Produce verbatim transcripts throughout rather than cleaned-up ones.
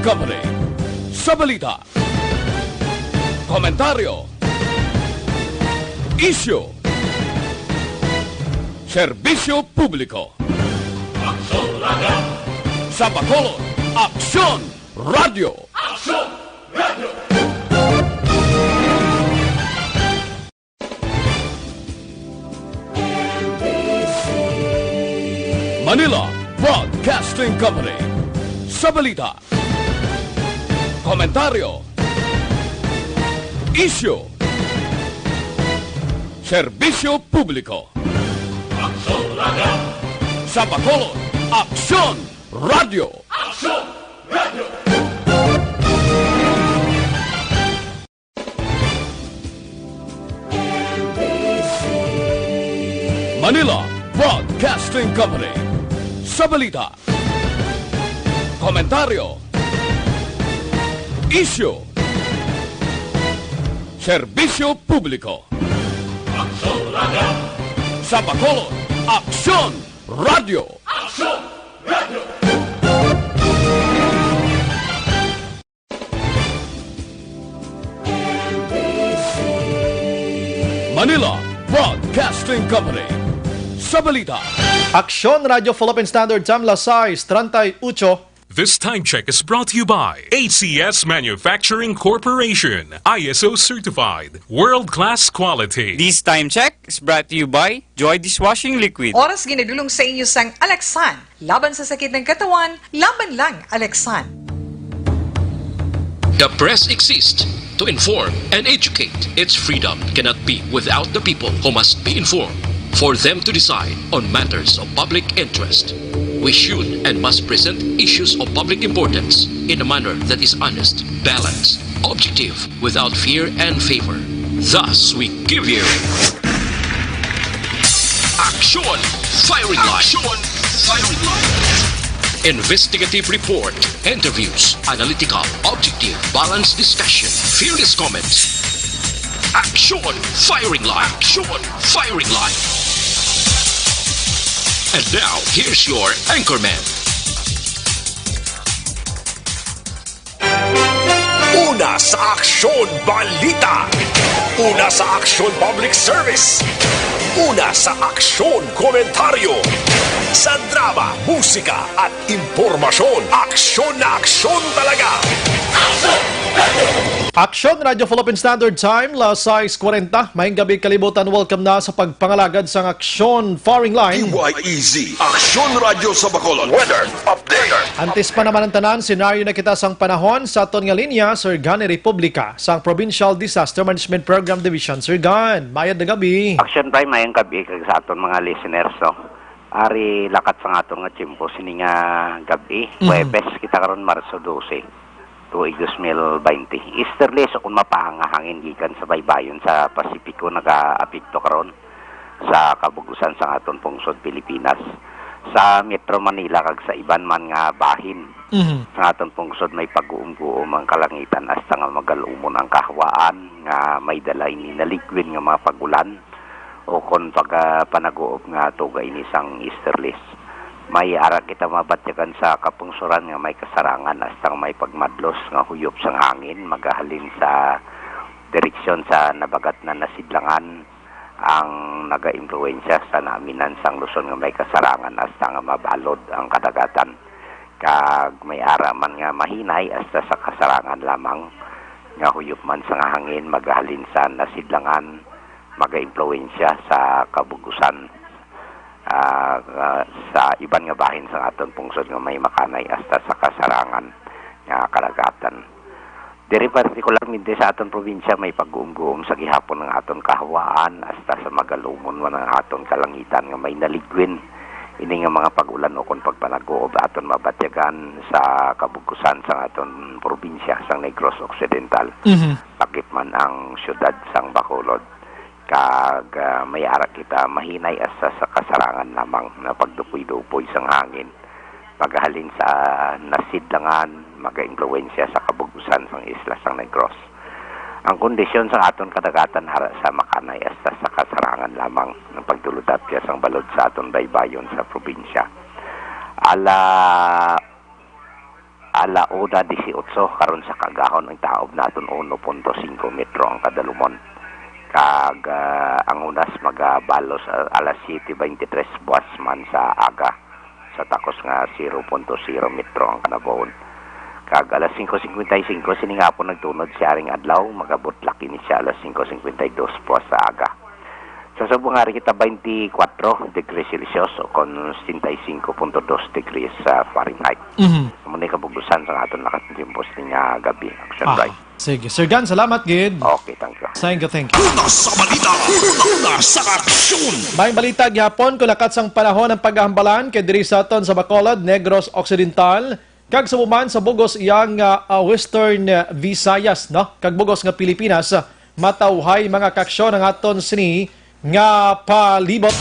Company. Sa balita, komentaryo, isyu, serbisyo publiko. Aksyon Radio! Sa Bacolod, Aksyon Radio! Aksyon Radio! Manila Broadcasting Company. Sa balita, komentaryo, isyu, serbisyo publiko. Aksyon Radio! Sa Bacolod, Aksyon Radio! Aksyon Radio! Manila Broadcasting Company. Sa balita, komentaryo, isyu, serbisyo publiko. Aksyon Radio! Sa Bacolod, Aksyon Radio! Aksyon Radio! Manila Broadcasting Company. Sa balita, Aksyon Radio Philippine Standard Time, las sais treinta y ocho. This time check is brought to you by A C S Manufacturing Corporation, I S O certified, world-class quality. This time check is brought to you by Joy Dishwashing Liquid. Oras ginadulong sa inyo sang Alaksan. Laban sa sakit ng katawan, laban lang Alaksan. The press exists to inform and educate. Its freedom cannot be without the people, who must be informed for them to decide on matters of public interest. We should and must present issues of public importance in a manner that is honest, balanced, objective, without fear and favor. Thus, we give you Aksyon Firing Line. Aksyon Firing Line. Investigative report, interviews, analytical, objective, balanced discussion, fearless comments. Aksyon Firing Line. Aksyon Firing Line. And now, here's your anchorman. Una sa Aksyon Balita. Una sa Aksyon Public Service. Una sa Aksyon Komentaryo. Sa drama, musika, at impormasyon, aksyon na aksyon talaga. Aksyon Radio Philippine Standard Time, las sais kwarenta. Maayong gabi, kalibutan. Welcome na sa pagpangalagad sang Aksyon Firing Line. D Y E Z, Aksyon Radyo sa Bacolod. Weather update. Antes pa naman ang tanan, senaryo na kita sang panahon sa aton nga linya, Sir Gan Republica, sang Provincial Disaster Management Program Division. Sir Gan, mayad na gabi. Aksyon Prime, mayong gabi kag sa aton mga listeners, no? Ari lakat sang aton nga tiyempo sini nga gabi, Mhm. Huwebes kita karon, Marso dose, tuig dos mil baynte. Easterlies o kon mapahang nga hangin gikan sa baybayon sa Pasipiko nagaapekto karon sa kabug-usan sang aton pungsod Pilipinas, sa Metro Manila kag sa iban man nga bahin Mhm. sang aton pungsod. May pag-uom-guom ang kalangitan hasta nga magal-umon ang kahawaan nga may dala ini naligwin nga mga pag-ulan o kon pagpanag-uob nga tuga ini sang easterlies. May ara kita mabatyagan sa kapungsuran nga may kasarangan hasta nga may pagmadlos nga huyop sang hangin magahalin sa direksyon sa nabagat na nasidlangan ang nagaimpluwensya sa naaminan sang Luzon nga may kasarangan hasta nga mabalod ang kadagatan, kag may ara man nga mahinay hasta sa kasarangan lamang nga huyop man sang hangin magahalin sa nasidlangan, magaimpluwensya sa kabug-usan, ah, ah, sa iban nga bahin sang aton pungsod nga may makanay hasta sa kasarangan nga kadagatan. Diri partikularmente sa aton probinsya, may pag-uumguom sa gihapon ang aton kahawaan, hasta sa magal-umon man ang aton kalangitan nga may naligwin. Ini nga mga pag-ulan ukon pagpanag-uob aton mabatyagan sa kabug-usan sang aton probinsya sang Negros Occidental, Mhm. lakip man ang siyudad sang Bacolod. Kag, ah, may ara kita mahinay hasta sa kasarangan lamang nga pagdupoy-dupoy sang hangin, paghalin sa nasidlangan, magaimpluwensya sa kabug-usan sang isla sang Negros. Ang kondisyon sa aton kadagatan ara sa makanay hasta sa kasarangan lamang nga pagdulod-apyas sang balod sa aton baybayon sa probinsya. Ala Ala una dieciocho karon sa kaagahon, ang taob naton uno punto singko metro ang kadalumon. Kag, ah, ang hunas magabalos, ah, alas siete veintitrés buas man sa aga, sa takos nga zero punto zero metro ang kanabaon. Kag alas singko cincuenta y cinco sining hapon nagtunod siya ring adlaw, magabutlak ini siya alas singko cincuenta y dos buas sa aga. Sa subong ari kita, twenty-four degrees Celsius o kon sesenta y cinco punto dos degrees, ah, Fahrenheit. Mhm. Amo ni kabugusan sa aton lakat ng tiempo sa nga gabi. Action, ah, right? Sige. Sir Gan, salamat gid. Okay, thank you. Thank you, thank you. Una sa balita, una sa aksyon. May balita gihapon kung lakat sang panahon ang paghahambalan kay diri sa aton sa Bacolod, Negros Occidental, kag sa uban sa bugos iyang, ah, ah, Western, ah, Visayas, no? Kag bugos nga Pilipinas, ah, matawhay mga kaaksyon ang aton sini nga palibot.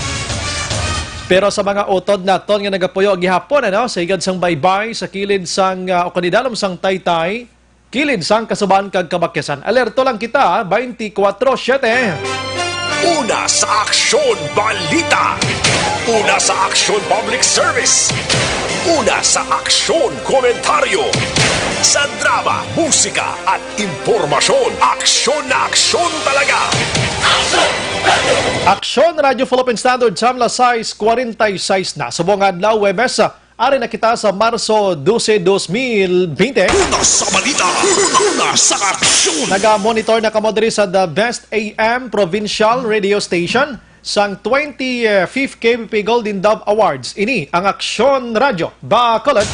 Pero sa mga utod naton nga nagapuyo gihapon, ano, sa igad sang baybay, sa kilid sang, ah, o kanidalom sang taytay, kilid sang kasuban kag kabakisan. Alerto lang kita, twenty-four seven. Una sa aksyon, balita. Una sa aksyon, public service. Una sa aksyon, komentaryo. Sa drama, musika, at impormasyon, aksyon na aksyon talaga. Aksyon Radio Philippine Standard Time, alas sais cuarenta y seis na. Subong adlaw, Huwebes, ari na kita sa Marso doce, dos mil binte. Una sa balita, una sa aksyon. Naga-monitor na kamo diri sa The Best A M Provincial Radio Station sang twenty-fifth K B P Golden Dove Awards. Ini ang Aksyon Radyo Bacolod.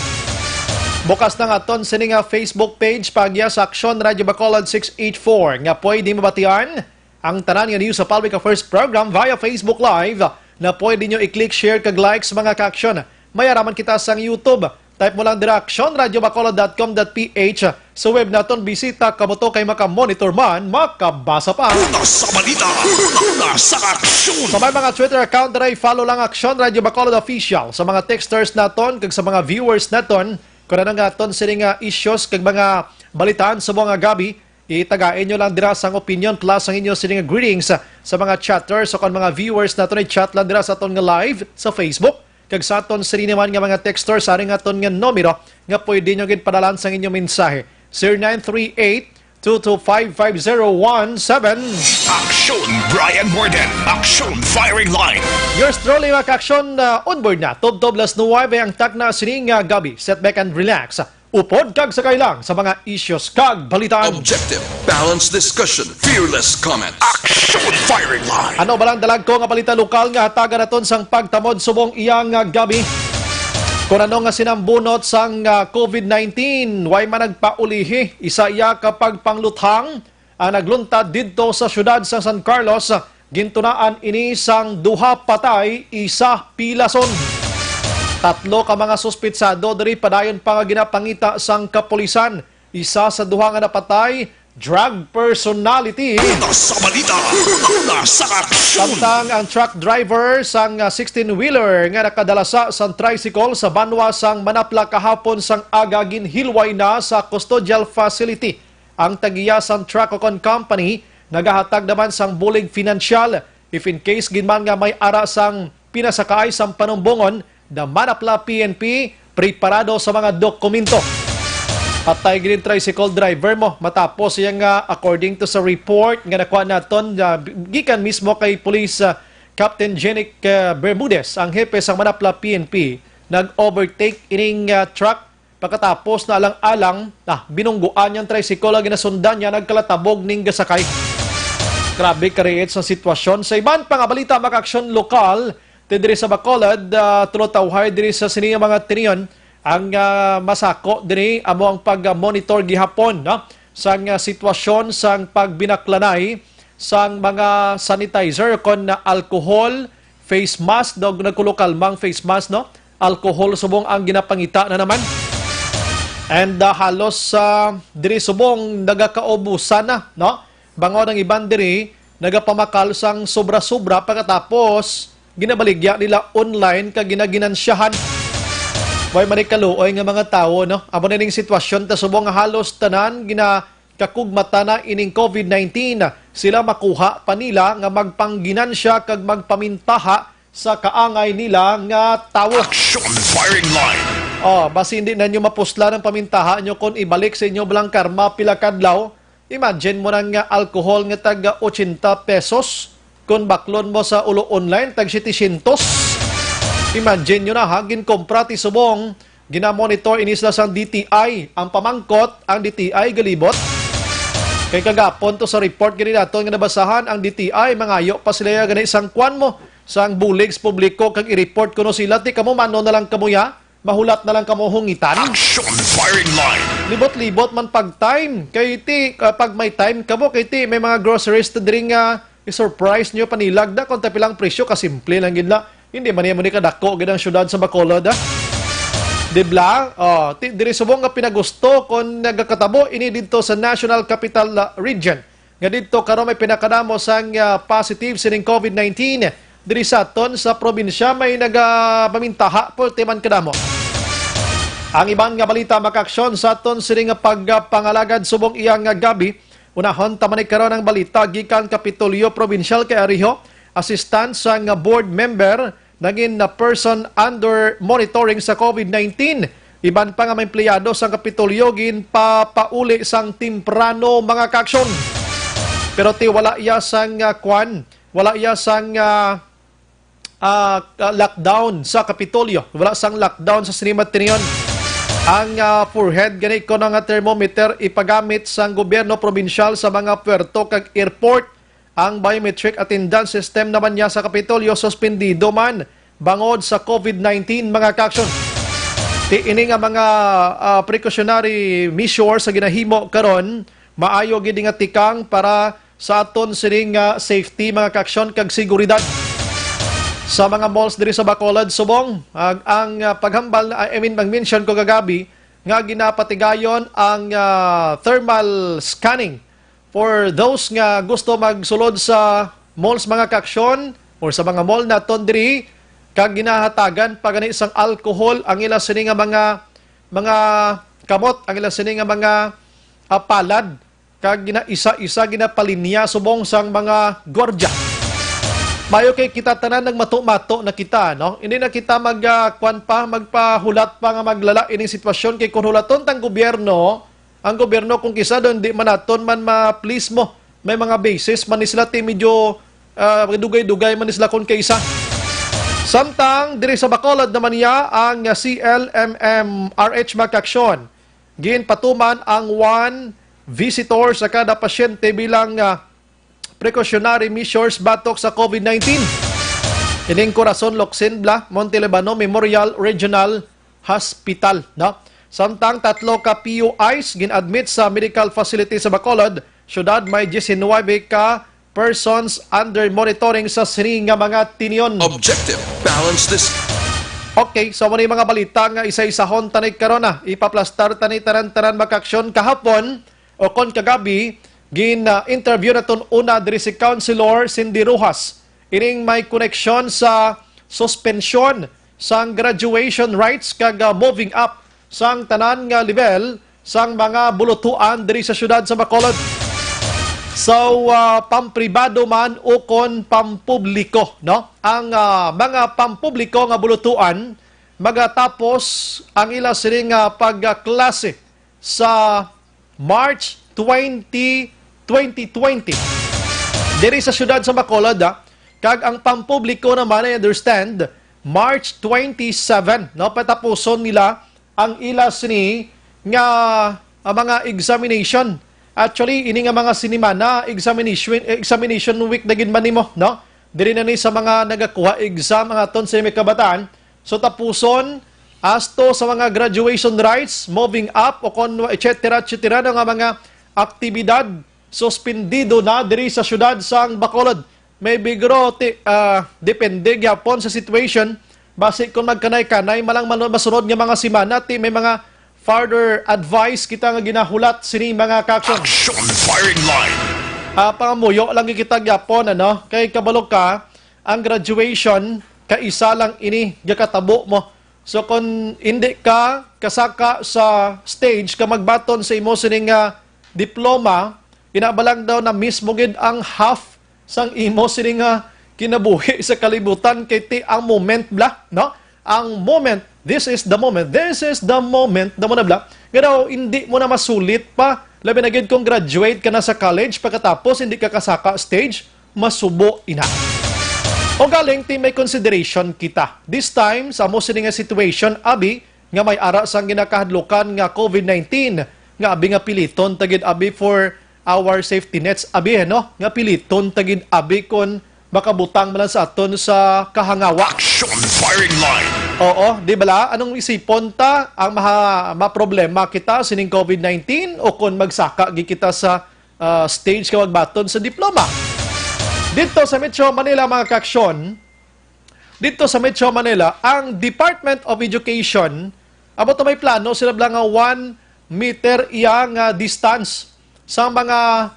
Bukas na nga aton sini nga Facebook page, pagya sa Aksyon Radyo Bacolod six eight four, nga pwede mabatian ang tanan nga news sa Public Affairs Program via Facebook Live, na pwede nyo i-click, share, kag like sa mga ka-aksyon. May araman kita sang YouTube. Type mo lang dira, Aksyon Radyo Bacolod dot com dot P H. Sa web naton, bisita kamo to kay maka-monitor man, makabasa pa. Una sa balita, una sa aksyon. Sa may mga Twitter account dira, follow lang Aksyon Radyo Bacolod Official. Sa mga texters naton, kag sa mga viewers naton, kung ano nga aton sini nga issues kag mga balitaan sa mga gabi, itagain nyo lang dira sang opinion plus ang inyo sini nga greetings. Sa mga chatters o kon mga viewers naton, i-chat lang dira sa aton nga live sa Facebook. Kag sa aton sini naman nga mga texters, ari nga aton nga numero nga pwede nyo gid padalan sang inyo mensahe. Zero nine three eight, two two five, five zero one seven. Aksyon Brian Morden. Aksyon Firing Line. Yours truly, mga ka-aksyon, uh, onboard na. Tubtob las nuwebe ang takna sining, uh, gabi. Sit back and relax. Upod kag sakay lang sa mga issues kag balitaan. Objective, balanced discussion, fearless comment. Action Firing Line. Ano ba lang dalag ko nga balita lokal nga hatagan naton sang pagtamod subong iyang, ah, gabi? Kung ano nga sinambunot sang, ah, covid nineteen, way man nagpaulihi, isa iya ka pagpangluthang ang nagluntad didto sa siyudad sa San Carlos, gintunaan ini sang duha patay, isa pilason. Tatlo ka mga suspitsado diri padayon pa nga ginapangita sang kapulisan. Isa sa duha nga napatay, drug personality. Una sa balita, una sa aksyon. Samtang ang truck driver sang, ah, sixteen-wheeler nga nakadala sa sang tricycle sa banwa sang Manapla kahapon sang aga ginhilway na sa custodial facility. Ang tagiya sang truck o kon company nagahatag naman sang bulig pinansyal if in case gid man nga may ara sang pinasakaay sang panumbongon, the Manapla P N P preparado sa mga dokumento. Patay gid ang tricycle driver mo matapos siya nga, according to sa report nga nakuha naton, ah, gikan mismo kay Police, ah, Captain Jenic, ah, Bermudez, ang hepe sang Manapla P N P, nag-overtake ining, ah, truck. Pagkatapos na alang-alang, ah, binungguan niyang tricycle ang ginasundan niya, nagkalatabog ning gasakay. Grabe kariit sa sitwasyon. Sa iban pa nga balita, mga aksyon lokal, ti diri sa Bacolod, ah, tulo tawhay diri sa sini nga mga tinion ang, ah, masako diri amo ang pag-monitor gihapon, no? Sang, ah, sitwasyon sang pagbinaklanay sang mga sanitizer kon, ah, alcohol, face mask, daw nagkulo kalmang face mask, no? Alcohol subong ang ginapangita na naman. And, ah, halos, ah, diri subong nagakaubusan na, no? Bangod ang iban diri nagapamakal sang sobra-sobra pagkatapos ginabaligya nila online kag ginaginansyahan. Way man ni kaluoy nga mga tawo, no? Amo na ning sitwasyon ta subong nga halos tanan gina kakugmata na ining covid nineteen. Sila makuha pa nila nga magpangginansya kag magpamintaha sa kaangay nila nga tawo. Action Firing Line. Oh, basi hindi na nyo mapuslan ang pamintaha nyo kung ibalik sa inyo blang karma pila kadlaw. Imagine mo nang, ah, alcohol nga tag ochenta pesos, kung baklon mo sa ulo online, tag setecientos. Imagine nyo na ha, ginkompra ti subong, ginamonitor ini sila sang D T I. Ang pamangkot, ang D T I galibot. Kay kagapon to sa report gani naton nga nabasahan, ang D T I, mangayo pa sila ya gani sang kwan mo, sang bulig sa publiko kag i-report kuno sila, ti kamo mano na lang kamo ya, mahulat na lang kamo hungitan. Action firing line. Libot-libot man pag time, kay ti, ah, pag may time kamo, kay ti may mga groceries to diri nga i-surprise nyo, panilag na kung tapilang presyo, kasimple lang gid na. Hindi man niya mo ni kadako gid ang syudad sa Bacolod, ha? Di bla? Oh, ti, diri subong nga pinagusto kung nagakatabo ini didto sa National Capital, ah, Region, nga didto karon may pinakadamo sang, ah, positive sining COVID nineteen. Diri sa aton sa probinsya may nagapamintaha, pulti man kadamo. Ang iban nga balita, makaaksyon sa aton sini nga pagpangalagad subong iyang nga gabi. Unahon ta man ni karon ang balita gikan Kapitolyo Provincial kay ariho, assistant sang board member nagin na person under monitoring sa COVID nineteen. Iban pa nga mga empleyado sang Kapitolyo ginpapauli sang temprano, mga kaaksyon. Pero ti wala iya sang, ah, kwan, wala iya sang, ah, ah, ah, lockdown sa Kapitolyo. Wala sang lockdown sa sini matinyon. Ang, ah, forehead gani ko nga thermometer ipagamit sang gobyerno probinsyal sa mga puerto kag airport. Ang biometric attendance system naman niya sa Kapitolyo suspendido man bangod sa COVID nineteen, mga kaaksyon. Ti ini nga mga, ah, precautionary measures sa ginahimo karon, maayo gid nga tikang para sa aton sining, ah, safety, mga kaaksyon, kag seguridad. Sa mga malls diri sa Bacolod, subong ang, ang, ah, paghambal, I mean, mag-mention ko kagabi nga ginapatigayon ang, ah, thermal scanning for those nga gusto magsulod sa malls, mga kaaksyon, or sa mga mall naton diri, kag ginahatagan pa gani sang alcohol ang ila sini nga mga, mga kamot, ang ila sini nga mga, ah, palad, kag gina-isa-isa ginapalinya subong sang mga gwardya. Mayo kay kita tanan nagmato-mato na kita, no? Hindi na kita mag, ah, kwan pa, magpahulat pa nga maglala ining sitwasyon, kay kung hulaton tang gobyerno, ang gobyerno kung kisa doon, di man naton man ma-please mo. May mga basis man ni sila, ti medyo, ah, dugay-dugay man ni sila kung kaisa. Samtang diri sa Bacolod naman niya ang C L M M R H, mga kaaksyon. Ginpatuman ang one visitor sa kada pasyente bilang, ah, precautionary measures batok sa COVID nineteen. Ining Corazon Locsin Bla, Monte Libano Memorial Regional Hospital, no? Samtang tatlo ka P U Is gin-admit sa medical facility sa Bacolod, syudad may diecinuebe ka persons under monitoring sa sini nga mga tinyon. Objective, balance this. Okay, so muna yung mga balita nga isa-isahon tanay karon na. Ipaplastar tani tanan-tanan, mga kaaksyon. Kahapon, o kon kagabi, gin, ah, interview naton una diri si Councilor Cindy Rojas. Ining may koneksyon sa suspensyon sang graduation rites kag, ah, moving up sang tanan nga level sang mga bulutuan diri sa siyudad sa Bacolod. So, ah, pampribado man ukon pampubliko, no? Ang, ah, mga pampubliko nga bulutuan magatapos ang ila sini nga pagklase sa March twenty, twenty twenty. Diri sa siyudad sa Bacolod, ah, kag ang pampubliko naman, I understand, March twenty-seven, no, patapuson nila ang ila sini nga, ah, mga examination. Actually, ini nga mga sinimana, examination, examination week na gid man nimo, no? Diri na ni sa mga nagakuha exam ang aton sa mga kabataan. So, tapuson, asto sa mga graduation rites, moving up, o kon et cetera, et cetera, no, nga mga aktibidad, suspendido na diri sa siyudad sang Bacolod. Maybe, guro, ti, ah, depende gyapon sa situation. Basi kung magkanay-kanay, malang manu-, masunod nga mga simana, ti may mga further advice kita nga ginahulat sini, mga kaaksyon. Action firing line. Ah, pangamuyo lang kita gyapon, ano? Kay kabalo ka, ang graduation, kaisa lang ini gakatabo mo. So, kung hindi ka kasaka sa stage ka magbaton sa imo sining, ah, diploma, ina ba lang daw na mismo gid ang half sang imo sining, ah, kinabuhi sa kalibutan, kay ti ang moment bla, no? Ang moment This is the moment. This is the moment. Damo na bla. Nga daw, hindi mo na masulit pa. Labi na gid kung graduate ka na sa college, pagkatapos hindi ka kasaka stage, masubo ina. O galing, ti may consideration kita. This time, sa amo sini nga situation, abi, nga may ara sang ginakahadlukan nga COVID nineteen, nga abi nga piliton ta gid abi for our safety nets, abi, no? Nga piliton ta gid abi kon makabutang man lang sa aton sa kahangawa. Action firing line. Oo, di bala? Anong isipon ta ang maha, maproblema kita sining COVID nineteen o kon magsaka gid kita sa, ah, stage ka magbaton sa diploma? Dito sa Metro Manila, mga kaaksyon, dito sa Metro Manila, ang Department of Education, amo to may plano sila bala nga one meter iya nga distance sa mga,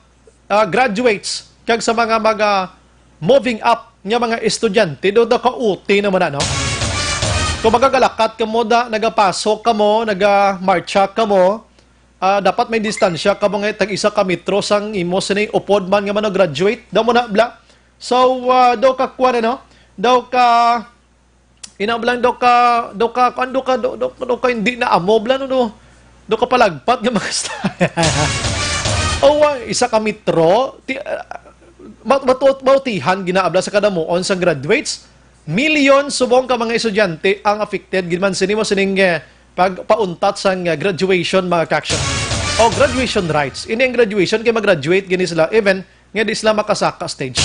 ah, graduates kag sa mga, mga moving up nga mga estudyante. Do, do ka uti naman na, no? Kung magagalakat ka mo, da, nagapasok ka mo, nagamarcha ka mo, ah, dapat may distansya ka mo nga tag isa ka metro sang imo sini upod man nga mano graduate. Daw mo na, bla. So, ah, daw ka kuwan, ano? Daw ka, ina, bla, daw ka, daw ka, kuwan, daw ka, daw, daw, daw ka hindi na amo, bla, no, no? Daw ka palagpat nga mga sta-, oh, ah, isa ka metro, ti, ah, ma-, matu-, mautihan ginaabla sa kadamuon sa graduates. Milyon subong ka mga estudyante ang affected gid man sini mo sining, eh, pagpauntat sang, eh, graduation, mga kaaksyon. O graduation rights. Ini ang graduation kay mag-graduate gini sila even nga di sila makasaka stage.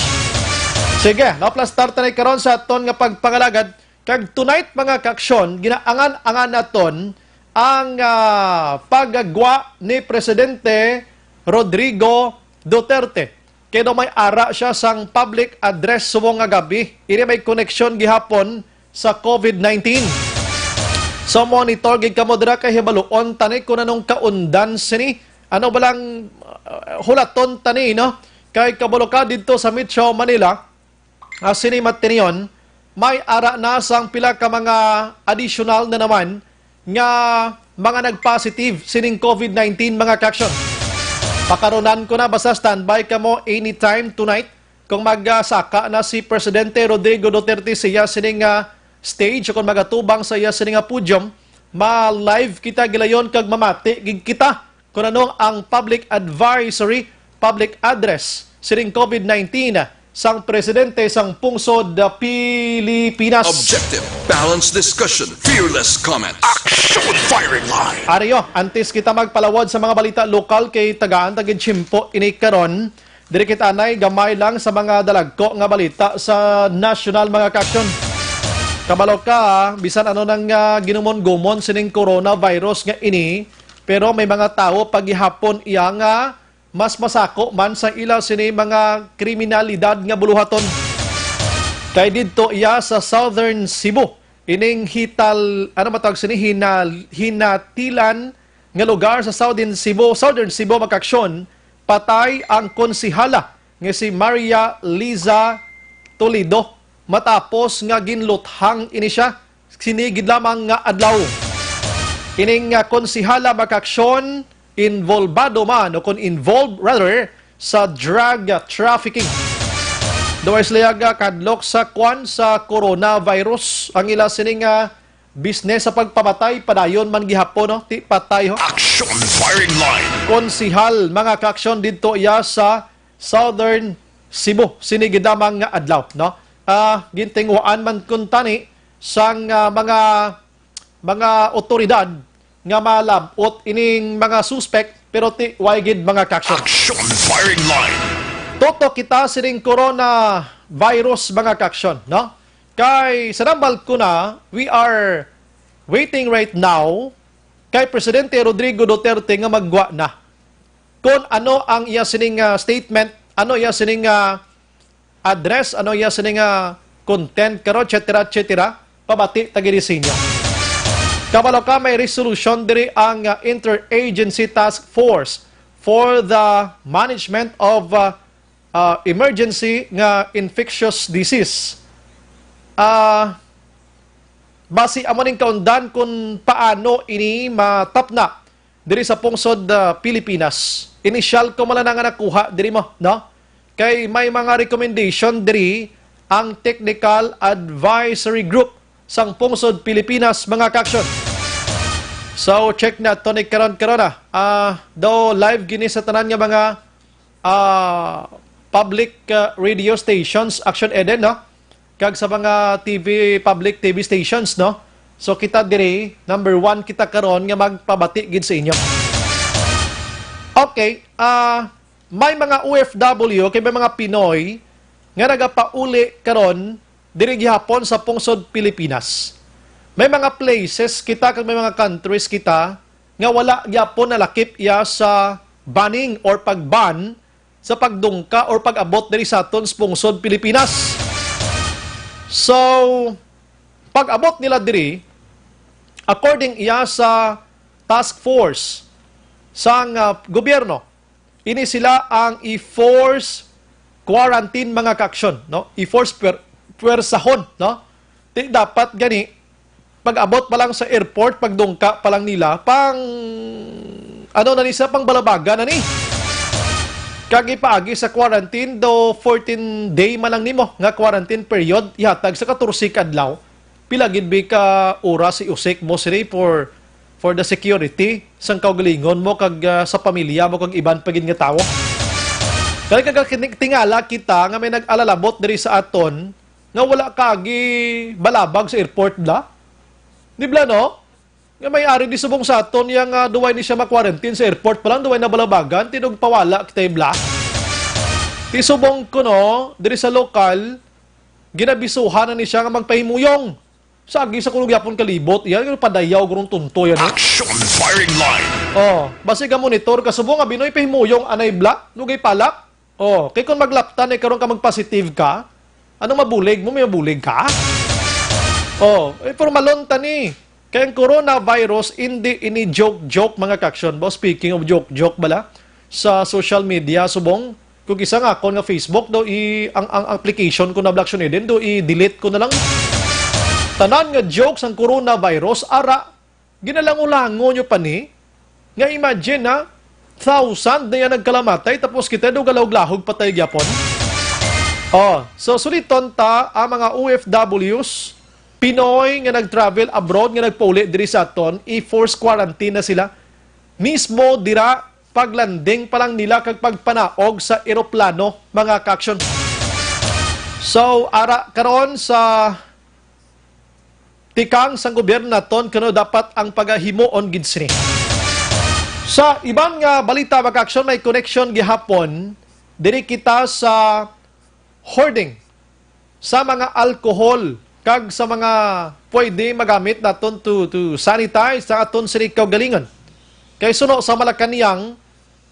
Sige, naplastar ta na karon sa aton nga pagpangalagad. Kag tonight, mga kaaksyon, ginaangan-angan naton ang, ah, pagagwa ni Presidente Rodrigo Duterte. Kay daw may ara siya sang public address subong nga gabi. Ini may koneksyon gihapon sa COVID nineteen. So, monitor gid kamo dira kay hibaluon tani kung anong kaundan sini. Ano ba lang, uh, hulaton tani, no? Kay kabalo ka didto sa Metro Manila, ah, sini matinion, may ara na sang pila ka mga additional na naman nga mga nag-positive sining COVID nineteen, mga kaaksyon. Pakaronan ko na, basta standby kamo anytime tonight. Kung magsaka na si Presidente Rodrigo Duterte sa iya sining, ah, stage o kung magatubang sa iya sining, ah, podium, ma-live kita gilayon kag mamati gid kita kung ano ang public advisory, public address sining COVID nineteen sang presidente sang pungsod, ah, Pilipinas. Objective, balanced discussion, fearless comments. Action firing line. Ariyo, antes kita magpalawod sa mga balita lokal kay tagaan ta gid tiyempo ini karon. Diri kita anay gamay lang sa mga dalagko nga balita sa nasyonal, mga kaaksyon. Kabalo ka, bisan ano nang, ah, ginumon-gumon sining coronavirus nga ini, pero may mga tawo pa gihapon iya nga mas masako man sa ila sini mga kriminalidad nga buluhaton. Kay didto iya sa Southern Cebu, ining hital, ano matawag sini, hinal-, hinatilan nga lugar sa Southern Cebu, Southern Cebu, mga kaaksyon, patay ang konsihala nga si Maria Liza Toledo matapos nga ginluthang ini siya sini gid lamang nga adlaw. Ining, ah, konsihala, mga kaaksyon, involbado man o kung involved rather sa drug trafficking. Daw sila nga kadlok sa kwan sa coronavirus ang ila sini nga business sa pagpamatay, padayon man gihapon, no? Ti patay, ho. Action firing line. Konsihal, mga kaaksyon, didto iya sa Southern Cebu, sini gid lamang nga adlaw, no? Ah, gintinguhaan man kuntani sang, ah, mga, mga otoridad nga malab-ot ining mga suspek, pero ti way gid, mga kaaksyon. Action firing line. Toto kita sining coronavirus, mga kaaksyon, no? Kay sa nambal ko na, we are waiting right now kay Presidente Rodrigo Duterte nga maggwa na. Kung ano ang iya sining, ah, statement, ano iya sining, ah, address, ano iya sining, ah, content karon, et cetera, et cetera, pabati ta gid sa inyo. Kabalo ka, may resolution diri ang, ah, Interagency Task Force for the Management of, ah, ah, Emergency nga Infectious Disease. Ah, basi amo ning kaundan kung paano ini matapna diri sa pungsod, ah, Pilipinas. Initial ko man lang nga nakuha diri mo, no? Kay may mga recommendation diri ang Technical Advisory Group sang pungsod Pilipinas, mga ka-aksyon. So, check naton ni karon, karon, ah. Ah, daw live gini sa tanan nga mga, ah, public, ah, radio stations, Action Eden, no? Kag sa mga T V, public T V stations, no? So, kita diri, number one kita karon nga magpabati gid sa inyo. Okay, ah, may mga O F W, kay may mga Pinoy nga nagapauli karon diri gihapon sa pungsod Pilipinas. May mga places kita kag may mga countries kita nga wala gyapon nalakip iya sa banning or pag-ban sa pagdungka or pag-abot diri sa aton sa pungsod Pilipinas. So, pag-abot nila diri, according iya sa task force sang, ah, gobyerno, ini sila ang i-force quarantine, mga ka-aksyon, no? I-force puwer-, puwersahon, no? Di dapat gani, pag-abot pa lang sa airport, pagdungka pa lang nila, pang, ano na ni sa, pang balabagan na ni. Kag ipaagi sa quarantine, do fourteen day man lang nimo nga quarantine period, ihatag sa katorse ka adlaw. Pila gid bi ka oras i-usik mo sini for, for the security sang kaugalingon mo kag, ah, sa pamilya mo kag iban pa gid nga tawo? Kay kag tingala kita nga may nag-alalabot diri sa aton nga wala kaagi balabag sa airport, bla? Di bla, no? Nga may ari di subong sa aton, yang, ah, duway ni siya ma-quarantine sa airport pa lang, duway na balabagan, tinugpawala kita, bla. Ti subong ko, no, diri sa lokal, ginabisuhan na ni siya nga magpahimuyong. Sa agi sa kuno gyapon kalibot, yan, yung padayaw, gurong tunto, yan, eh. Action firing line. Oh, basi ka monitor ka, subong nga, Binoy, pahimuyong, anay, bla, lugay palak. Oh, kay kung maglaptan, eh, karon ka magpositive ka, anong mabulig mo? May mabulig ka? Oh, eh, formalon ta ni. Kay ang coronavirus, hindi ini joke-joke, mga ka-aksyon. Ba, speaking of joke-joke bala, sa social media, subong, kung isa nga akon nga Facebook, do, i-, ang, ang application ko na Black Shuneden, do, i-delete ko na lang. Tanan nga jokes ang coronavirus, ara, ginalangulango nyo pa ni, nga imagine na, thousand na yan nagkalamatay, tapos kita do galahog-lahog patay gyapon. Oh, so suliton ta ang mga O F Ws, Pinoy nga nag-travel abroad, nga nagpauli diri sa aton, i-force quarantine na sila. Mismo dira, paglanding pa lang nila kag pagpanaog sa eroplano, mga ka-aksyon. So, ara karon sa tikang sang gobyerno naton, kuno dapat ang pagahimuon gid sini. Sa iban nga balita, mga ka-aksyon, may connection gihapon diri kita sa hoarding sa mga alcohol kag sa mga pwede magamit naton to, to sanitize sa aton sini kaugalingon. Kay suno sa Malacañang,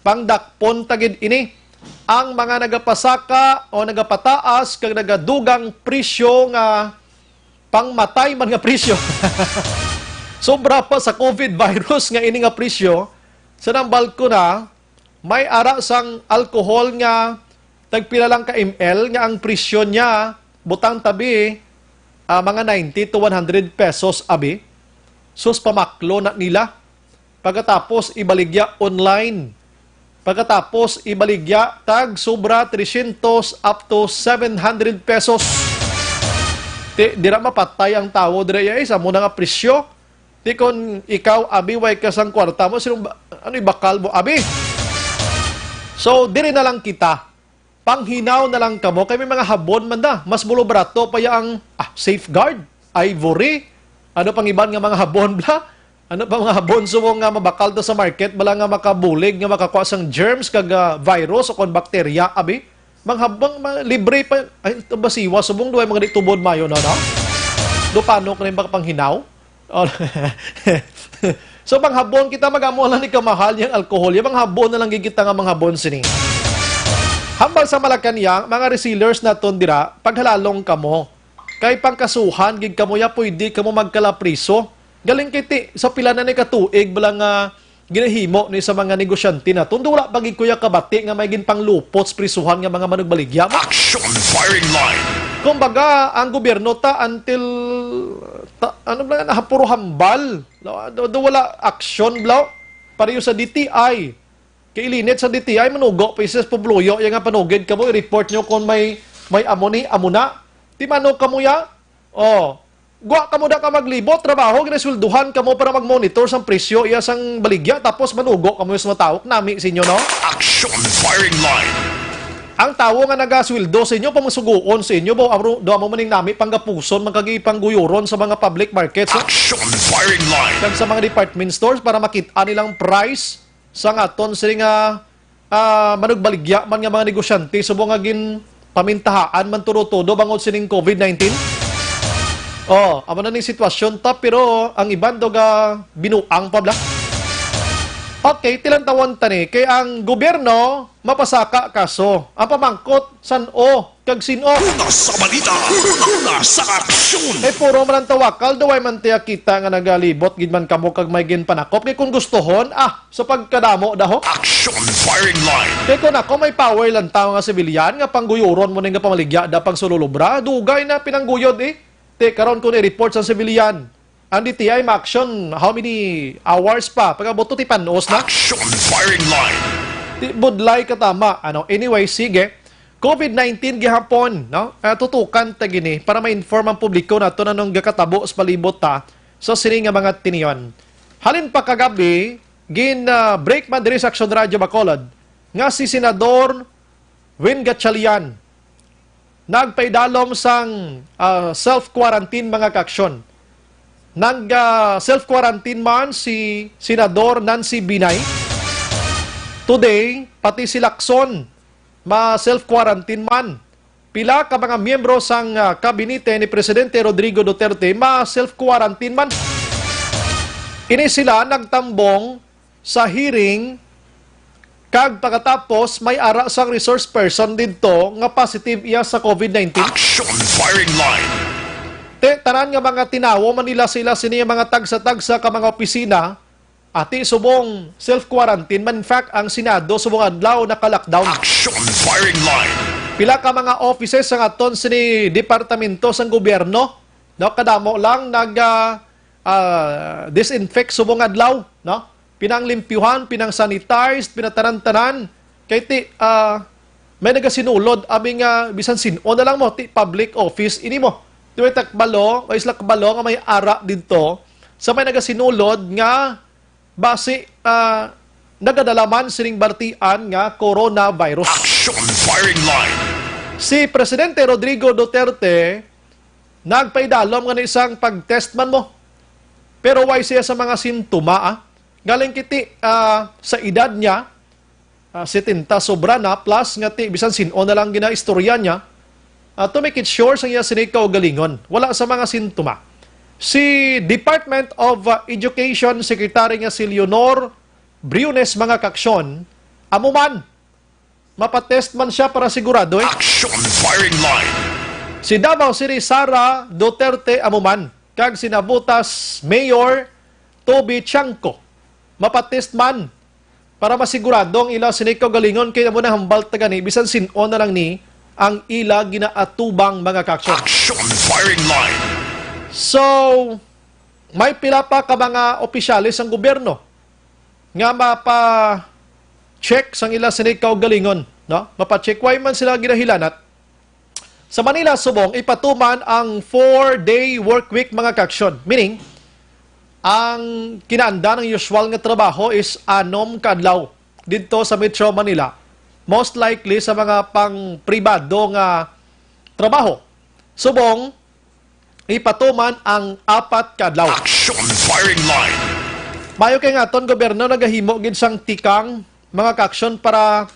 pangdakpon ta gid ini. Ang mga nagapasaka o nagapataas kag nagadugang presyo nga pangmatay man nga presyo. Sobra pa sa COVID virus nga ini nga presyo. Sa nang balkona, may ara sang alcohol nga tagpila lang ka M L nga ang presyo niya, butang tabi, ah, mga ninety to one hundred pesos, abi. Sus, pamaklo na nila. Pagkatapos, ibaligya online. Pagkatapos, ibaligya tag sobra tresyentos up to seven hundred pesos. Ti, dira mapatay ang tawo dira, iya, eh, sa mo na nga presyo. Ti, kon ikaw, abi, way ka sang kwarta mo, sino ba, ano ibakal mo, abi? So, diri na lang kita. Panghinaw na lang kamo, kay may mga habon man da. Mas mulo barato pa ya ang, ah, Safeguard, Ivory, ano pang iban nga mga habon, bla? Ano pa mga habon subong nga mabakal to sa market, bala nga makabulig, nga makakuha sang germs, kag, ah, virus, o kon bakterya, abi? Mga habon, mga libre pa, ay, ito ba siwa, subong duway mga di tubod mayo na, no? Do paano ka na yung makapanghinaw? Oh. So, panghabon kita, mag-amo lang ni kamahal yang alcohol. Yung panghabon na lang gid kita nga manghabon sini. Hambal sa Malacañang, mga resellers naton dira, paghalalong kamo. Kay pangkasuhan gid kamo ya, pwede kamo magkalapriso. Galing kay ti, sa pila na ni katuig bala nga ginahimo ni sa mga negosyante naton. Do wala pa gid ko ya kabati nga may ginpanglupot sa prisuhan nga mga manugbaligya. Action firing line. Kumbaga, ang gobyerno ta until, ta, ano ba yan, ah, puro hambal. Do, do, do wala aksyon, bla. Pareho sa D T I. Kay ilinit sa D T I, manugo pa isa sa publuyo, ya nga panugid kamo, i-report nyo kung may, may amo ni, amo na. Ti mano kamo ya? Oh. Gwa kamo da ka maglibot, trabaho, ginaswelduhan kamo para mag-monitor sang presyo iya sang baligya, tapos manugo kamo sa mga tao, nami sa inyo, no? Action Firing Line. Ang tawo nga nagasweldo sa inyo, pamasugoon sa inyo, ba, amo, do amo maning nami panggapuson, magkagipangguyuron sa mga public markets, no? Action Firing Line. Kag sa mga department stores para makita nilang price sa aton sini nga, ah, manugbaligya man nga mga negosyante, subong nga ginpamintahaan man tudo-tudo bangod sining COVID nineteen. Oh, amo na ni sitwasyon ta, pero ang iban do ga binuang pa bala. Okay, tilantawon ta ni kay ang gobyerno mapasaka kaso. Ang pamangkot, san-o kag sin-o? Una sa balita, una sa aksyon. Eh, puro man ang tawakal, do way man tiya kita nga nagalibot gid man kamo kag may ginpanakop. Kay kung gustohon, ah, sa pagkadamo daho. Action Firing Line. Kay kung ako, may power lang tao nga sibilyan nga pangguyuron mo ning pamaligya da pang sululubra, dugay na pinangguyod eh. Te, karon kung i-report sa sibilyan, ang D T I ma-action how many hours pa? Pagabot to, tipanos na. Action Firing Line. Di, budlay ka tama. Ano, anyway, sige. COVID nineteen gihapon, no? Ah, tutukan ta gini para ma-inform ang publiko nato na nung gakatabo sa palibot ta sa sini nga mga tinion. Halin pa kagabi, gin, ah, break man diri sa Action Radio Bacolod nga si Senador Win Gatchalian nagpaidalom sang, ah, self-quarantine, mga kaaksyon. Nag, ah, self-quarantine man si Senador Nancy Binay. Today, pati si Lacson ma-self-quarantine man. Pila ka mga miyembro sang, ah, kabinete ni Presidente Rodrigo Duterte ma-self-quarantine man. Ini sila nagtambong sa hearing, kag pagkatapos may ara sang resource person didto nga positive iya sa COVID nineteen. Action Firing Line. Te, tanan nga mga tinawo man nila sila sini nga mga tagsa-tagsa ka mga opisina, ati subong self-quarantine man. In fact, ang Senado subong adlaw naka-lockdown. Action Firing Line. Pila ka mga offices sang aton sini departamento sang gobyerno, no, kadamo lang nag, ah, ah, disinfect subong adlaw, no? Pinanglimpyuhan, pinang-sanitized, pinatanan-tanan. Kay ti, ah, may nagasinulod, abi nga bisan sin-o na lang mo, ti public office ini mo. Ti way ta kabalo, way sila kabalo nga may ara didto sa may nagasinulod nga basi, ah, nagadala man sining balatian nga coronavirus. Action Firing Line. Si Presidente Rodrigo Duterte nagpaidalom nga ni sang pag-test man mo. Pero way siya sa mga sintoma, ah. Galing kiti, ah, sa edad niya, ah, setenta sobra na, plus nga ti, bisan sin-o na lang ginaistorya niya, ah, to make it sure sa iya sini kaugalingon. Wala sa mga sintoma. Si Department of, ah, Education Secretary nga si Leonor Briones, mga kaaksyon, amo man, mapatest man siya para sigurado, eh. Action Firing Line. Si Davao City Sara Duterte amo man, kag si Navotas Mayor Toby Tiangco mapatest man para masigurado ang ila sini kaugalingon, kay amo na hambal ta gani, bisan sin-o na lang ni ang ila ginaatubang, mga kaaksyon. Action Firing Line. So, may pila pa ka mga opisyales sang gobyerno nga mapa-check sang ila sini kaugalingon, no? Mapa-check, way man sila ginahilanat. Sa Manila subong, ipatuman ang four-day work week, mga kaaksyon. Meaning, ang kinaandan, ang usual nga trabaho is anom ka adlaw didto sa Metro Manila. Most likely sa mga pang-pribado nga trabaho. Subong, ipatuman ang apat ka adlaw. Action Firing Line. Mayo kay nga aton gobyerno nagahimo gid sang tikang, mga kaaksyon, para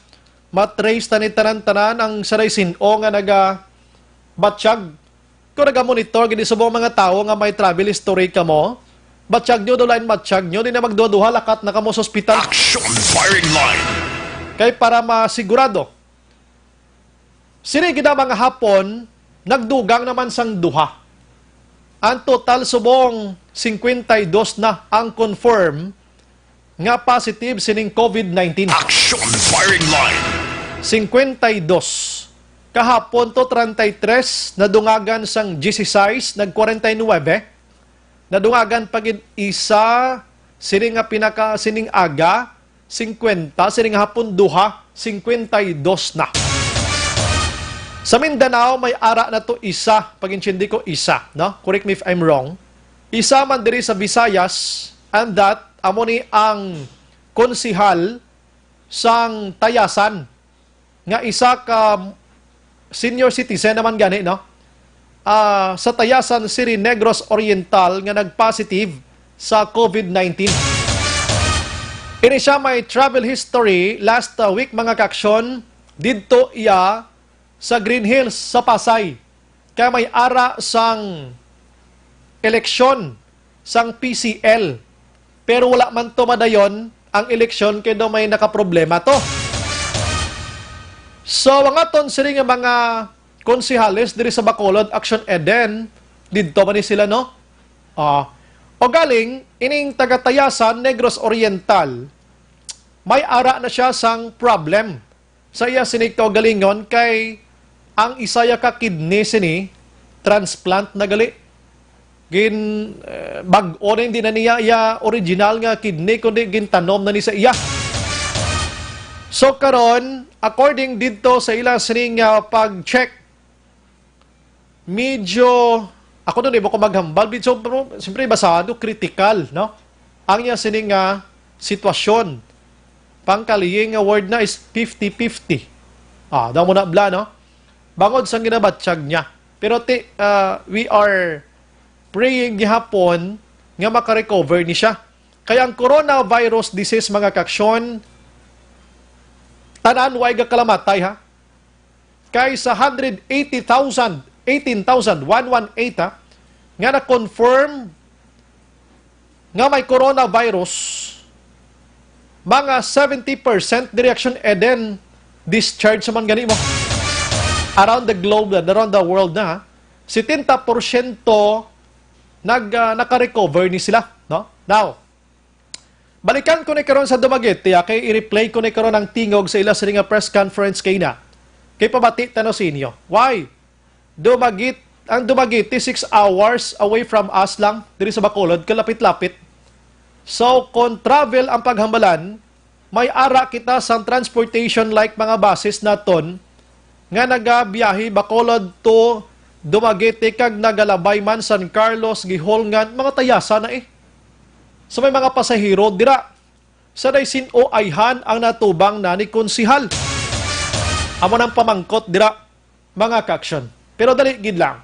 ma-trace ta ni tanan-tanan ang saray sin-o nga nagabatyag. Kung nagamonitor gid subong mga tawo nga may travel history kamo, batyag nyo, dulain batyag nyo, di na magduha-duha, lakat na kamo sa ospital. Action Firing Line. Kay para masigurado, sini gid ang mga hapon, nagdugang naman sang duha. Ang total subong, singkwenta y dos na ang confirm nga positive sining COVID nineteen. Action Firing Line. Singkwenta y dos. Kahapon to, treinta y tres, nadungagan sang dieciséis, nag-kwarenta y nuebe. Nadungagan pa gid isa, sini nga pinaka, sining aga, singkwenta, sining hapon duha, singkwenta y dos na. Sa Mindanao, may ara na to isa, pag-intindi ko, isa, no? Correct me if I'm wrong. Isa man diri sa Visayas, and that, amo ni ang konsehal sang Tayasan, nga isa ka senior citizen naman gani, no? Ah, sa Tayasan City, Negros Oriental, nga nag-positive sa COVID nineteen. Ini siya may travel history last, uh, week, mga kaaksyon. Didto iya sa Green Hills, sa Pasay, kay may ara sang eleksyon sang P C L. Pero wala man to madayon ang eleksyon kay daw may nakaproblema to. So, ang aton sini nga mga konsehales diri sa Bacolod, Action Eden, didto man ni sila, no? Ah, o galing, ining taga Tayasan, Negros Oriental, may ara na siya sang problem sa iya sini kaugalingon kay ang isa ya ka kidney sini transplant na gali. Gin, eh, bag-o na, hindi na niya iya original nga kidney, kundi gintanom na ni sa iya. So karon, according didto sa ila sini nga pag-check, medyo, ako nun, di ba ko maghambal, so, pero, siyempre, basado, critical, no? Ang iya sini nga sitwasyon. Pangkaliyi nga word na is fifty fifty. Ah, daw mo na bla, no? Bangod sa ginabatyag niya. Pero ti, ah, we are praying gihapon nga makarecover ni siya. Kaya ang coronavirus disease, mga kaaksyon, tanan way gakalamatay, ha? Kay sa hundred eighty thousand, eighteen thousand, one one eight, ha, nga na-confirm nga may coronavirus, mga seventy percent diri Action Eden discharge man gani mo. Around the globe, around the world na, ha? Setenta porsyento nag, ah, naka-recover ni sila, no? Now, balikan ko ni karon sa Dumaguete, ah, kay i-replay ko ni karon ang tingog sa ila sini nga press conference kay na. Kay pabati ta no sa inyo. Why? Dumagit, ang Dumaguete, six hours away from us lang, diri sa Bacolod, kalapit-lapit. So, kung travel ang paghambalan, may ara kita sang transportation like mga buses naton nga nagabiyahe Bacolod to Dumaguete kag nagalabay man San Carlos, Guihulngan, mga Tayasan na eh. So may mga pasahero dira. Sa day sin-o ayhan ang natubang na ni Konsihal. Amo nang pamangkot dira, mga kaaksyon. Pero dali gid lang.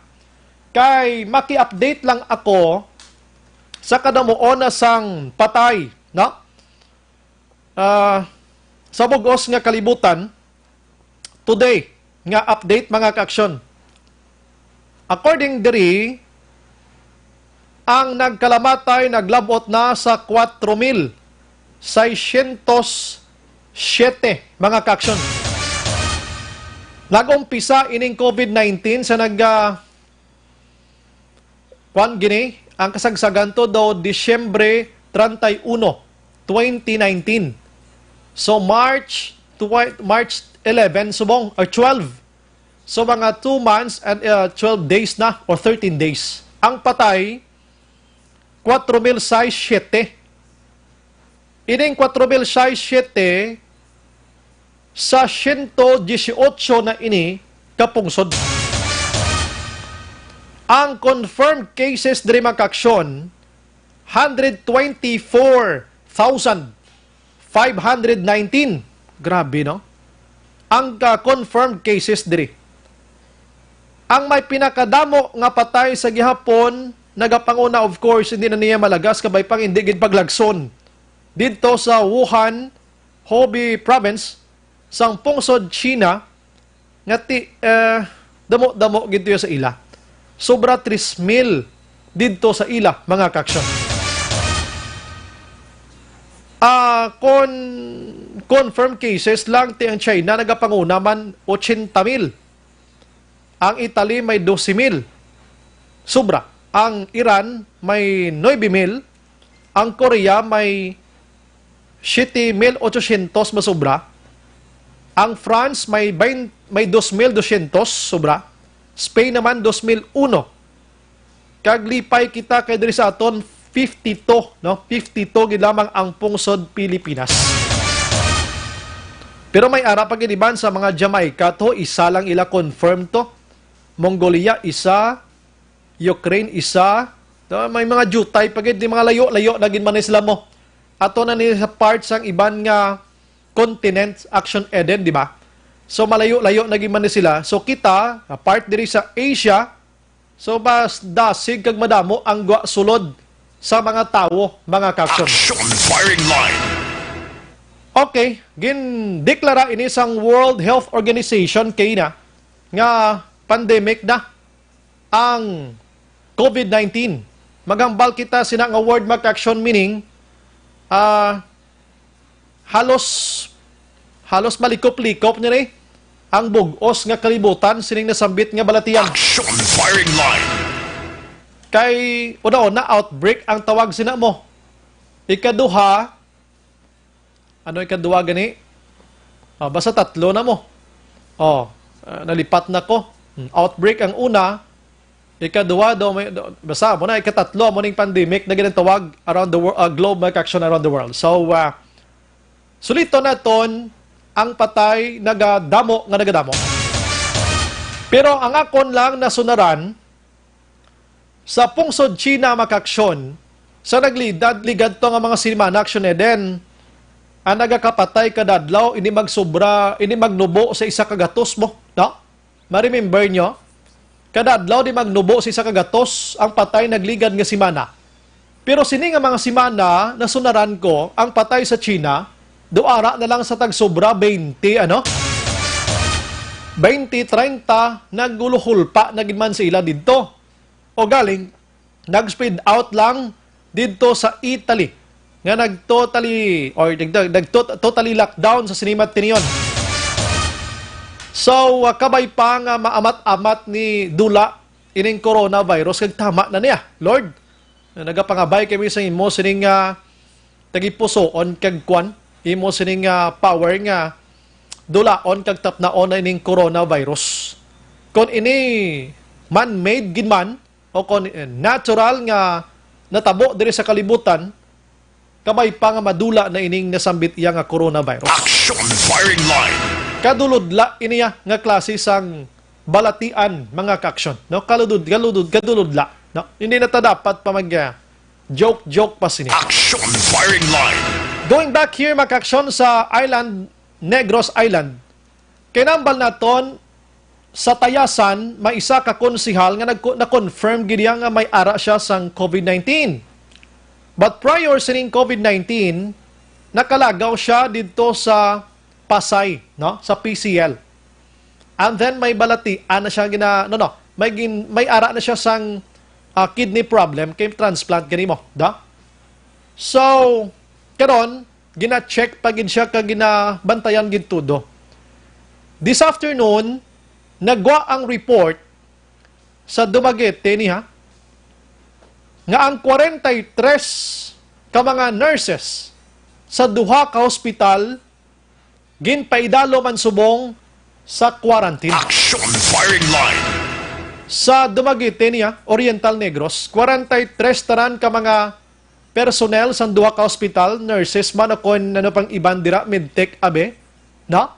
Kay maki-update lang ako sa kadamuon na sang patay, no? Ah, sa bug-os nga kalibutan, today nga update, mga kaaksyon. According diri, ang nagkalamatay naglabot na sa kwatro mil seiscientos siete, mga kaaksyon. Nag-umpisa ining COVID nineteen sa nag, ah, Kwan gini, ang kasagsagan to daw Disyembre treinta y uno, twenty nineteen. So March twi-, March eleven subong or twelve. So mga two months and, uh, twelve days na or thirteen days. Ang patay, kwatro mil sais siyete. Ining kwatro mil sais siyete, sa siyento disiotso na ini ka pungsod. Ang confirmed cases diri, mga kaaksyon, hundred twenty-four thousand five hundred nineteen. Grabe, no? Ang, ah, confirmed cases diri. Ang may pinakadamo nga patay sa gihapon, nagapanguna, of course, hindi na niya malagas, kabay pang hindi gid paglagson. Didto sa Wuhan, Hubei Province, sang pungsod China, nga ti-, eh, damo-damo gid to sa ila. Sobra tres mil didto sa ila, mga kaaksyon. Ah, kon confirmed cases lang, ti ang China nagapanguna man, ochenta mil. Ang Italy may dose mil. Sobra. Ang Iran may nuebe mil. Ang Korea may siyete mil ochocientos masobra. Ang France may bain-, may dos mil doscientos sobra. Spain naman, dos mil uno. Kag lipay kita kay diri sa aton, fifty-two, no? Fifty-two gid lamang ang pungsod Pilipinas. Pero may ara pa gid iban sa mga Jamaica to, isa lang ila confirmed to. Mongolia, isa. Ukraine, isa. No, may mga jutay pa gid, di mga layo-layo na gid man ni sila mo. Ato na ni sa part sang iban nga continent, Action Eden, di ba? So, malayo-layo na gid man ni sila. So, kita, nga part diri sa Asia, so, mas dasig kag madamo ang gwa sulod sa mga tawo, mga ka-action. Action firing line. Okay, gindeklara ini sang World Health Organization kay na nga pandemic na ang COVID nineteen. Maghambal kita sina nga word, mga ka-action, meaning, ah, halos, halos malikop-likop nila ang bug-os nga kalibutan sining nasambit nga balatian. Action firing line. Kay una-una, outbreak ang tawag sina mo. Ikaduha, ano ikaduha gani? Ah, basta tatlo na mo. Oh, ah, nalipat na ko. Hmm, outbreak ang una, ikaduha daw may, daw, basta mo na, ikatatlo mo ning pandemic na ginatawag around the world, ah, globe, mga ka-action, around the world. So, ah, sulito naton ang patay nagadamo nga nagadamo. Pero ang akon lang nasunaran, sa pungsod China, mga ka-action, sa nagligad-ligad to nga mga semana, Action Eden, ang nagakapatay kada adlaw, ini magsobra, ini magnubo sa isa ka gatos mo, no? Ma-remember nyo? Kada adlaw di magnubo sa isa ka gatos ang patay nagligad nga semana. Pero sini nga mga semana, nasunaran ko, ang patay sa China, do ara na lang sa tagsobra, twenty, ano? Twenty, treinta, naguluhulpa na gid man sa ila didto. O galing, nag-spread out lang didto sa Italy, nga nag-totally, or nag, nag, nag-tot-, totally lockdown sa sinimat tiniyon. So, ah, kabay pa nga maamat-amat ni dula ining coronavirus, kag tama na niya, Lord. Nagapangabay kami sa imo sining, ah, tagipusoon kag kwan, imo sining, ah, power nga dulaon kag tapnaon na ining coronavirus. Kon ini man-made gid man, o kon, eh, natural nga natabo diri sa kalibutan, kabay pa nga madula na ining nasambit iya nga coronavirus. Action firing line. Kaduludla iniya nga klase sang balatian, mga ka-action, no? Kaludod, kaludod, kaduludla, no? Hindi na ta dapat pa mag, ah, joke-joke pa sini. Action firing line. Going back here, mga ka-action, sa island, Negros Island, kay nambal naton, sa Tayasan, may isa ka konsihal nga nagko-, na-confirm gid niya nga may ara siya sang COVID nineteen. But prior sining COVID nineteen, nakalagaw siya didto sa Pasay, no? Sa P C L. And then may balatian na siya gina-, no, no. May gin-, may ara na siya sang, ah, kidney problem, kay transplant gani mo, da? So, karon, gina-check pa gid siya kag ginabantayan gid todo. This afternoon, nagwa ang report sa Dumaguete niya nga ang kwarenta y tres ka mga nurses sa duha ka hospital ginpaidalo man subong sa quarantine. Action firing line. Sa Dumaguete niya, Oriental Negros, kwarenta y tres tanan ka mga personnel sang duha ka hospital, nurses man o kon ano pang iban dira, medtech, abi, no?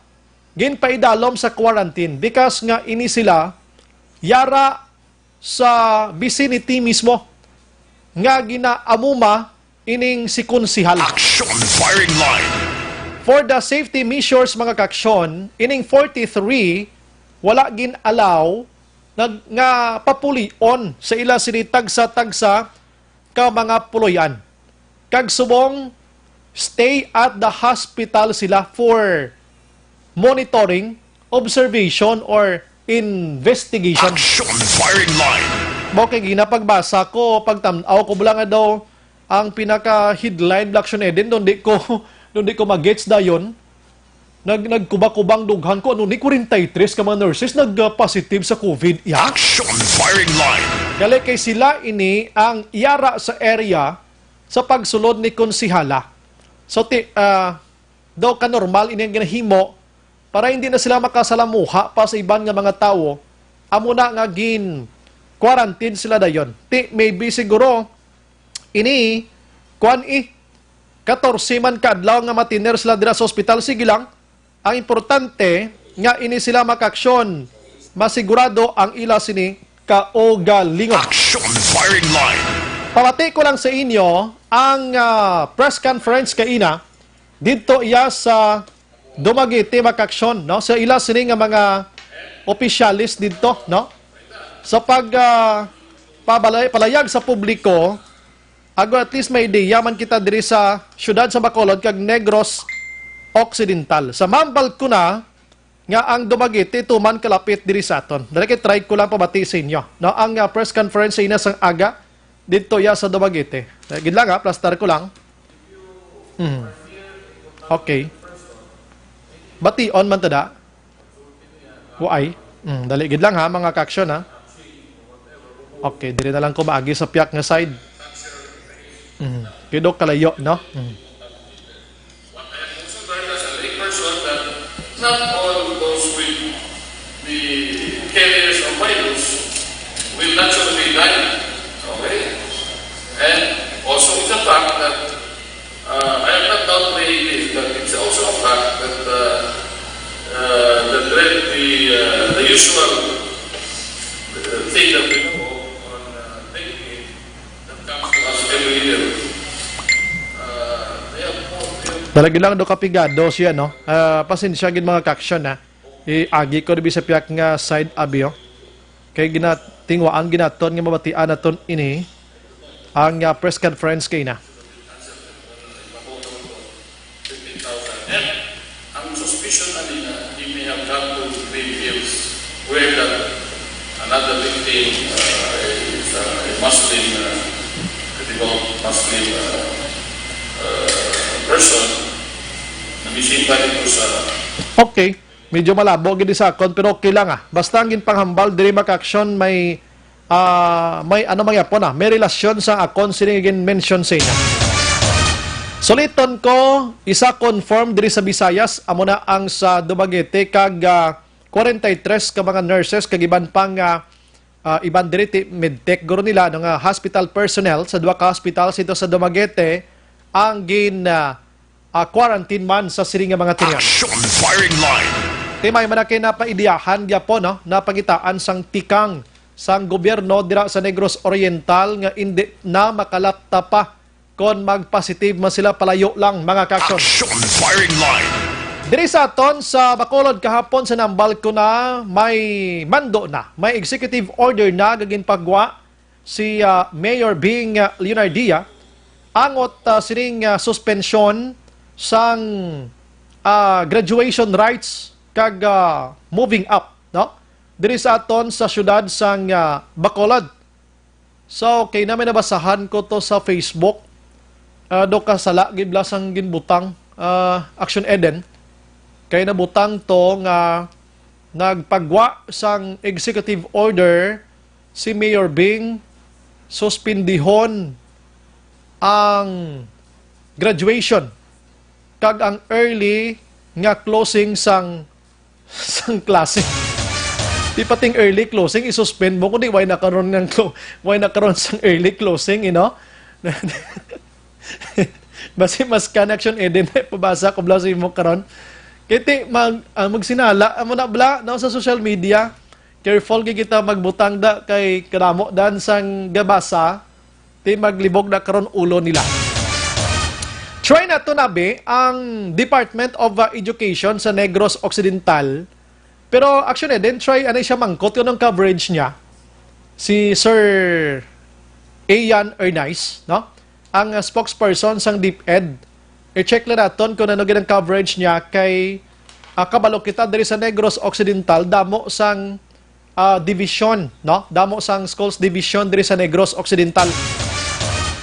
Ginpaidalom sa quarantine because nga ini sila yara sa vicinity mismo nga ginaamuma ining si konsihal. Action firing line. For the safety measures, mga ka-action, ining forty-three wala gin-allow nga, nga papulion sa ila sini tagsa-tagsa ka mga puloy-an. Kag subong, stay at the hospital sila for monitoring, observation, or investigation. Action firing line. Mo kay ginapagbasa ko, pagtan-aw ko bala nga daw ang pinaka-headline, Black Action Eden, doon di ko, doon di ko magets dayon. Nag-, nagkubakubang dughan ko, ano ni, kwarenta y tres ka mga nurses nag-positive sa COVID. Ya? Action firing line. Gali kay sila ini ang yara sa area sa pagsulod ni konsihala. So, ti, ah, daw ka normal ini ang ginahimo para hindi na sila makasalamuha pa sa iban nga mga tawo. Amo na nga gin quarantine sila dayon. Ti, maybe siguro ini, kuan, eh, katorse man ka adlaw nga matiner sila dira sa ospital. Sige lang, Ang importante nga ini sila makaaksyon, masigurado ang ila sini kaugalingon. Action firing line. Pamati ko lang sa inyo ang, ah, press conference kaina didto iya sa Dumaguete, makaaksyon, no? Sa ila sini nga mga opisyalis didto, no? Sa pag, ah, pabalay-, palayag sa publiko, ago at least may ideya man kita diri sa siyudad sa Bacolod kag Negros Occidental. Sa mambal ko na nga ang Dumaguete tuman kalapit diri sa aton. Dali kay try ko lang pabati sa inyo, no? Ang, ah, press conference sa ina sang aga didto ya sa Dumaguete. Eh, gid lang, ha, plastar ko lang. Hmm. Okay. Bation man ta da. Waay. Hmm, dali gid lang, ha, mga kaaksyon, ha. Okay, diri na lang ko maagi sa piyak nga side. Hmm. Kidok kalayo, no? Hmm. But I am also trying as a layperson that not all those with the carriers of virus will naturally die. Okay? And also it's a fact that, uh, I am not downplaying this, but it's also a fact that, uh, uh, the dread, the, uh, the usual, uh, thing that we know on, uh, daily that comes to us every year. Uh, they have, they have Talaga lang do kapigado siya, no? Ah, pasensya gid, mga kaaksyon, ha. Iagi ko dibi sa piyak nga side, abi, oh. Kay ginatingwa ang ginaton nga mabatian naton ini ang, ah, press conference kaina. Fifteen thousand. And ang suspicion ani nga he may have gone to grave hills where that another victim, uh, is, uh, a Muslim, uh, a devout Muslim, uh, uh, person, namisimba dito sa Okay. Medyo malabo gid sa akon, pero okay lang, ah. Basta ang ginpanghambal diri, mga kaaksyon, may, ah, may ano man gyapon, ah, may relasyon sa akon sini nga gin-mention sa inyo. Suliton ko, isa confirmed diri sa Visayas, amo na ang sa Dumaguete kag, ah, forty-three ka mga nurses kag iban pang, ah, ah, iban diri ti medtech guro nila, ano nga hospital personnel sa duha ka hospital sito sa Dumaguete ang gin, ah, ah, quarantine man sa sini nga mga tingan. Action firing line. Ti may man na kay napaidiyahan gyapon, no? Napangitaan sang tikang sang gobyerno dira sa Negros Oriental nga indi na makalapta pa kon mag-positive man sila palayo lang, mga kaaksyon. Action firing line. Diri sa aton sa Bacolod kahapon, sa nambal ko na, may mando na, may executive order na nga ginpagwa si, ah, Mayor Bing, ah, Leonardia angot, ah, sining, ah, suspensyon sang, ah, graduation rites kag, ah, moving up, no? Diri sa aton sa siyudad sang, ah, Bacolod. So, kay na may nabasahan ko to sa Facebook. Ah, do ka sala gid bala sang ginbutang, ah, Action Eden. Kay nabutang to nga nagpagwa sang executive order si Mayor Bing, suspindihon ang graduation kag ang early nga closing sang sang klase. Di pating early closing, isuspend mo, kundi why na karon nga clo-, why na karon sang early closing, you know? Basi mas connection, eh, din pabasa ko bala sa imo karon. Kiti mag, ah, magsinala, amo na bala, no, sa social media. Careful gid kita magbutang da kay kadamo dan sang gabasa, ti maglibog na karon ulo nila. Try nato, abi, ang Department of, uh, Education sa Negros Occidental. Pero actually, then try, ano siya mangkot, yun ang coverage niya. Si Sir Ian Ernaiz, no? Ang, uh, spokesperson sang DepEd. I-check lang naton kung ano gid ang coverage niya kay, uh, kabalo kita diri sa Negros Occidental, damo sang ah, division, no? Damo sang schools division diri sa Negros Occidental.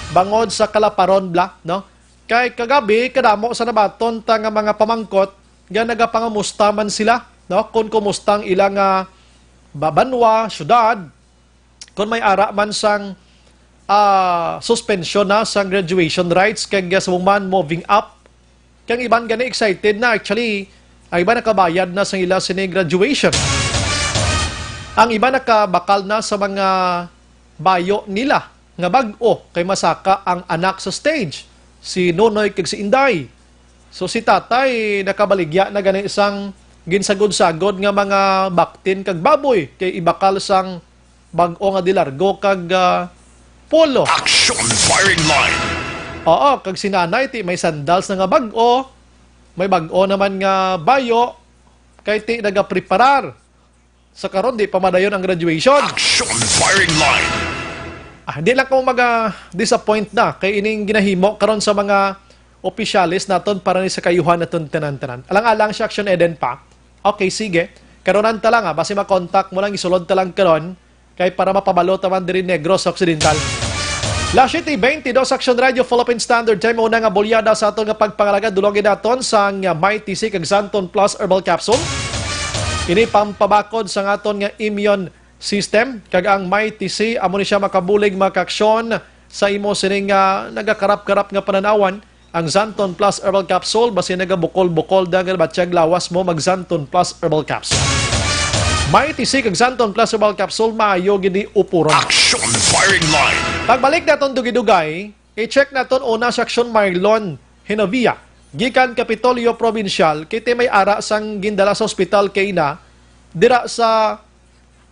Bangod sa kalaparon bala, no? Kay kagabi, kadamo sa nabaton ta nga mga pamangkot nga nagapangamusta man sila, no? Kung kumusta ang ila nga ba-, banwa, syudad, kung may ara man sang, ah, suspension na sang graduation rites kag sa man moving up. Kay ang iban gani excited na. Actually, ang iban nakabayad na sa ila sini graduation. Ang iban nakabakal na sa mga bayo nila nga bag-o kay masaka ang anak sa stage, si Nonoy kag si Inday. So, si tatay nakabaligya na gani sang ginsagod-sagod nga mga baktin kag baboy kay ibakal sang bag-o nga dilargo kag, ah, polo. Action firing line. Oo, kag si nanay ti may sandals na nga bag-o, may bag-o naman nga bayo, kay ti nagapreparar sa karon, di pa madayon ang graduation. Action firing line. Ah, di lang ko maga-disappoint na kay ining ginahimo karon sa mga opisyales naton para ni sa kayuhan naton tanan-tanan. Alang-alang si Action Eden pa. Okay, sige. Karonan ta lang, ah. Basi makontak mo lang, isulod ta lang karon. Kay para mapabalo ta man diri Negros Occidental. Las siete y veintidós, Action Radio, Philippine Standard Time. Una nga bulyada sa aton nga pagpangalagad, dulongin naton sang Mighty C kag Xanthone Plus Herbal Capsule. Ini pampabakod sa aton nga immune system, kag ang Mighty C amo ni siya makabulig, makaaksyon sa imo sining, ah, nagakarap-karap nga pananawan. Ang Xanthone Plus Herbal Capsule, basi nagabukol-bukol da nga batyag lawas mo, mag Xanthone Plus Herbal Capsule. Mighty C kag Xanthone Plus Herbal Capsule, maayo gid ni upuron. Action firing line. Pagbalik naton dugay-dugay, i-check naton una si Action Marlon Hinovia, gikan Kapitolyo Provincial, kay ti may ara sang gindala sa ospital kay ina dira sa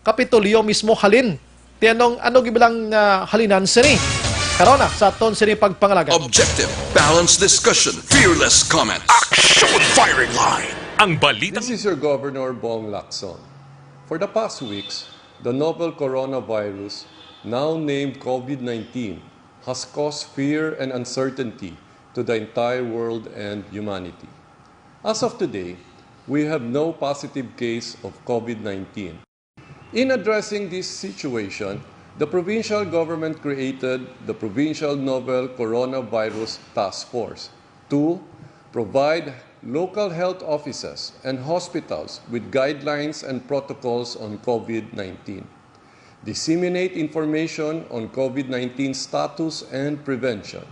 Kapitolyo mismo. Halin ti anong, ano gid lang, ah, halinan sini? Karon na sa aton sini pagpangalagad. Objective, balanced discussion, fearless comment. Action firing line. Ang balita. This is your Governor Bong Lacson. For the past weeks, the novel coronavirus, now named COVID nineteen, has caused fear and uncertainty to the entire world and humanity. As of today, we have no positive case of COVID nineteen. In addressing this situation, the provincial government created the Provincial Novel Coronavirus Task Force to provide local health offices and hospitals with guidelines and protocols on COVID nineteen, disseminate information on COVID nineteen status and prevention,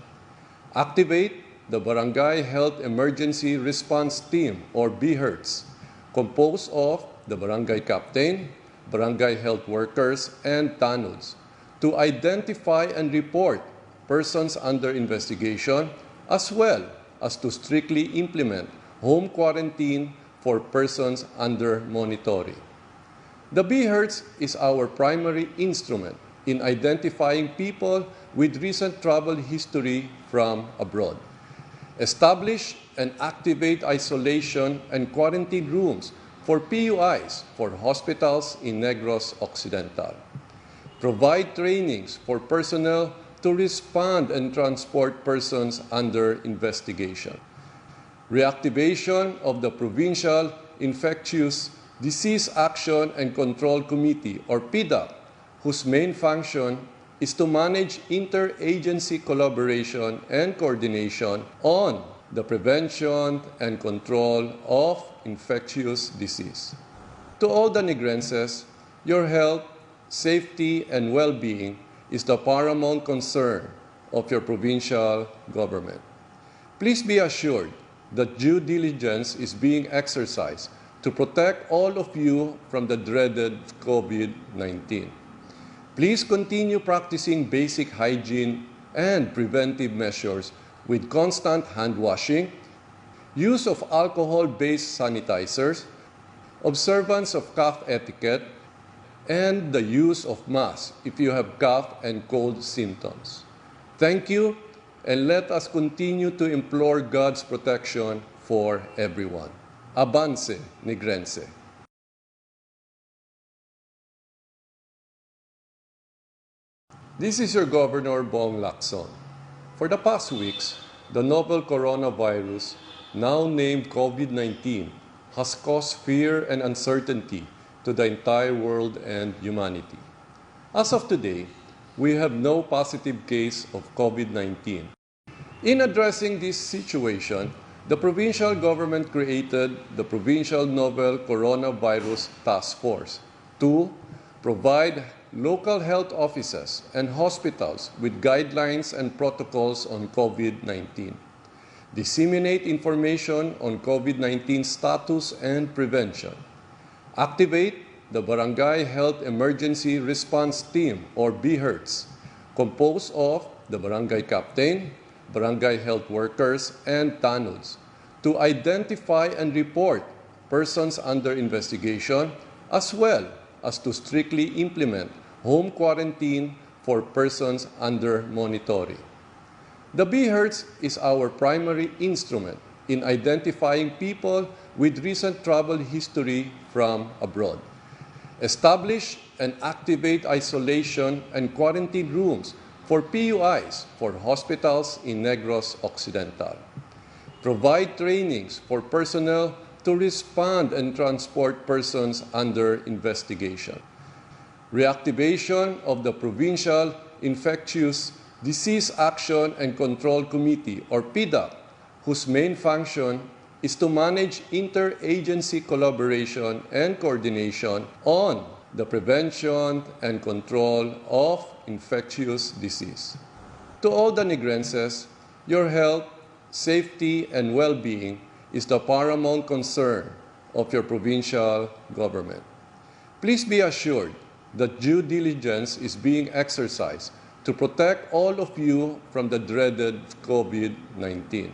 activate the Barangay Health Emergency Response Team, or BHERTs, composed of the barangay captain, barangay health workers, and tanods to identify and report persons under investigation, as well as to strictly implement home quarantine for persons under monitoring. The BHERTs is our primary instrument in identifying people with recent travel history from abroad. Establish and activate isolation and quarantine rooms for P U Is for hospitals in Negros Occidental. Provide trainings for personnel to respond and transport persons under investigation. Reactivation of the Provincial Infectious Disease Action and Control Committee, or PIDAC, whose main function is to manage interagency collaboration and coordination on the prevention and control of infectious disease. To all the Negrenses, your health, safety, and well-being is the paramount concern of your provincial government. Please be assured that due diligence is being exercised to protect all of you from the dreaded COVID nineteen. Please continue practicing basic hygiene and preventive measures with constant hand washing, use of alcohol-based sanitizers, observance of cough etiquette, and the use of masks if you have cough and cold symptoms. Thank you, and let us continue to implore God's protection for everyone. Avance, Negrense. This is your Governor Bong Lacson. For the past weeks, the novel coronavirus, now named COVID nineteen, has caused fear and uncertainty to the entire world and humanity. As of today, we have no positive case of COVID nineteen. In addressing this situation, the provincial government created the Provincial Novel Coronavirus Task Force to provide local health offices and hospitals with guidelines and protocols on COVID nineteen, disseminate information on COVID nineteen status and prevention, activate the Barangay Health Emergency Response Team, or BHERTs, composed of the barangay captain, barangay health workers, and tanods, to identify and report persons under investigation, as well as to strictly implement home quarantine for persons under monitoring. The BHERTs is our primary instrument in identifying people with recent travel history from abroad. Establish and activate isolation and quarantine rooms for P U Is for hospitals in Negros Occidental. Provide trainings for personnel to respond and transport persons under investigation. Reactivation of the Provincial Infectious Disease Action and Control Committee, or PIDAC, whose main function is to manage interagency collaboration and coordination on the prevention and control of infectious disease. To all the Negrenses, your health, safety, and well-being is the paramount concern of your provincial government. Please be assured that due diligence is being exercised to protect all of you from the dreaded COVID nineteen.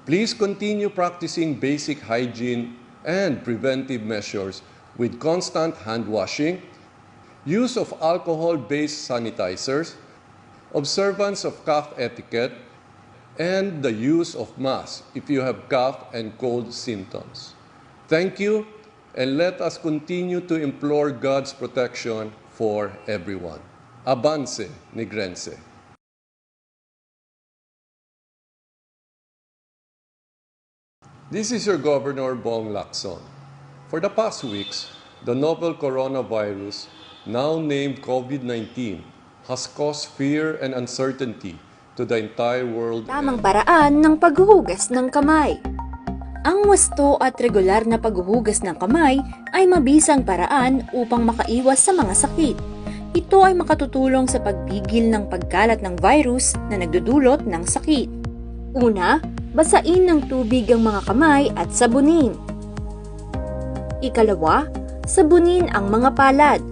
Please continue practicing basic hygiene and preventive measures with constant hand washing, use of alcohol-based sanitizers, observance of cough etiquette, and the use of masks if you have cough and cold symptoms. Thank you, and let us continue to implore God's protection for everyone. Avance, Negrense! This is your Governor, Bong Lacson. For the past weeks, the novel coronavirus, now named COVID nineteen, has caused fear and uncertainty to the entire world. Tamang paraan ng paghuhugas ng kamay. Ang wasto at regular na paghuhugas ng kamay ay mabisang paraan upang makaiwas sa mga sakit. Ito ay makatutulong sa pagpigil ng pagkalat ng virus na nagdudulot ng sakit. Una, basain ng tubig ang mga kamay at sabunin. Ikalawa, sabunin ang mga palad.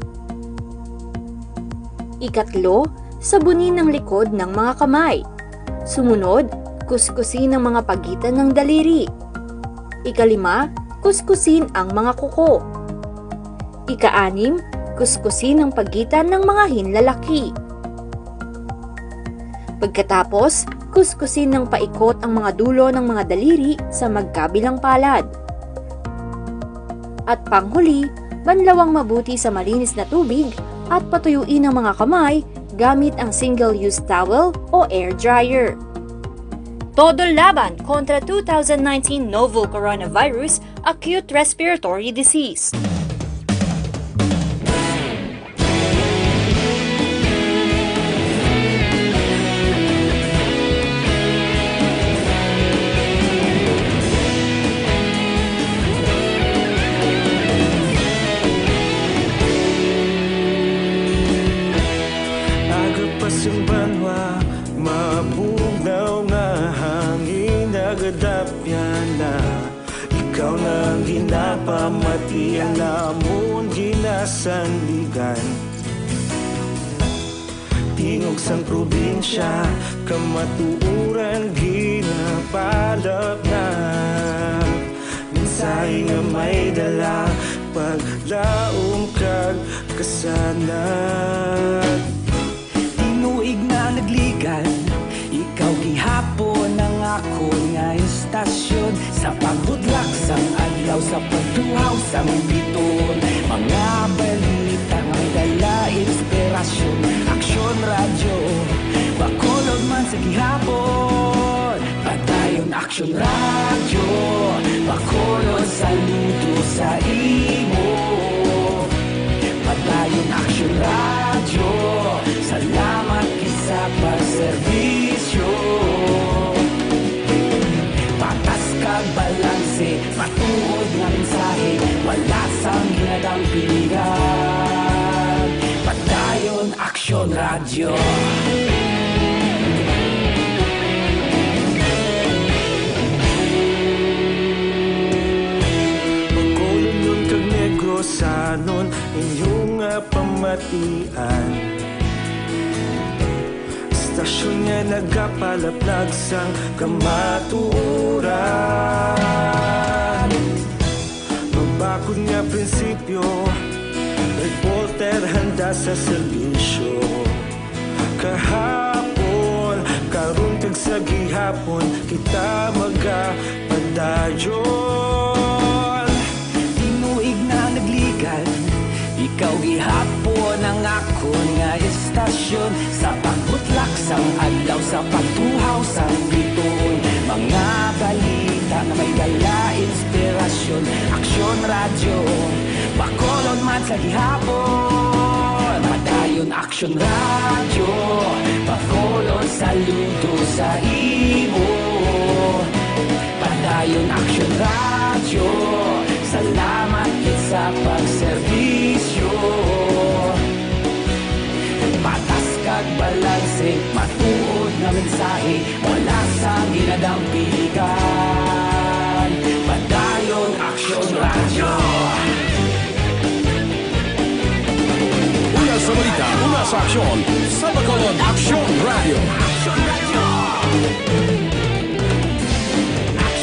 Ikatlo, sabunin ang likod ng mga kamay. Sumunod, kuskusin ang mga pagitan ng daliri. Ikalima, kuskusin ang mga kuko. Ikaanim, kuskusin ang pagitan ng mga hinlalaki. Pagkatapos, kuskusin ng paikot ang mga dulo ng mga daliri sa magkabilang palad. At panghuli, banlawang mabuti sa malinis na tubig at patuyuin ang mga kamay gamit ang single-use towel o air dryer. Todo laban kontra two thousand nineteen novel coronavirus acute respiratory disease. Agapas ang banwa, mabugnaw nga hangin, nagadapyan na. Ikaw na ang ginapamati, ang amon ginasandigan. Tingog sang probinsya, kamatuoran ginapalapnap. Mensahe nga may dala, paglaom kag kasanag. Tinuig na nagligan, ikaw gihapon ang akon nga istasyon. Sa pagbudlak sang adlaw, sa pagtuhaw sang biton, mga balita nga dala inspirasyon. Aksyon Radyo, Bacolod man sa gihapon. Padayon Aksyon Radyo, Bacolod, saludo sa imo. Padayon Aksyon Radyo, salamat gid sa pagserbisyo. Patas kag balanse, matuod nga mensahe, wala sang ginadampingan. Padayon Aksyon Radyo. Bacolodnon kag Negrosanon, inyo nga pamatian. Sa Istasyon nga nagapalaplag sang kamatuoran. Mabakod nga prinsipyo, reporter handa sa serbisyo. Kahapon, karon kag sa gihapon, kita magapadayon. Tinuig na nagligad, ikaw gihapon ang akon nga istasyon. Sa pagbutlak sang adlaw, sa pagtuhaw sang bituon, mga balita nga may dala inspirasyon. Aksyon Radyo, Bacolod man sa gihapon. Padayon Aksyon Radyo, Bacolod, saludo sa imo. Padayon Aksyon Radyo, salamat gid sa pagserbisyo. Patas kag balanse, matuod nga mensahe, wala sang ginadampigan. Padayon Aksyon Radyo. Una sa balita, una sa aksyon, sa Bacolod Aksyon Radyo.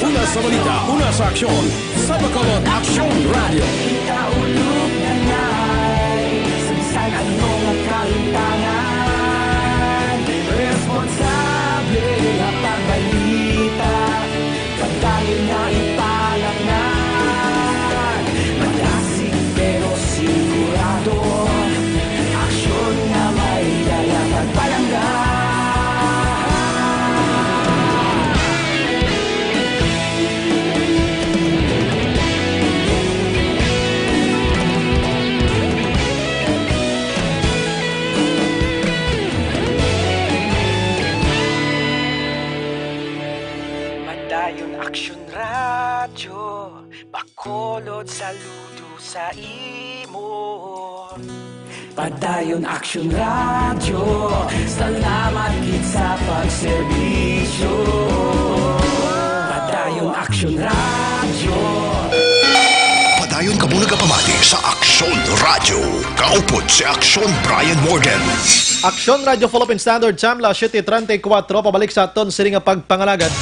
Una sa balita, una sa aksyon, sa Bacolod Aksyon Radyo. Kaulog na ngay, sa bisan ano nga kahintangan, responsable nga pagbalita, padayon na ipalatnag. Malasig pero sigurado, aksyon nga may dala pagpalangga. Padayon Aksyon Radyo, Bacolod, saludo sa imo. Padayon Aksyon Radyo, salamat gid sa pagserbisyo. Padayon Aksyon Radyo. Padayon kamo nagapamati sa Aksyon Radyo. Kaupod si Aksyon Brian Morgan. Aksyon Radyo Philippine Standard Time, las siete treinta y cuatro, pabalik sa aton sini nga pagpangalagad.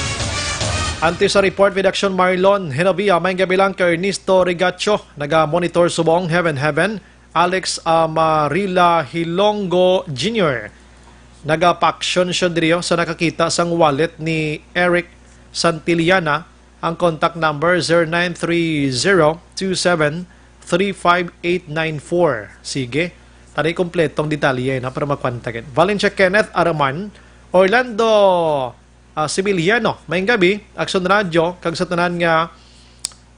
Antes sa report with Aksyon Marlon Genovia, may gabi lang kay Ernesto Rigacho, naga-monitor subong Heaven Heaven, Alex Amarila Hilongo Junior. Nagapaaksyon siya diri, oh, sa nakakita sang wallet ni Eric Santillana. Ang contact number, zero nine three zero two seven three five eight nine four. Sige. Tani kompletong detalye, no? Para makuha ta gid. Valencia Kenneth Araman, Orlando, ah, Sibiliano. Maayong gabi, Aksyon Radyo, kag sa tanan nga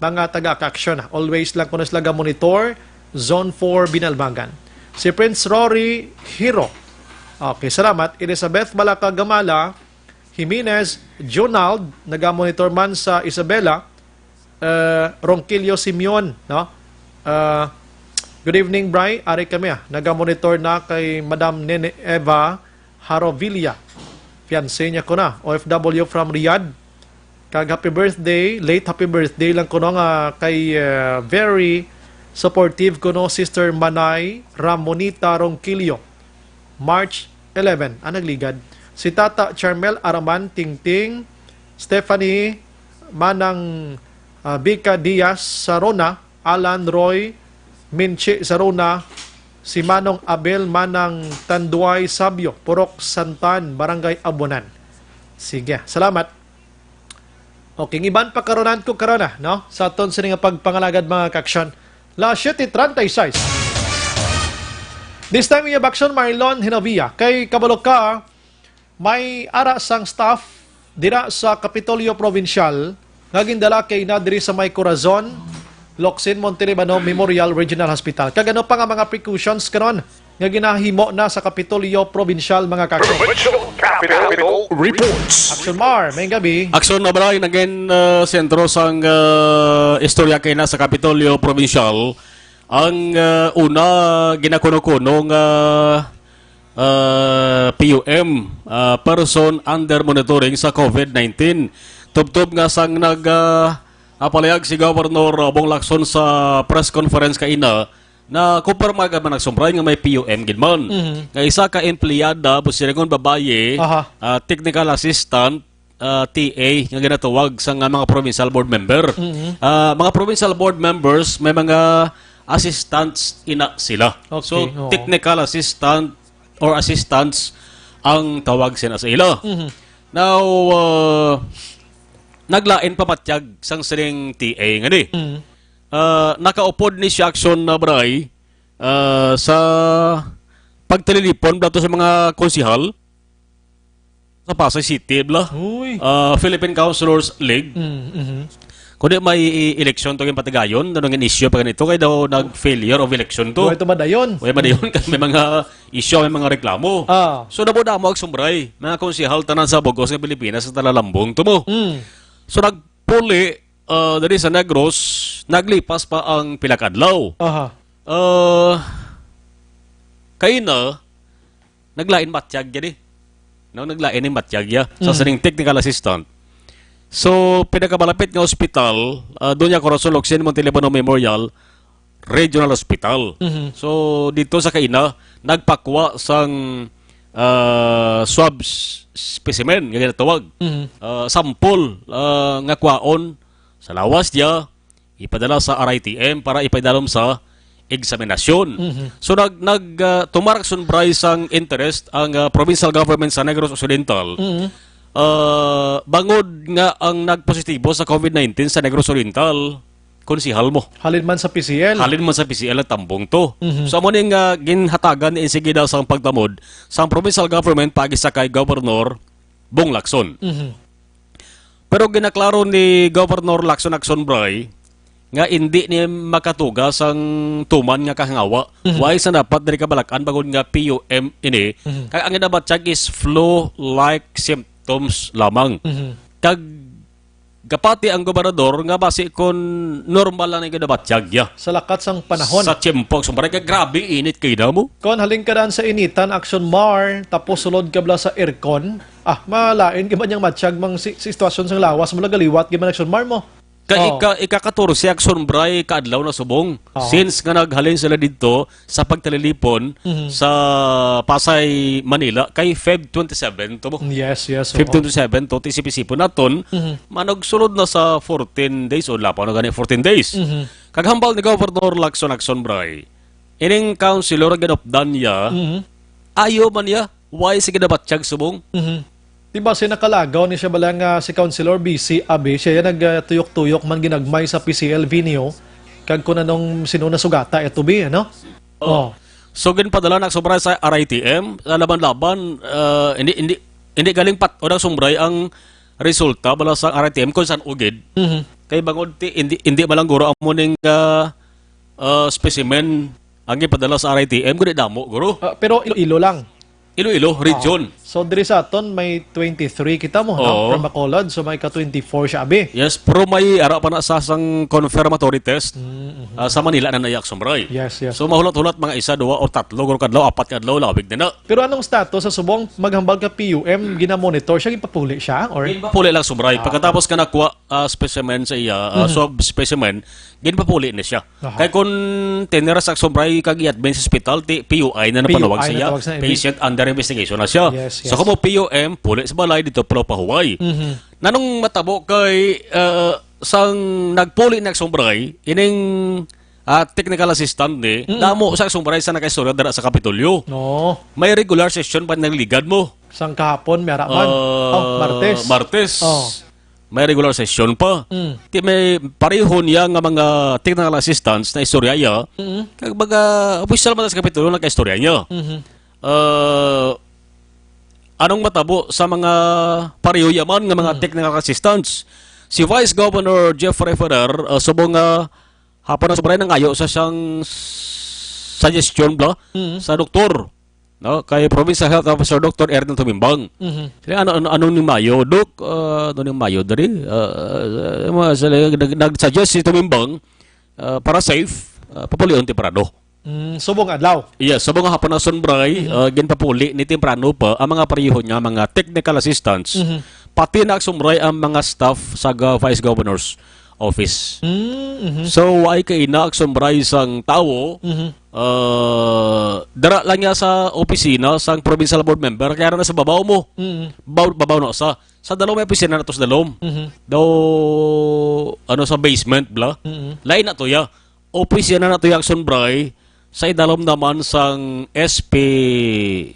mga taga-Aksyon, ah. Always lang kuno sila ga-monitor, Zone four Binalbagan. Si Prince Rory Hiro. Okay, salamat. Elizabeth Balaka Gamala, Jimenez, Jonald, naga-monitor man sa Isabela, uh, Ronquillo Simeon, no? Uh, good evening, Bri. Ari kami, ah. Naga-monitor na kay Madam Nene Eva Harovilla. Fiancé niya ko na. O F W from Riyadh. Kag happy birthday, late happy birthday lang kuno nga kay, uh, very supportive kuno, Sister Manay Ramonita Ronquillo. March eleven, ah, nagligad. Si Tata Charmel Araman Tingting, Stephanie Manang, ah, Bica Diaz Sarona, Alan Roy Minchi Sarona, si Manong Abel Manang Tanduay Sabio, Purok Santan, Barangay Abunan. Sige, salamat. Okay, ang iban pakarunan ko karana, no? Sa aton sini nga pagpangalagad, mga kaaksyon. Las siete treinta y seis. This time, we have Aksyon Marlon Genovia. Kay kabalo ka, may ara sang staff dira sa Kapitolyo Provincial nga gindala kay na diri sa may Corazon, Locsin, Montelibano Memorial Regional Hospital. Kag ano pa nga mga precautions karon nga ginahimo na sa Kapitolyo Provincial, mga kaaksyon? Provincial Capitol Reports. Aksyon Mar, maayong gabi. Aksyon na balay naging, uh, sentro sang, uh, istorya kay na sa Kapitolyo Provincial. Ang, uh, una, ginakuno-kuno nga, uh, P U M, uh, person under monitoring sa COVID nineteen. Tubtob nga sang nag, uh, ah, palayag si Governor, uh, Bong Lacson sa press conference kaina, Na kumpirma ka man nagsumbray nga may P U M gid man. Mhm. Nga isa ka empleyada, busilingon babayi, Aha. ah, technical assistant, ah, T A nga ginatawag sa nga mga provincial board member. Mhm. Ah, mga provincial board members, may mga assistants ina sila. Okay, So, oo. technical assistant or assistants ang tawag sina sa ila. Mhm. Now, ah, naglain pa matyag sang sining T A nga ni. Mhm. Ah, nakaupod ni siya aksyon na bray, ah, sa pagtililipon bala to sa mga konsihal sa Pasay City, bala. Uy. Ah, Philippine Councilors League. Mm, mhm. Kundi may i-, eleksyon to yung patigayon, ano nga issue pa ganito, kay daw nag-failure of election to. Way to madayon. Way madayon, kay may mga issue, may mga reklamo. Ah. So, damo-damo ang sumbray, mga konsihal, tanan sa bugos nga Pilipinas, sa talalambong to mo. Mm. So, nagpuli, ah, dali sa Negros, naglipas pa ang pila ka adlaw. Aha. Ah, kaina, naglain matyag gid eh. No, naglain ni matyag ya sa Mm. sining technical assistant. So, pinakamalapit nga ospital, ah, Doña Corazon Locsin Montelibano Memorial Regional Hospital. Mhm. So, dito sa kaina, nagpakwa sang, ah, swab s-, specimen nga ginatawag. Mhm. Ah, sample, ah, nga kwaon sa lawas niya, ipadala sa R I T M para ipaidalom sa eksaminasyon. Mhm. So, nag-, nag-, ah, tumar aksyon bray sang interest ang, ah, provincial government sa Negros Occidental, Mhm. ah, bangod nga ang nagpositibo sa COVID nineteen sa Negros Oriental, konsihal mo. Halin man sa P C L. Halin man sa P C L ang tambong to. Mhm. So, amo ni nga ginhatagan ni enseguida sang pagtamod sang provincial government paagi sa kay Governor Bong Lacson. Mhm. Pero ginaklaro ni Governor Lacson Aksyon Bray nga indi ni makatuga sang tuman nga kahangawa. Mhm. Why sa dapat diri kabalak-an bangod nga P U M ini? Mhm. Kag ang ginabatyag is flu-like symptoms lamang. Mhm. Kag gapati ang gobernador nga basi kon normal lang ang ginabatyag ya. Sa lakat sang panahon. Sa tiyempo, Aksyon Bray, kay grabe init kay damo. Kon halin ka daan sa initan, Aksyon Mar, tapos sulod ka bala sa aircon, ah, malain ka ba niyang matyag mang si, si sitwasyon sang lawas mo, nagaliwat ka ba, Aksyon Mar mo? Ka Oh. ika, ika-katorse, Aksyon Bray, kaadlaw na subong. Oo. Since nga naghalin sila didto sa pagtalilipon Mhm. sa Pasay, Manila, kay Feb twenty-seven to mo. Yes, yes, Feb oo. twenty-seven to, ti sipon naton, Mhm. manugsulod na sa fourteen days, o lapaw na gani, fourteen days. Mhm. Kag hambal ni Governor Lacson Aksyon Bray, ining councilor nga ginupdan niya, Mhm. ayo man niya, why sige nabatyag subong? Mhm. Di ba si nakalagaw ni siya bala nga si Councilor B C Abi, siya yan nagtuyok-tuyok man ginagmay sa P C L venue, kag kung anong sino na sugata ito bi, ano? Oh. Oh. So, ginpadala na sobra sa R I T M, sa laban-laban, ah, hindi, hindi, hindi galing pat-, o nagsumbray ang resulta bala sa R I T M kung saan ugid. Mhm. Kay bangod ti, hindi, hindi malangguro ang muning, ah, ah, specimen ang ipadala sa R I T M, kundi damo, guro. Ah, pero Iloilo lang. Iloilo, region. Ah, so, diri sa aton, may twenty-three kita mo, no? Oo. From Bacolod, so may ka twenty-four siya, abi. Yes, pero may ara pa na sa sang confirmatory test. Mm, mhm. Ah, sa Manila na naiyak sumbray. Yes, yes. So, mahulat-hulat mga isa, duwa, o tatlo, guro kadlaw, apat kadlaw, lawig na na. Pero anong status sa subong maghambal ka P U M, ginamonitor siya, ginpapuli siya, or? Ginpapuli lang sumbray. Ah. Pagkatapos ka nakuha, ah, specimen sa iya, ah, Mhm. swab specimen, ginpapuli na siya. Aha. Kay kung tinira sa sumbray kag i-admit sa ospital, ti P U I na napanawag P U I sa iya. Natawag sa iya. Patient under investigation na siya. Yes, So, yes. kamo P U M, puli sa balay dito, pero pahuway. Mhm. Nanong matabo kay, ah, sang nagpuli na sumbray, ining, ah, technical assistant ni, Mm. damo sa sumbray sa nakaistorya dira sa Kapitolyo. No. May regular session pa nagligad mo. Sang kahapon, may ara man. Ah, Oh, Martes. Martes. Oh. May regular session pa. Mm. Ti may pareho niya nga mga technical assistants na istorya niya. Mm. Kag mga opisyal man sa Kapitolyo nagkaistorya niya. Mhm. Ah, anong matabo sa mga pareho yaman nga mga Mm. technical assistants? Si Vice Governor Jeffrey Ferrer, ah, subong nga hapon na sobra nangayo sa siyang s-, suggestion bla Mm. sa doktor. No, kay Provincial Health Officer Doctor Ernel Tumimbang. Mhm. Sila, ano, ano, anong ni Mayo, Doc? Ah, ano ni Mayo diri? Ah, ah, mga sila, nag-, nag-suggest si Tumimbang, ah, para safe, ah, papulion temprano. Mm, subong adlaw. Yes, subong hapon na sunbray, Mhm. ah, ginpapuli ni temprano pa ang mga pareho niya, mga technical assistants. Mhm. Pati na sunbray ang mga staff sa ga-, vice governors. office. Mm, mhm. So, ay kaina, Action Bray, sang tawo, Mhm. ah, dara lang niya sa opisina sang provincial board member, kay ara na sa babaw mo. Mm. Baw, babaw na sa. Sa dalom may opisina na to sa dalom. Mhm. Daw, ano, sa basement, bla? Mhm. Lain na to ya. Opisina na to ya, Action Bray, sa idalom naman sang S P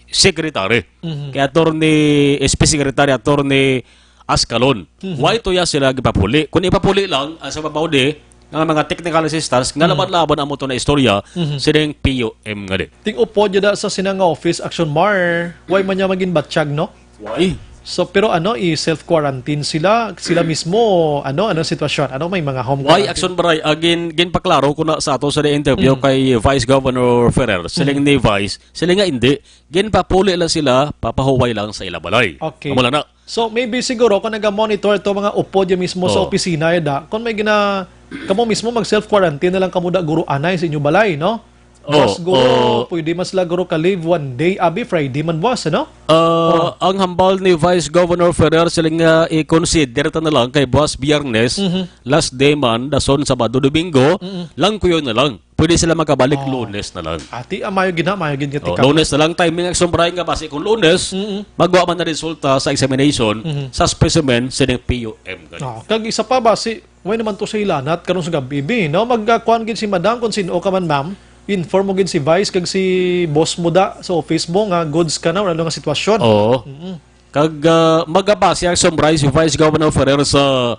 secretary. Mhm. Kay attorney, S P secretary, attorney Ascalon. Mhm. Why to ya sila gipapuli? Kung ipapuli lang, ang sa babaw di, nga mga technical assistance, nga Mhm. laban-laban amo to na istorya, Mhm. sining P U M nga di. Ting upod yada sa sinang nga office, Action Mar, why man niya maging batsyag, no? Why? So, pero ano, i-self-quarantine sila, sila mismo, ano, ano sitwasyon? Ano, may mga home Why, quarantine? Action Bray? Agin, ginpaklaro ko na sa ato sa interview Mm. kay Vice Governor Ferrer. Siling Mm. ni Vice, siling nga hindi. Ginpapuli lang sila, papahuway lang sa ila balay. Okay. Amo lang na. So, maybe siguro kung naga-monitor to mga upod yung mismo sa Oh. opisina, yada, kung may gina, kamo mismo mag-self-quarantine na lang kamo da guro anay sa inyo balay, no? Oh, Boss, guro, oh. Pwede man sila guro ka-leave one day, abi, Friday man, boss, ano? Uh, ang hambal ni Vice Governor Ferrer, siling nga i-consider ta na lang kay buwas Biyernes, Mhm. last day man, dason Sabado, Domingo, Mm-mm. langkuyon na lang. Pwede sila makabalik Oh. Lunes na lang. Ati, ah, mayo gid na, mayo gid nga Oh, tikang. Lunes na lang, timing, Action Bray, nga basi kung Lunes, Mm-mm. magwa man na resulta sa examination Mhm. sa specimen sining P U M gani. Oh, kag isa pa ba, si, way naman to sa ilanat karon sa gabi, bi, no? Magkuan gid si madam kung sino ka man, ma'am. Inform mo gid si Vice kag si boss mo da sa office mo nga goods ka na, wala nga sitwasyon. Oo. Mm-mm. Kag ah, magabase ang Action Bray si Vice Governor Ferrer sa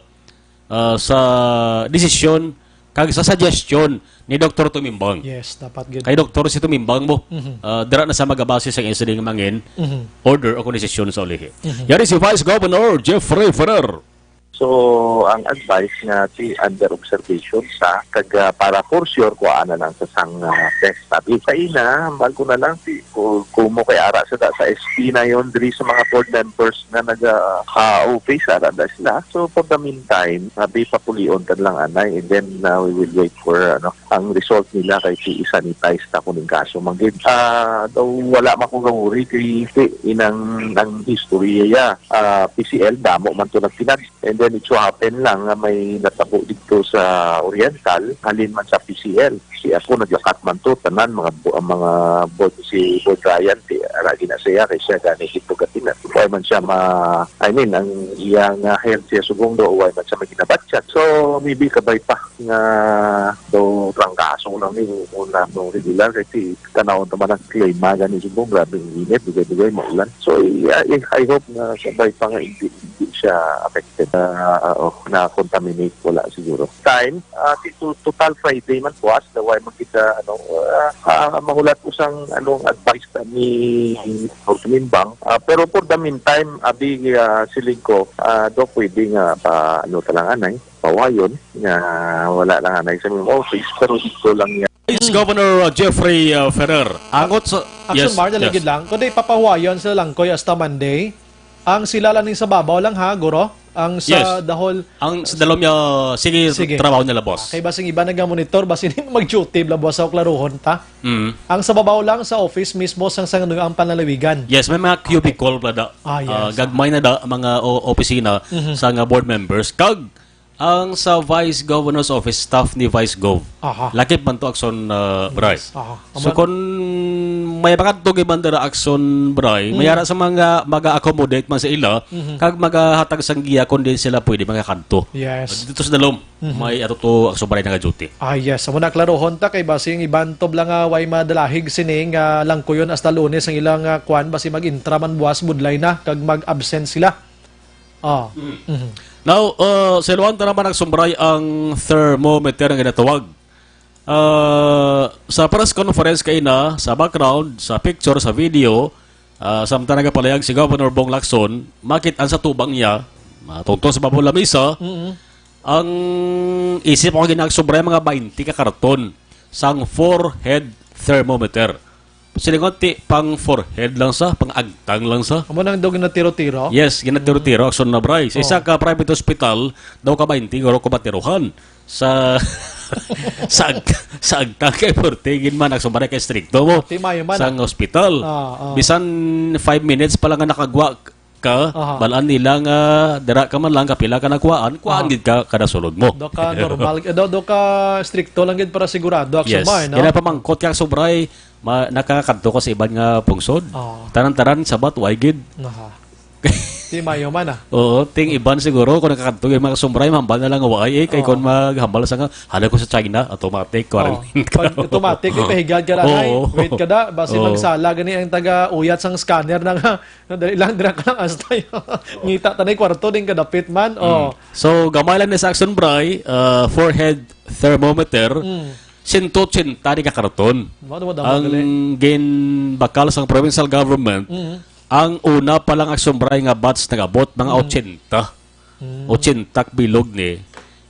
ah, sa desisyon kag sa suggestion ni Doktor Tumimbang. Yes, dapat gid. Kay doktor si Tumimbang mo. Mhm. Ah, dira na sa magabase sa insiling mangin, Mhm. order o kondisyon sa ulihi. Mhm. Yari si Vice Governor Jeffrey Ferrer. So, ang advice nga si under observation sa kag ah, para for sure kuha na lang sa sang ah, test sabi. Sa ina, bago na lang si ku- kumo kay ara sa da- sa S P na yon diri sa mga board members nga naga ah, office ara da sila. So for the meantime, sabi papulion ta lang anay and then ah, we will wait for ano ang result nila kay si sanitize ta kuning kaso manggid. Ah, daw wala man ko gawuri kay si inang ang history ya. Ah, P C L damo man to nagtinag. And then it so happen lang nga may natabo dito sa Oriental, halin man sa P C L. Si ako naglakat man to, tanan mga bu- ang mga board si Board Ryan, ti ara gina siya kay siya gani gid bugatin na. Why man siya ma I mean, ang iyang uh, health siya subong do, why man siya maginabatsyag. So maybe kabay pa nga do trangkaso lang ni una no regular kay si tanawon ta man ang klima gani subong grabe ang init, dugay-dugay maulan. So I, I, I hope nga kabay pa nga hindi, hindi siya affected. Uh, uh, oh, na contaminate wala siguro. Time, uh, si to- total Friday man buwas, the why magkita ano uh, uh, mahulat ko sang anong advice ta ni Mimbang. Uh, pero for the meantime, abi uh, siling ko, uh, do pwede nga pa ano talang anay, pawayon nga wala lang anay sa mga office pero dito lang niya. Is Governor uh, Jeffrey uh, Ferrer. Angot sa Action yes, Mar, yes. Lagid lang. Kundi papahuwayan sila lang koy hasta Monday. Ang sila lang ning sa babaw lang ha, guro. Ang sa Yes. the whole Ang sa dalom niya, sige, Sige. Trabaho nila, boss. Kay basing iba nagamonitor, basing mag-duty, bla, boss, sa klaruhon ta. Mm. Ang sa babaw lang sa office mismo sang sang ang panlalawigan. Yes, may mga cubicle pala da. Ah, yes. Ah, gagmay na da mga o- opisina Mhm. sa nga board members. Kag ang sa Vice Governor's Office, staff ni Vice Gov. Aha. Lakip man to, Action uh, Bray. Aha. So kung may makadto gid man dira, Action Bray, Mhm. may ara sa mga mag-accommodate man sa ila, Mhm. kag magahatag sang giya kung di sila pwede makakadto. Yes. Dito sa dalom, Mhm. may ato to, Action Bray, naka-duty. Ah, yes. Amo na klarohon ta kay basing iban to bla nga way madalahig sini nga langkuyon hasta Lunes ang ilang ah, kwan, basi mag-intra man buwas budlay na kag mag-absent sila. Ah. Mhm. Now, uh, sa iluan ta naman, Action Bray, ang thermometer nga ginatawag. Uh, sa press conference kaina, sa background, sa picture, sa video, uh, samtang nagapalayag si Governor Bong Lacson, makit-an sa tubang niya, matungtong sa babo lamisa, Mhm. ang isip ko gina, Action Bray, mga twenty ka karton sang forehead thermometer. Silingon ti pang forehead lang sa, pang agtang lang sa. Amo nang daw ginatiro-tiro. Yes, ginatiro-tiro, Action Bray. Sa isa Oh. ka private hospital, daw ka twenty, guro ko batiruhan. Sa sa ag- sa agtang kay forty gid man, Action Bray, kay stricto mo. Ti mayo man. Sa hospital. Ah, ah. Bisan five minutes pa lang nga nakagwa, ka, Aha. balaan nila nga dira ka man lang, kapila ka nakuhaan, kuhaan Aha. gid ka kada sulod mo. Do ka normal, eh, do, do ka stricto lang gid para sigurado, Action Yes. Mar, no? Kaya pamangkot ka, Sobray, ma-, nakakadto ka sa iban nga pungsod. Oo. Tanan-tanan, sabat, way gid. Aha. Di mayo man, ah. Oo, ting iban siguro, kung nakakadto yung mga Sobray, hambal na lang nga way, eh, kay Oo. kung maghambal sa nga, hala ko sa China, automatic, Oo. quarantine ka. Pag automatic, eh, pahigad ka na, Oo. ay, wait ka na, basi Oo. magsala gani ang taga-uyat sang scanner na nga, no, dali lang, dira ka lang, hasta yung ngita ta na yung kwarto, din kadapit man, Mm. oh. So, gamay lang ni sa Action Bray, uh, forehead thermometer, Mm. sento ochenta ni ka karton. Ano mo, dama Ang gali? ginbakal sang provincial government, Mm. ang una pa lang Action Bray nga batch nag-abot, mga Mm. ochenta. Mm. Ochenta bilog ni.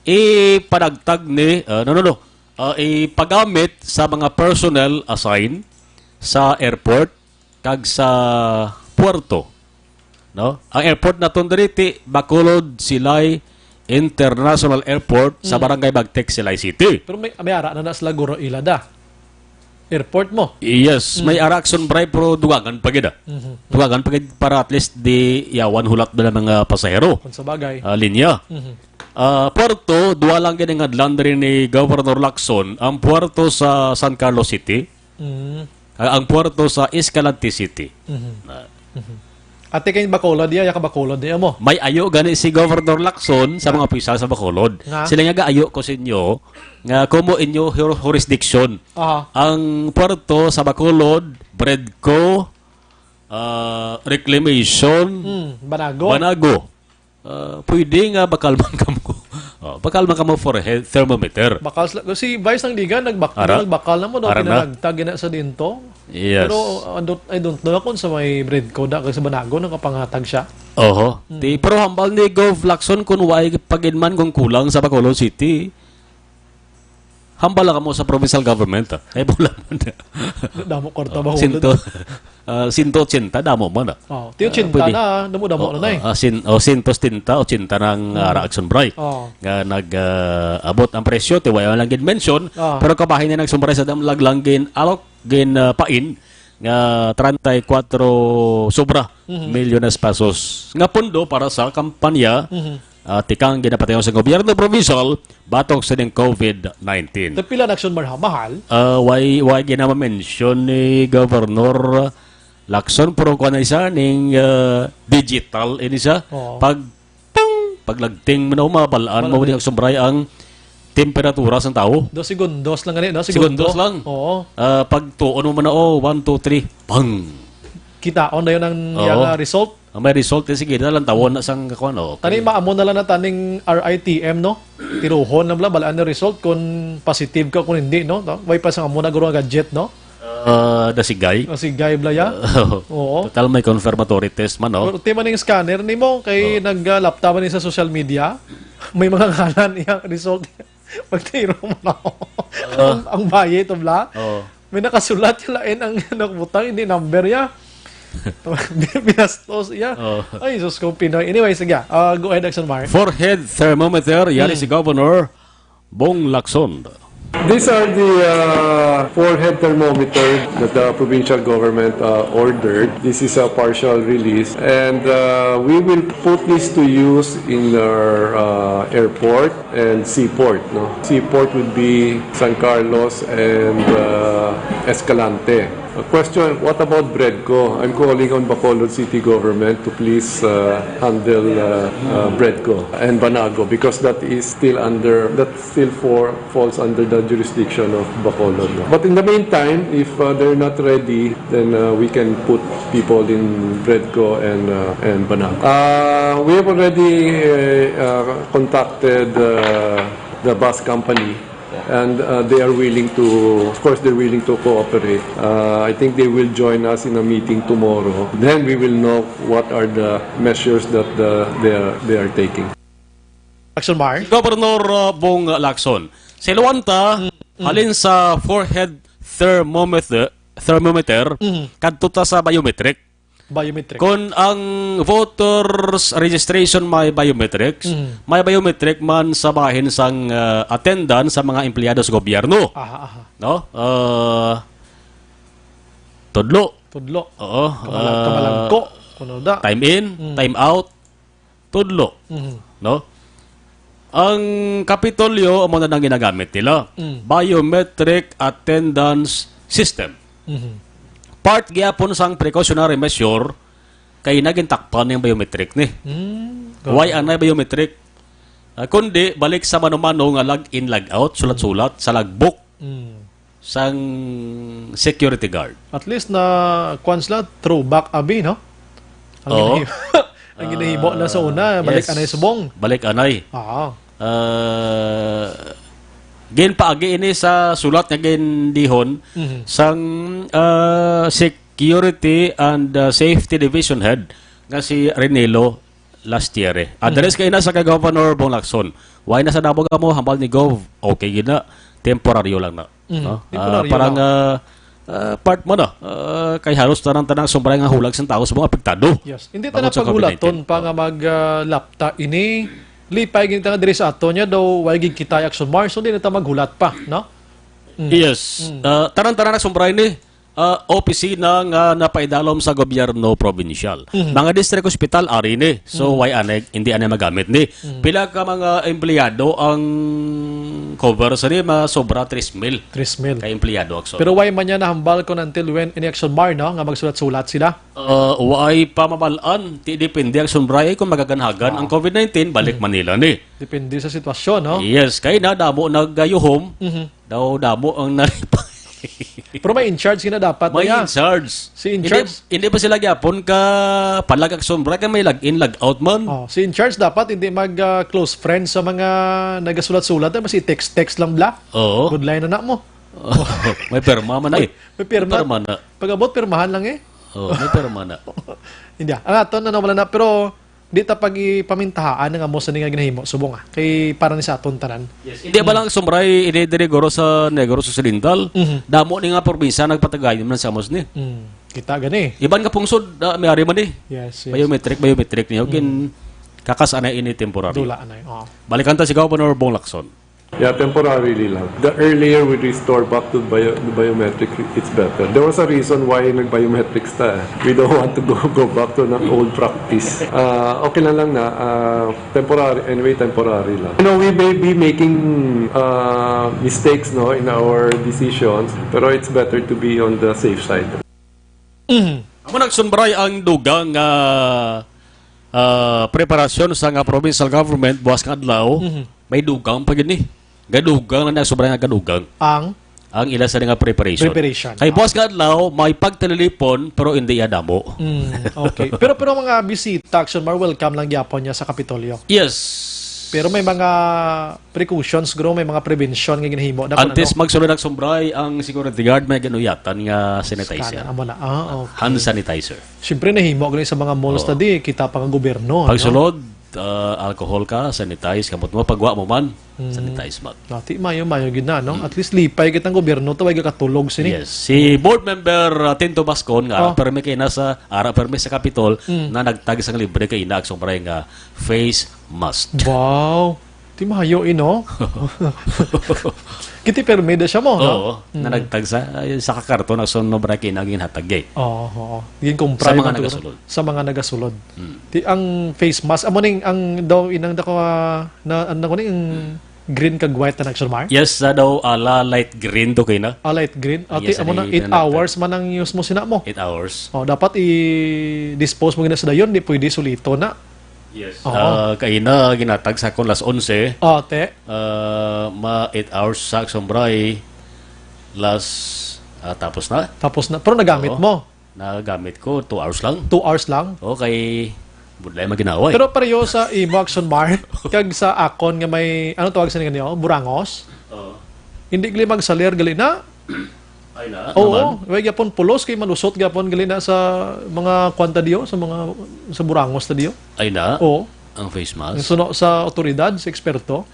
Ipanagtag ni, uh, no, no, no. Uh, ipagamit sa mga personnel assign sa airport kag sa puerto. No? Ang airport naton diri ti Bacolod Silay International Airport sa Mm. Barangay Bagtek, Silay City. Pero may, may ara na na sila guro ila da. Airport mo. Yes, Mm. may ara Action Bray, pero dugangan pa gid, ah. Mhm. Dugangan pa gid para at least di yawan hulat na ng mga pasahero. Kung sa bagay. Ah, linya. Mhm. Ah, puerto, duwa lang gid ang hadlan diri ni Governor Lacson, ang puerto sa San Carlos City, Mm. ah, ang puerto sa Escalante City. Mhm. Ah. Mhm. Ate, kay Bacolod, di, aya ka Bacolod, di mo? May ayo gani si Governor Lacson sa mga opisyal sa Bacolod. Nga? Sila nga, ayo ko sa inyo nga kumo inyo hur-, jurisdiction. Aha. Ang puerto sa Bacolod, Bredco, ah, Reclamation, Mm, Banago. Banago. Ah, pwede nga bakal man kamo. Oh, bakal man kamo forehead thermometer. Bakal sila, si Vice ng Liga, nagbak-, Ara? nagbakal na mo, no? Ara na? Pinanagtag na sa dinto. Yes. Pero, uh, I don't, I don't know kung sa may Bredco da, kag sa Banago, nakapangatag siya. Oho. Mm. Ti, pero hambal ni Gov Lacson, kung way pa gid man kung kulang sa Bacolod City, hambal lang kamo sa provincial government, ah. Ay, wala man. Damo kwarta Oh, ba, sinto, wala na? ah, sinto ochenta, damo man, ah. Oh, ti ochenta Ah, pwede. na, damo-damo Oh, na na eh. ah, sin-, oh, sinto setenta, ochenta na ang, ah, Mm. Action Bray Oh. nga nag, ah, abot ang presyo, ti wala lang gid mention, Ah. pero kabahin na nagsumbray sa dam laglang gin alok, gin, ah, pain nga treinta y cuatro sobra Mhm. milyones pesos nga pondo para sa kampanya, Mhm. ah, tikang ginapatayon sa gobyerno provincial batok sa ning covid nineteen. Tapila na, Action Mar, ha? Mahal? Ah, why, why ginama-mention ni Governor Lacson, pero kuha na isa ning, ah, digital ini siya. Oo. Pag, pang, paglagting mo na, mabalaan mo Mabalaan. ni Action Bray ang temperatura sang tawo. Dos segundos lang gani, no? Segundos Segundo. lang. Oo. Ah, pag tuon mo man na, oh, one, two, three, pang! Kitaon na yun ang Oo. iyang, ah, result. Ang may result, eh, sige na lang, tawon na sang kakuan, oh, okay. Tani, maamo na lang na taning R I T M, no? Tiruhon na lang, balaan ang result kung positive ka, kung hindi, no? No? Way pa sang amo na guro nga gadget, no? Ah, nasigay. Nasigay, bala, ya? Oo. Oo. Total, may confirmatory test man, no? Pero ti man yung scanner nimo, kay Oo. nag, ah, lapta man ni sa social media, may mga ngalan iyang result. Pagtiro mo na ako. Ah. Ang, ang baye to, bla? Oo. May nakasulat yung lain ang nakabutang, hindi number ya. Binastos iya. Oo. Ay, sus, kung Pinoy. Anyway, sige. Ah, go ahead, Action Mark. Forehead thermometer, yari Hmm. si Governor Bong Lacson. These are the, uh, forehead thermometer that the provincial government, uh, ordered. This is a partial release, and, uh, we will put this to use in our, uh, airport and seaport, no? Seaport would be San Carlos and, uh, Escalante. A question, what about Bredco? I'm calling on Bacolod City Government to please, uh, handle, uh, uh, Bredco and Banago, because that is still under, that still for, falls under the jurisdiction of Bacolod, no? But in the meantime, if, uh, they're not ready, then, uh, we can put people in Bredco and, uh, and Banago. Uh, we have already, uh, uh, contacted, uh, the bus company, and, uh, they are willing to, of course, they're willing to cooperate. Uh, I think they will join us in a meeting tomorrow. Then we will know what are the measures that the, they are, they are taking. Action Mar? Governor, uh, Bong Lacson. Sa Luanta, Mm, mm. halin sa forehead thermometer, thermometer, Mm. kadto ta sa biometric. Biometric. Kung ang voters registration may biometrics, Mm. may biometric man sa bahin sang, uh, attendance sa mga empleyado sa gobyerno. Aha, aha. No? Uh, tudlo. Tudlo. Oo, Kamalag-, ah, kamalagko. Ano da? Time in, Mm. time out, tudlo. Mhm. No? Ang Kapitolyo, amo na nang ginagamit nila. Mm. Biometric attendance system. Mhm. Part gyapon sang precautionary measure, kay nagintakpan yung biometric ni. Mm. Why anay biometric? Ah, kundi, balik sa mano-mano nga log in, log out, sulat-sulat, sa logbook Mm. sang security guard. At least na, kuwan sila, throwback abi, no? Ang Oo. ginahi-, ang ginahimo na sa una, Ah, balik yes. anay subong. Balik anay. Oo. Ah, ginpaagi ini sa sulat nga gindihon Mhm. sang, ah, Security and, ah, Safety Division Head nga si Renelo Lastiere. Address Mhm. kay na sa kay Governor Bong Lacson. Why na sa Davao kamo, hambal ni Gov? Okay gid na. Temporaryo lang na. Mhm. No? Ah, Temporaryo parang, lang. ah, ah, part mo na. Ah, kay halos tanang-tanang sumbray nga hulag sang tao sa mga apektado. Yes. Hindi ta Tungod na sa paghulaton COVID nineteen. pa nga mag, ah, lapta ini. Lipay gid ta nga diri sa ato niya daw, way gid kita action march, so di na ta maghulat pa, no? Mm. Yes. Mm. Ah, tanang-tanang na sumbray ni, ah, opisina nga napaidalom sa gobyerno probinsyal. Mhm. Mga district hospital, ari ni. So, Mhm. why anay, hindi anay magamit ni? Mhm. Pila ka mga empleyado ang cover sa ni? Mga sobra tres mil Tres mil. ka empleyado, actually. Pero why man niya nahambal kung until when ini action mar, no? Nga magsulat-sulat sila? Uh, why pa mabalaan? Ti depende ang sunbray kung magaganhagan Ah. ang COVID nineteen, balik Mhm. Manila ni. Depende sa sitwasyon, no? Yes, kay na damo nagayuhom, Mhm. daw damo ang nalipay. Pero may in charge gina dapat May niya. in charge. Si in Hindi, charge? hindi ba sila gyapon ka palag ang sunbray kay may log in, log out man? Oh, si in charge dapat hindi mag, ah, close friend sa mga nagasulat-sulat, eh, basi text-text lang bla. Oo. Good line na na mo. May pirma man May, eh. may pirma. May pirma na. Pag-abot, pirmahan lang eh. Oo, may pirma na. Hindi. Ang aton, ano, wala na. Pero, di ta pag-ipamintahaan nga mo sa nga ginahimo. Subong ah. Kay para ni sa aton tanan. Yes. Hindi ba lang sumray, ini diri guro sa Negros Occidental? Mhm. Damo ni nga probinsya nagpatagayon man sa amos ni. Mm. Kita gani. Iban nga pungsod, ah, may ari man eh. Yes, yes. Biometric, biometric niya. Mm. Kin, kakas anay ini temporary. Dula anay, oh. Balikan ta si Governor Bong Lacson. Yeah, temporarily lang. The earlier we restore back to bio-, the biometric, it's better. There was a reason why nag-biometrics ta. We don't want to go, go back to the old practice. Uh, okay lang lang na. Uh, temporary, anyway, temporary lang. You know, we may be making uh, mistakes, no, in our decisions, pero it's better to be on the safe side. Mm. Amo nagsunbray ang dugang nga, ah, preparasyon sa nga provincial government buwas nga adlaw. Mhm. May dugang pa gid ni. Gadugang na na, sobra nga gadugang. Ang? Ang ila sa nga preparation. Preparation. Kay buwas nga adlaw, may pagtalilipon, pero hindi ya damo. Mm, okay. Pero, pero mga bisita, action mar, welcome lang gyapon niya sa Kapitolyo. Yes. Pero may mga precautions, guro, may mga prevention nga ginahimo na. Antes magsulod ang sumbray, ang security guard may ginuyatan nga sanitizer. Scan, amo na. Ah, okay. Hand sanitizer. Siyempre, nahimo gani sa mga malls Oo. na di, kita pa nga gobyerno, ano? Pagsulod, ah, alcohol ka, sanitize, kamot mo, pagwa mo man, Mm. sanitize mo. Dati, mayo, mayo gid na, no? Mm. At least, lipay kitang gobyerno, to, ay katulog sini. Yes. Si board member, ah, Tinto Bascon, nga, Oh. permi kay nasa, ara permi sa Capitol, Mm. na nagtag sang libre kay ina, ang sumbray nga face mask. Wow. Ti mayo, eh, no? Kiti permi da siya mo, no? Oo, Mm. nanagtag sa, ay, sa kakarton, ang sunod na kinagin hatag, eh. Oo, oo. Ginkumpra Sa mga man, nagasulod. Sa mga nagasulod. Mm. Ti, ang face mask, amo ning, ang daw, inang dako, ah, na, ano ko ni, ang Mm. green kag white na nagsulmar? Yes, sa daw, ala light green to kay na. Ah, light green? Ah, ti, Yes, amo na, ay, eight na hours man ang use mo sina mo. Eight hours. Oh, dapat i-dispose mo gina sa dayon, di pwede sulito na. Yes. Oo. Ah, kaina, ginatag sa akon las onse. Oh, te. Ah, ma eight hours sa sombray. Las, ah, tapos na. Tapos na. Pero nagamit Oo. mo? Nagamit ko, two hours lang. Two hours lang? Okay. Budlay maginaway. Pero pareho sa imo, Action Mar, kag sa akon nga may, ano tawag sa ninyo? Burangos? Oo. Hindi gali magsalir gali na? Ay na, Oo, naman. Way gyapon pulos kay malusot gyapon gali na sa mga kwanta diyo, sa mga, sa burangos na diyo. Ay na? Oo. Ang face mask? Ang suno sa otoridad, sa eksperto.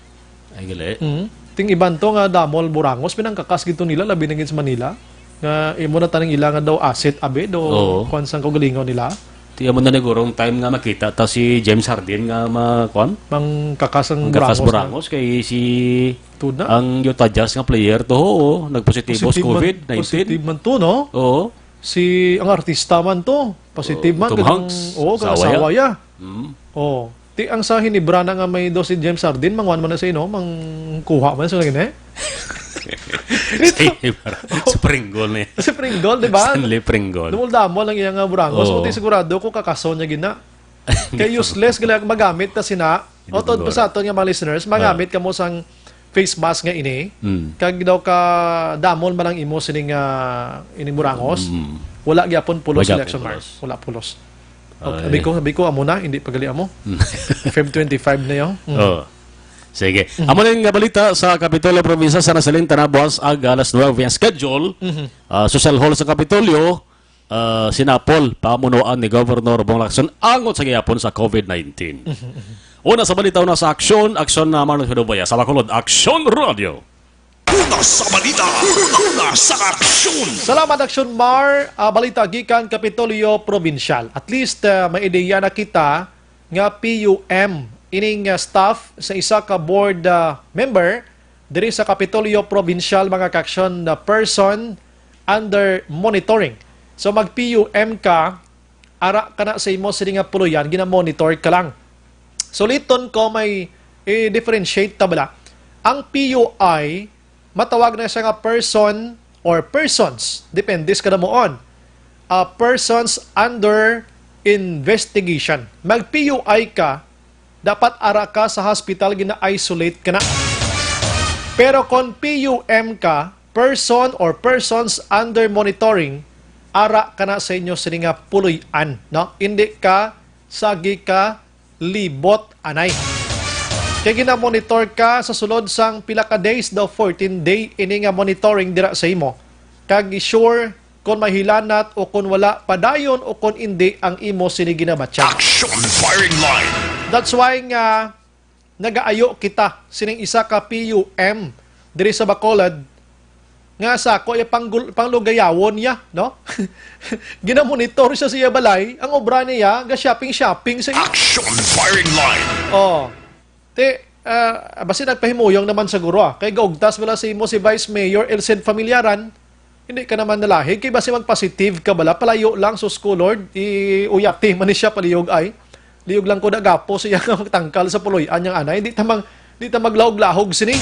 Ay, gali. Mm. Ting iban to nga damol burangos, pinangkakas gid to nila, labi na gid sa Manila. Nga imo na taning ila nga daw asset, abi, do Oo. kwan sang kaugalingon nila. Ti amo na nigurong time nga makita ta si James Harden nga ma-, kwan? Mangkakas ang Ang kakas burangos na. burangos kay si Tuna? ang Utah Jazz nga player to, oo, nagpositibo sa Positive man, covid nineteen. positive man to, no? Oo. Si, ang artista man to. Positive man, Tom kag ang, Hanks, oo, kag asawa asawa ya. Mm. Oh. Ti ang sa Ginebra na nga may daw si James Hardin, mangwan man na sa ino, mangkuha man sa gani. Si Pringle ni. Si Pringle, di ba? Stanley Pringle. Dumol-damol ang iya nga burangos. Oo. Buti sigurado ko kakaso niya gina. Kay useless gali magamit na sina. Hindi Otod ko pa sa aton nga mga listeners, magamit kamo sang face mask nga ini. Mm. Kag daw ka damol man ang imo sining, ah, ining burangos. Mm. Wala gyapon pulos Wala election pulos. March. Wala pulos. Okay, Ay. sabi ko, sabi ko, amo na, hindi pa gali amo. Mm. Feb twenty-five na yun. Mm. Oh. Sige. Mm. Amo na yung balita sa Kapitolyo Probinsya sa Nasalin, Tanabas, ag alas nuebe ang schedule. Mhm. Ah, Social Hall sa Kapitolyo, ah, sinapol, pamunuan ni Governor Bong Lacson, angot sa gihapon sa covid nineteen. Mhm, mhm. Una sa balita, una sa aksyon, aksyon na Marlon Hidobaya. Sa Bacolod, Aksyon Radio. Una sa balita, una sa aksyon. Salamat, Aksyon Mar. Ah, balita gikan Kapitolyo Provincial. At least, ah, may ideya na kita nga P U M ining, ah, staff sa isa ka board, ah, member diri sa Kapitolyo Provincial, mga kaaksyon, na person under monitoring. So, mag-P U M ka, ara ka na sa imo sini nga puloy-an, gina-monitor ka lang. Suliton ko, may i-differentiate ta bala. Ang P U I, matawag na siya nga person or persons, depende sa kadamuon. Ah, persons under investigation. Mag-P U I ka, dapat ara ka sa hospital, gina-isolate ka na. Pero kung P U M ka, person or persons under monitoring, ara ka na sa inyo sini nga puloy-an, no? Hindi ka sagi ka libot anay. Kay gina-monitor ka sa sulod sang pila ka days daw, fourteen day ini nga monitoring dira sa imo. Kag sure kon mahilanat o kon wala padayon o kon indi ang imo sini ginabatyag. Action firing line. That's why nga nagaayo kita sining isa ka P U M diri sa Bacolod nga sa ako ay panggul-, panglugayawon niya, no? Ginamonitor siya sa iya balay, ang obra niya, ga-shopping-shopping sa iya. Action firing line. Oh. Ti, ah, basi nagpahimuyong naman siguro, ah. Kay gaugtas bala sa imo si Vice Mayor Elcid Familiaran, hindi ka naman nalahig. Kay basi mag-positive ka bala, palayo lang, sus ko, Lord. I-, uyati man ni siya palihog ay. Lihog lang ko nagapo siya nga magtangkal sa puloy-an niyang anay. Di ta mag-, di ta maglahog-lahog sini.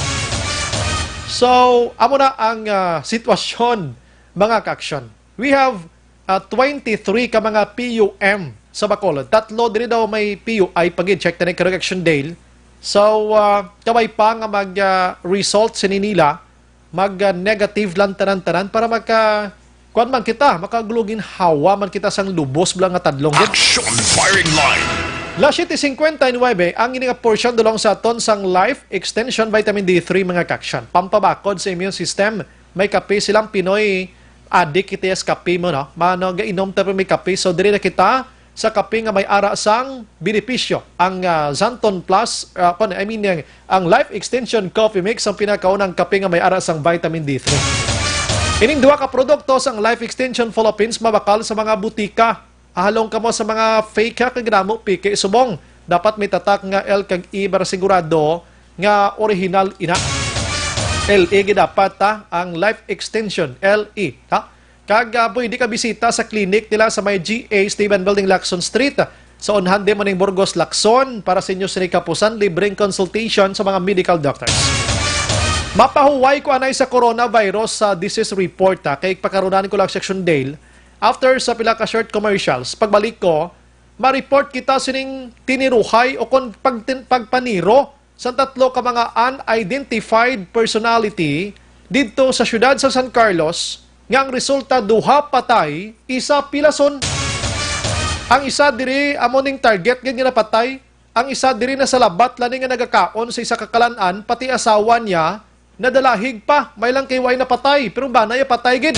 So, amo na ang, ah, sitwasyon, mga ka-aksyon. We have, ah, twenty-three ka mga P U M sa Bacolod. Tatlo diri daw may P U I, pag-check na ni Correction Dale. So, ah, kabay pa nga mag, ah, result sini nila, mag, ah, negative lang tanan-tanan para maka, kuwan man kita, makagluginhawa man kita sang lubos bala nga tadlong gid. Action firing line. Las siete cincuenta y nueve ang ini nga portion dulong sa aton sang Life Extension Vitamin D three, mga ka-aksyon. Pampabakod sa immune system, may kape silang Pinoy, adik kita sa kape mo, no? Mano, gainom ta pa may kape. So, diri na kita sa kape nga may ara sang benepisyo. Ang, ah, Xanthone Plus, ah, kun, I mean, ang, ang Life Extension Coffee Mix ang pinakaunang kape nga may ara sang vitamin D three. Ining duha ka produkto sang Life Extension Philippines mabakal sa mga butika. Ahalong kamo sa mga fake, ha, kag damo piki subong. Dapat may tatak nga L kag E para sigurado nga original ina. L E gid dapat, ha, ang Life Extension, L E, ha? Kag, ah, pwede ka bisita sa clinic nila sa may G A Esteban Building, Lacson Street. Sa unhan di mo ning Burgos, Lacson, para sa inyo sini kapusan, libreng consultation sa mga medical doctors. Mapahuway ko anay sa coronavirus sa disease report, ha, kay pakarunan ko lang Section Dale. After sa pila ka short commercials, pagbalik ko, ma-report kita sining tiniruhay o kon pagtin-, pagpaniro sang tatlo ka mga unidentified personality didto sa siyudad sa San Carlos, nga ang resulta, duha patay, isa pilason. Ang isa diri amo ning target gid nga napatay. Ang isa diri nasalabat lani nga nagakaon sa isa ka kalan-an, pati asawa niya nadalahig pa. May lang kay way napatay, pero bana iya patay gid.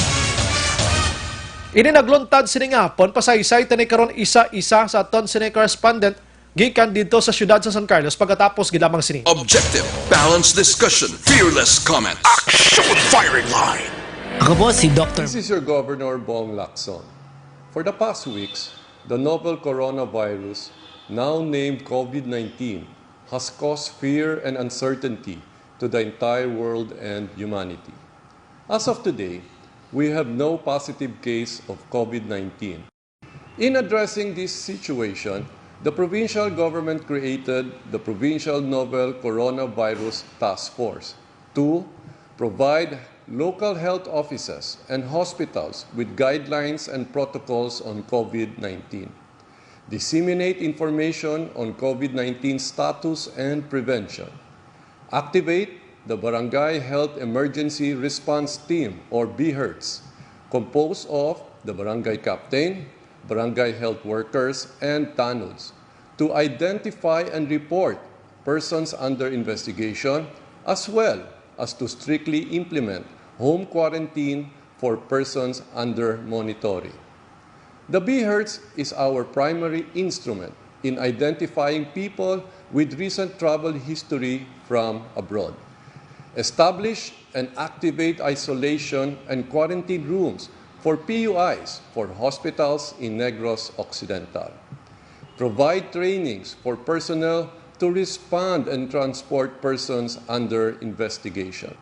Ini nagluntad sining hapon, pasaysay ta ni karon isa-isa sa aton sini correspondent gikan didto sa siyudad sa San Carlos pagkatapos gid lamang sini. Objective, balanced discussion, fearless comments. Action firing line. Ako po si Doctor This is your Governor Bong Lacson. For the past weeks, the novel coronavirus, now named covid nineteen, has caused fear and uncertainty to the entire world and humanity. As of today, we have no positive case of covid nineteen. In addressing this situation, the provincial government created the Provincial Novel Coronavirus Task Force to provide local health offices and hospitals with guidelines and protocols on COVID nineteen, disseminate information on COVID nineteen status and prevention, activate the Barangay Health Emergency Response Team, or BHERTs, composed of the barangay captain, barangay health workers, and tanods to identify and report persons under investigation, as well as to strictly implement home quarantine for persons under monitoring. The BHERTs is our primary instrument in identifying people with recent travel history from abroad. Establish and activate isolation and quarantine rooms for P U Is for hospitals in Negros Occidental. Provide trainings for personnel to respond and transport persons under investigation.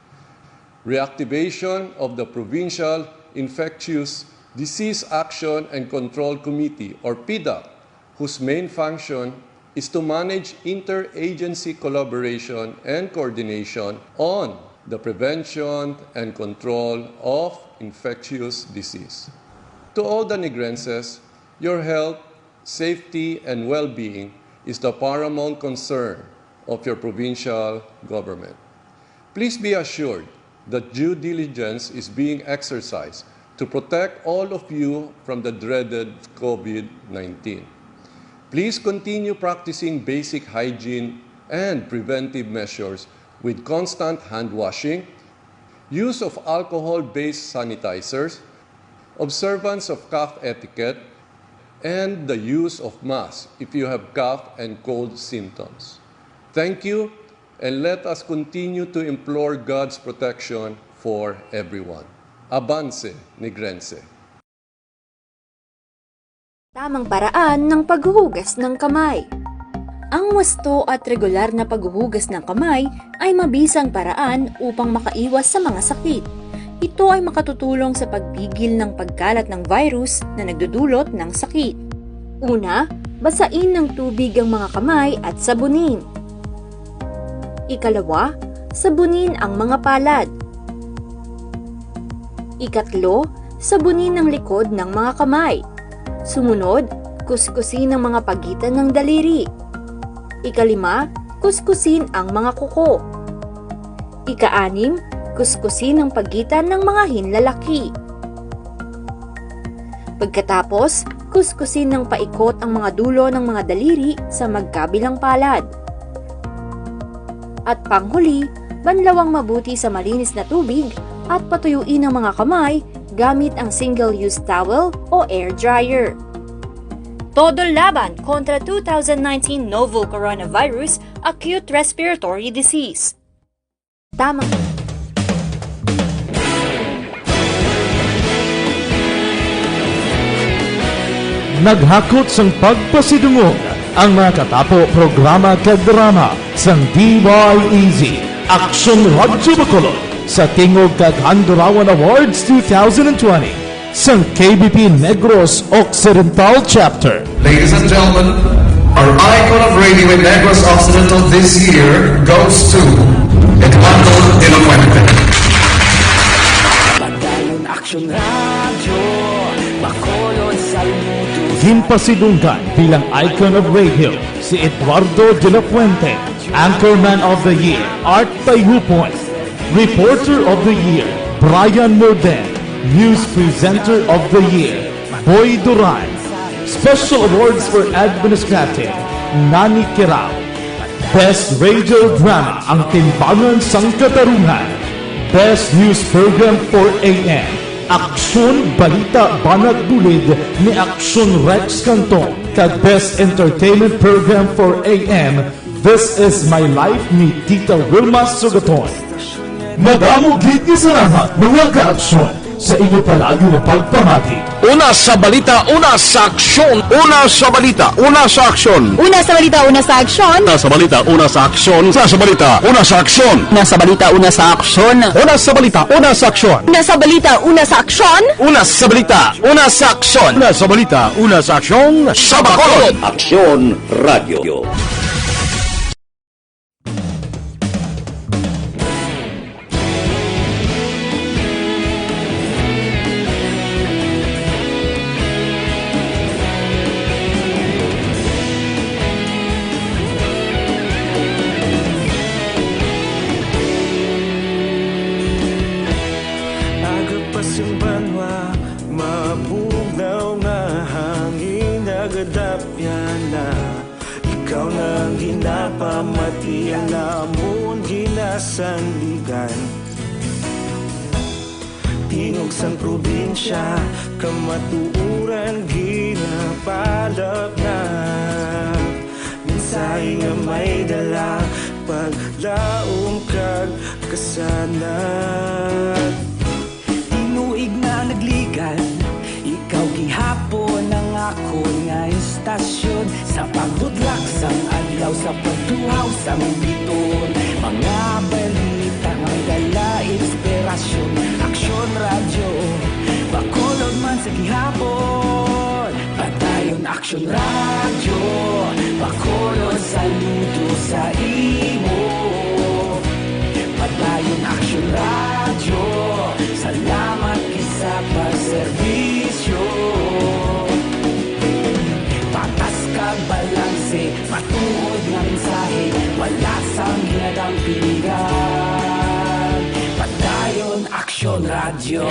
Reactivation of the Provincial Infectious Disease Action and Control Committee, or PIDAC, whose main function is to manage interagency collaboration and coordination on the prevention and control of infectious disease. To all the Negrenses, your health, safety, and well-being is the paramount concern of your provincial government. Please be assured that due diligence is being exercised to protect all of you from the dreaded COVID nineteen. Please continue practicing basic hygiene and preventive measures with constant hand washing, use of alcohol-based sanitizers, observance of cough etiquette, and the use of masks if you have cough and cold symptoms. Thank you, and let us continue to implore God's protection for everyone. Avance, Negrense! Tamang paraan ng paghuhugas ng kamay. Ang wasto at regular na paghuhugas ng kamay ay mabisang paraan upang makaiwas sa mga sakit. Ito ay makatutulong sa pagpigil ng pagkalat ng virus na nagdudulot ng sakit. Una, basain ng tubig ang mga kamay at sabunin. Ikalawa, sabunin ang mga palad. Ikatlo, sabunin ang likod ng mga kamay. Sumunod, kuskusin ang mga pagitan ng daliri. Ikalima, kuskusin ang mga kuko. Ikaanim, kuskusin ang pagitan ng mga hinlalaki. Pagkatapos, kuskusin ng paikot ang mga dulo ng mga daliri sa magkabilang palad. At panghuli, banlawang mabuti sa malinis na tubig at patuyuin ang mga kamay gamit ang single-use towel o air dryer. Todo laban kontra two thousand nineteen novel coronavirus acute respiratory disease. Tamang Naghakot sang pagpasidungog ang mga katapo programa kag drama sang D Y E Z Aksyon Radyo Bacolod sa tingog kag Handurawan Awards two thousand twenty sang K B P Negros Occidental Chapter. Ladies and gentlemen, our icon of radio in Negros Occidental this year goes to Eduardo de la Fuente. Padayon Aksyon Radyo, Bacolod, Salmuto. Ginpasidunggan bilang icon of radio si Eduardo de la Fuente, Anchorman of the Year, Art Tayupon, Reporter of the Year, Brian Morden, News Presenter of the Year, Boy Duran, Special Awards for Administrative, Nani Kirao, Best Radio Drama, Ang Timbangan sang Katarungan, Best News Program four A M, Aksyon Balita Banat Bulid ni Aksyon Rex Canton, kag Best Entertainment Program four A M, This Is My Life ni Tita Wilma Sugaton. Madamo gid nga salamat, mga kaaksyon. Sa inyo palagi nga pagpamati. Una sa balita, una sa aksyon. Una sa balita, una sa aksyon. Una sa balita, una sa aksyon. Una sa balita, una sa aksyon. Una sa balita, una sa aksyon. Una sa balita, una sa aksyon. Una sa balita, una sa aksyon. Una sa balita, una sa aksyon. Una sa balita, una sa aksyon. Una sa balita, una sa aksyon. Sa Bacolod. Aksyon Radio. Aga pa sing banwa, mabugnaw nga hangin nagadapyan na. Ikaw na ang ginapamati, ang amon ginasandigan. Tingog sang probinsya, kamatuoran ginapalapnap. Mensahe nga may dala, paglaom kag kasanag. Tinuig na nagligan, ikaw gihapon ang akon nga istasyon. Sa pagbutlak sang adlaw, sa pagtuhaw sang bituon, mga balita nga may dala inspirasyon. Aksyon Radyo, Bacolod man sa gihapon. Padayon Aksyon Radyo, Bacolod, saludo sa imo. Padayon Aksyon Radyo, salamat gid sa pagserbisyo. Patas kag balanse, matuod nga mensahe, wala sang ginadampingan. Padayon Aksyon Radyo.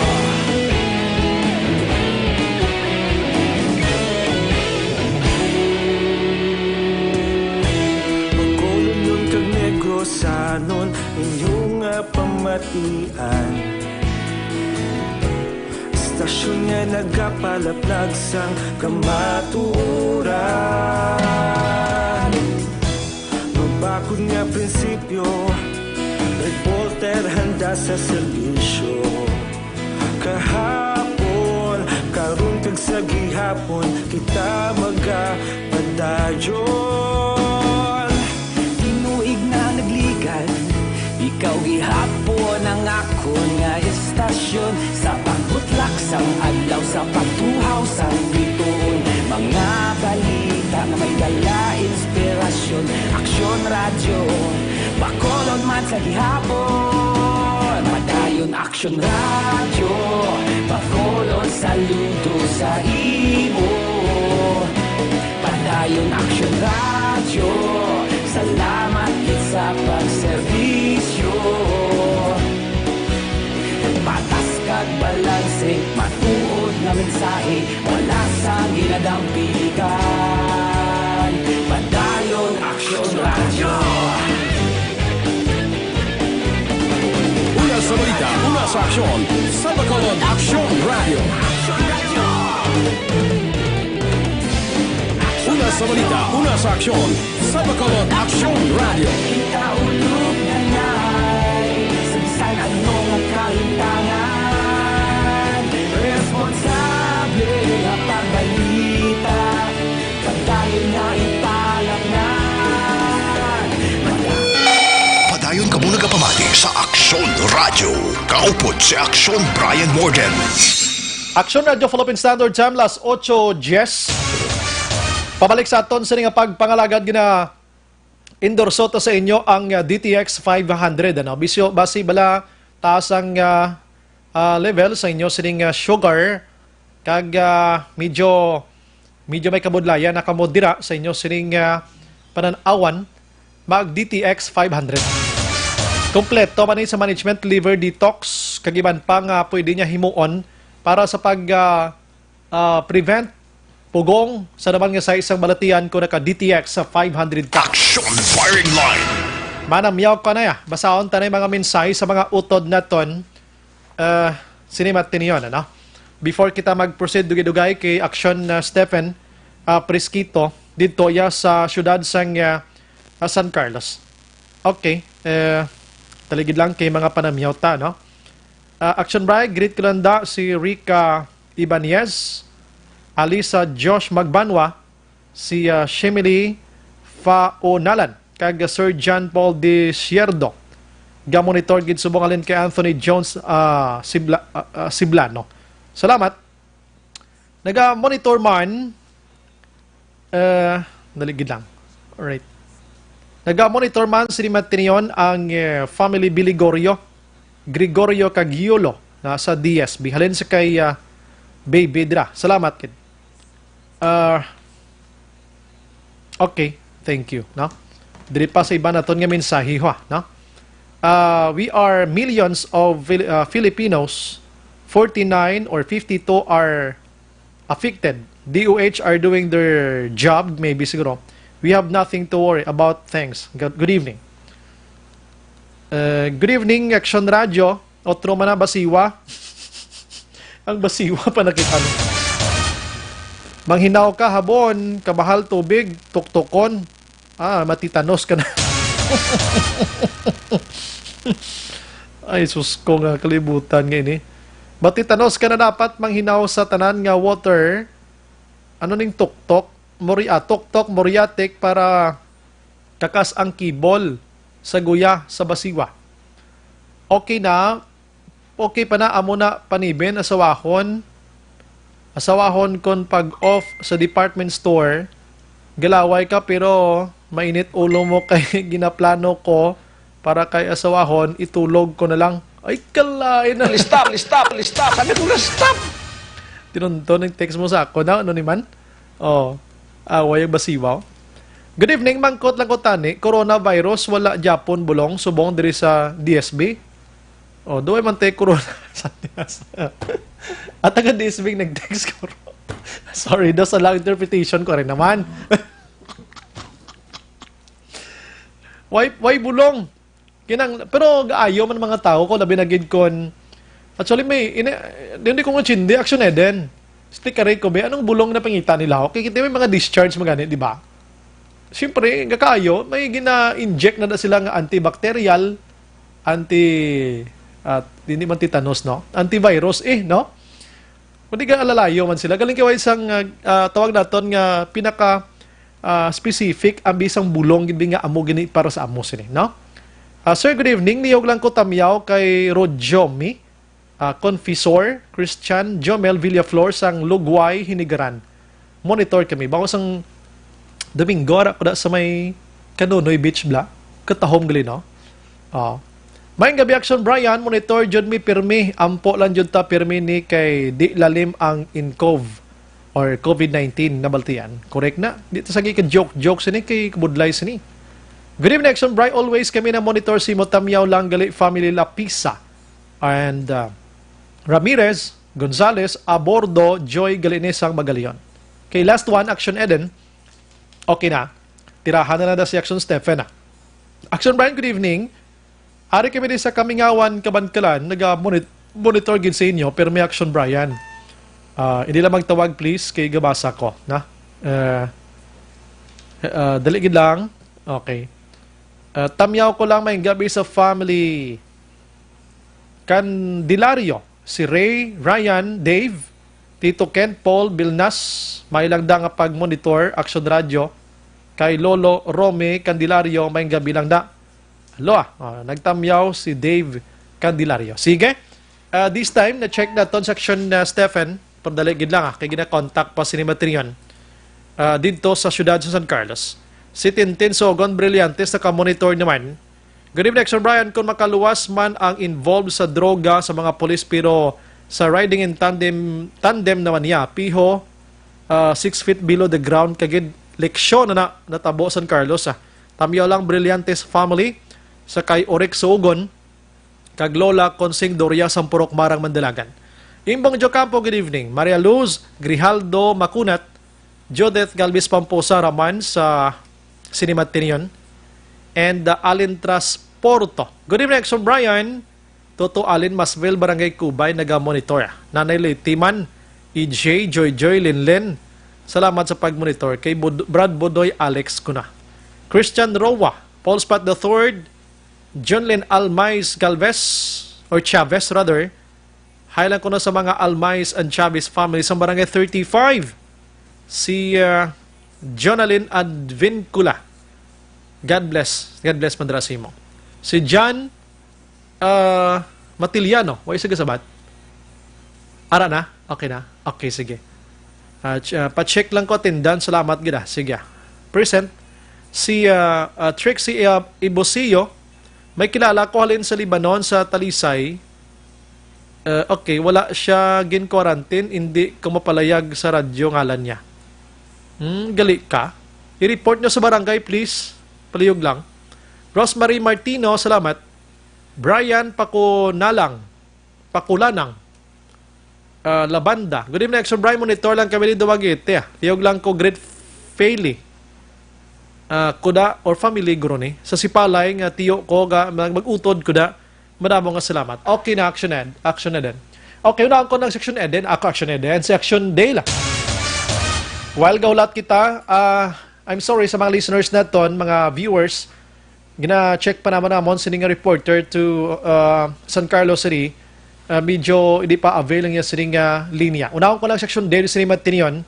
Bacolodnon kag Negrosanon, inyo nga pamatian. Istasyon nga nagapalaplag sang kamatuoran. Mabakod nga prinsipyo, reporter handa sa serbisyo. Kahapon, karon kag sa gihapon, kita magapadayon. Tinuig na nagligan, ikaw gihapon ang akon nga istasyon. Sa pagbutlak sang adlaw, sa pagtuhaw sang bituon, mga balita nga may dala inspirasyon. Aksyon Radyo, Bacolod man sa gihapon. Padayon Aksyon Radyo, Bacolod, saludo sa imo. Padayon Aksyon Radyo, salamat gid sa pagserbisyo. Patas kag balanse, matuod nga mensahe, wala sang ginadampingan. Padayon Aksyon Radyo. Una sa balita, una sa aksyon, sa Bacolod Aksyon Radyo. Una sa balita, una sa aksyon, sa Bacolod Aksyon Radyo. Kita ulog na nay, sa bisan ano nga kalintangan, responsable nga pagbalita. Padayon na ipalapngan. Padayon kamo nagapamati sa Aksyon Radyo. Kaupod si Aksyon Brian Morgan. Aksyon Radyo Philippine Standard Time, las ocho diez. Pabalik sa aton sini nga pagpangalagad, gina-endorso ta sa inyo ang, uh, D T X five hundred, ano? Bisyo, basi bala taas ang, uh, uh, level sa inyo sining, uh, sugar, kag, uh, medyo, medyo may kabudlayan na kamo dira sa inyo sining, uh, panan-awan, mag D T X five hundred. Kompleto man ni sa management, liver detox, kag iban pa nga pwede niya himuon para sa pag, uh, uh, prevent pugong sa naman nga sa isang balatian kung naka D T X sa five hundred ka. Action firing line. Manamyaw ka na ya. Basaon ta na yung mga mensahe sa mga utod naton. Uh, sinimat tiniyon, ano? Before kita mag-proceed, dugay-dugay kay Action, uh, Stephen, uh, Presquito, dito ya sa syudad sang, uh, uh, San Carlos. Okay. Uh, taligid lang kay mga panamyaw ta, no? Ah, Action Bright, greet ko lang da si Rica Ibanez, Alisa Josh Magbanwa, si, ah, Shemily Faonalan, kag Sir John Paul Desierdo. Ga-monitor gid subong halin kay Anthony Jones, ah, Sibla-, ah, ah, Siblano. Salamat. Naga-monitor man, eh, dali gid lang. Alright. Naga-monitor man sini Matinion ang, eh, family Biligorio, Gregorio kag Yulo na sa D S B. Halin sa kay, ah, Baby Dra. Salamat gid. Ah, okay, thank you, no? Diri pa sa iba naton nga mensahe, ha, no? Ah, we are millions of Fili-, ah, Filipinos, forty-nine or fifty-two are affected. D O H are doing their job, maybe siguro. We have nothing to worry about. Thanks. Good, good evening. Uh, good evening, Action Radio. Otro man na, basiwa. Ang basiwa pa nakita mo. Manghinaw ka, habon, kabahal, tubig, tuktukon. Ah, matitanos ka na. Ay, sus ko nga, kalibutan nga ini. Matitanos ka na dapat manghinaw sa tanan nga water. Ano ning tuktok? Mori-, ah, tuktok, moriatic para kakas ang kibol sa guya sa basiwa. Okay na, okay pa na, amo na panibin, asawahon. Asawahon kon pag-off sa department store, galaway ka pero mainit ulo mo kay ginaplano ko para kay asawahon, itulog ko na lang. Ay, kalain na. Stop, stop, stop. Sabi ko na, stop! Tinunton ang text mo sa ako na, ano ni man? Oh, away ang basiwa. Good evening, mangkot lang ko tani. Coronavirus, wala Japon bulong, subong diri sa D S B. Oh, duway man tay corona. At taga D S B ang nag-text ko. Sorry, daw sa lang interpretation ko rin naman. Why, why bulong? Kinang, pero gaayo man mga tao ko, labi na gid kon, actually, may, ini, hindi ko intindi, Action Eden. Stick ka rin ko, be, anong bulong na pangita nila? Okay, kita may mga discharge magani, di ba? Siyempre, gakaayo, may gina-inject na, na sila nga antibacterial, anti, at hindi man tetanus, no? Antivirus, eh, no? Kundi ga alalayo man sila. Galing kay way sang, ah, ah, tawag naton nga pinaka, ah, specific ang bisang bulong gid nga amo gini para sa amo sini, no? Ah, sir, good evening. Niyog lang ko tamyaw kay Rojomi, ah, Confessor, Christian, Jomel Villaflor sang Lugway, Hinigaran. Monitor kami. Bako sang Domingo, ara ko da sa may Kanonoy Beach, bla. Katahom gali, no? Oh. Maayong gabi, Action Brian. Monitor jud mi pirmi. Ampo lang jud ta pirmi ni kay di lalim ang incov or covid nineteen nabaltian. Correct na. Di ta sa ka-joke-joke sini kay kabudlay sini. Good evening, Action Brian. Always kami na monitor si Motamyaw lang gali family Lapisa and, uh, Ramirez, Gonzales, Abordo, Joy Galinesang Magalion. Kay last one, Action Eden. Okay na. Tirahan na lang na si Action Stephen, ah. Action Brian, good evening. Ari kami di sa Kamingawan, Kabankalan, naga-monitor gid sa inyo, pero may Action Brian. Ah, hindi lang magtawag, please, kay gabasa ko, na? Eh, ah, dali gid lang. Okay. Ah, tamyaw ko lang, may gabi sa family. Candelario, si Ray, Ryan, Dave, Tito Kent, Paul, Bilnas, may lang da nga pag-monitor, Action Radio, kay Lolo Romy Candelario, may gabi lang da. Hello, ah. Oh, nagtamyaw si Dave Candelario. Sige. Ah, this time, na-check naton si Action, ah, Stephen. Pagdali gid lang, ah, kay gina-contact pa si Matrion. Ah, didto sa siyudad sa San Carlos. Si Tintin Sogon Brillantes naka-monitor naman. Good evening, Action Brian. Kung makaluwas man ang involved sa droga sa mga pulis, pero sa riding in tandem, tandem naman niya, piho, ah, six feet below the ground, kagid leksyon na, na natabo San Carlos, ah. Tamyaw lang Brillantes family, sa kay Orex Sugon, kag Lola Consing Doria Sampurok Marang Mandalagan. Imbong Jocampo, good evening. Maria Luz Grijaldo Macunat, Judith Galvez Pamposa Raman sa Cinema Tinion, and, uh, Alin Transporto. Good evening, Action Brian. Toto Alin Masville, Barangay Cubay, naga-monitor. Nanay Letiman, E J, Joy Joy, Linlin. Salamat sa pag-monitor. Kay Bud-, Brad Bodoy, Alex Kuna. Christian Roa, Paul Spot the third, Junlin Almais Galvez, or Chavez rather, Hi lang kuno sa mga Almais and Chavez family sa Barangay thirty-five. Si, ah, Jonalyn Advincula. God bless. God bless, Madrasimo. Si John, ah, Matiliano. Wa isa gasabat? Ara na? Okay na? Okay, sige. Ah, ch-, ah, pa-check lang ko, attendance. Salamat gid, ah. Sige, ah. Present. Si, ah, ah, Trixie, ah, Ibosio, may kilala ko halin sa Lebanon, sa Talisay. Ah, okay, wala siya gin-quarantine, hindi ko mapalayag sa radyo ngalan niya. Hmm, gali ka? I-report nyo sa barangay, please. Palihog lang. Rosemary Martino, salamat. Brian Pakunalang, Pakulanang, ah, Labanda. Good evening, Action Brian. Monitor lang kami dito, Dumaguete. Tiyog lang ko, Great Faily. Ah, kuda or family, guro ni. Sa Sipalay nga tiyo ko, ga, mag-, mag-utod kuda. Madamo nga salamat. Okay na, Action Ed. Action Eden. Okay, unahon ko ng Section Eden. Ako, Action Eden. Section Day lang. While gahulat kita, ah, I'm sorry sa mga listeners naton, mga viewers. Gina-check pa naman namon sini nga reporter to, uh, San Carlos City. Uh, medyo hindi pa avail ang iya sini nga linya. Unahon ko lang Section Daily sini Matinion.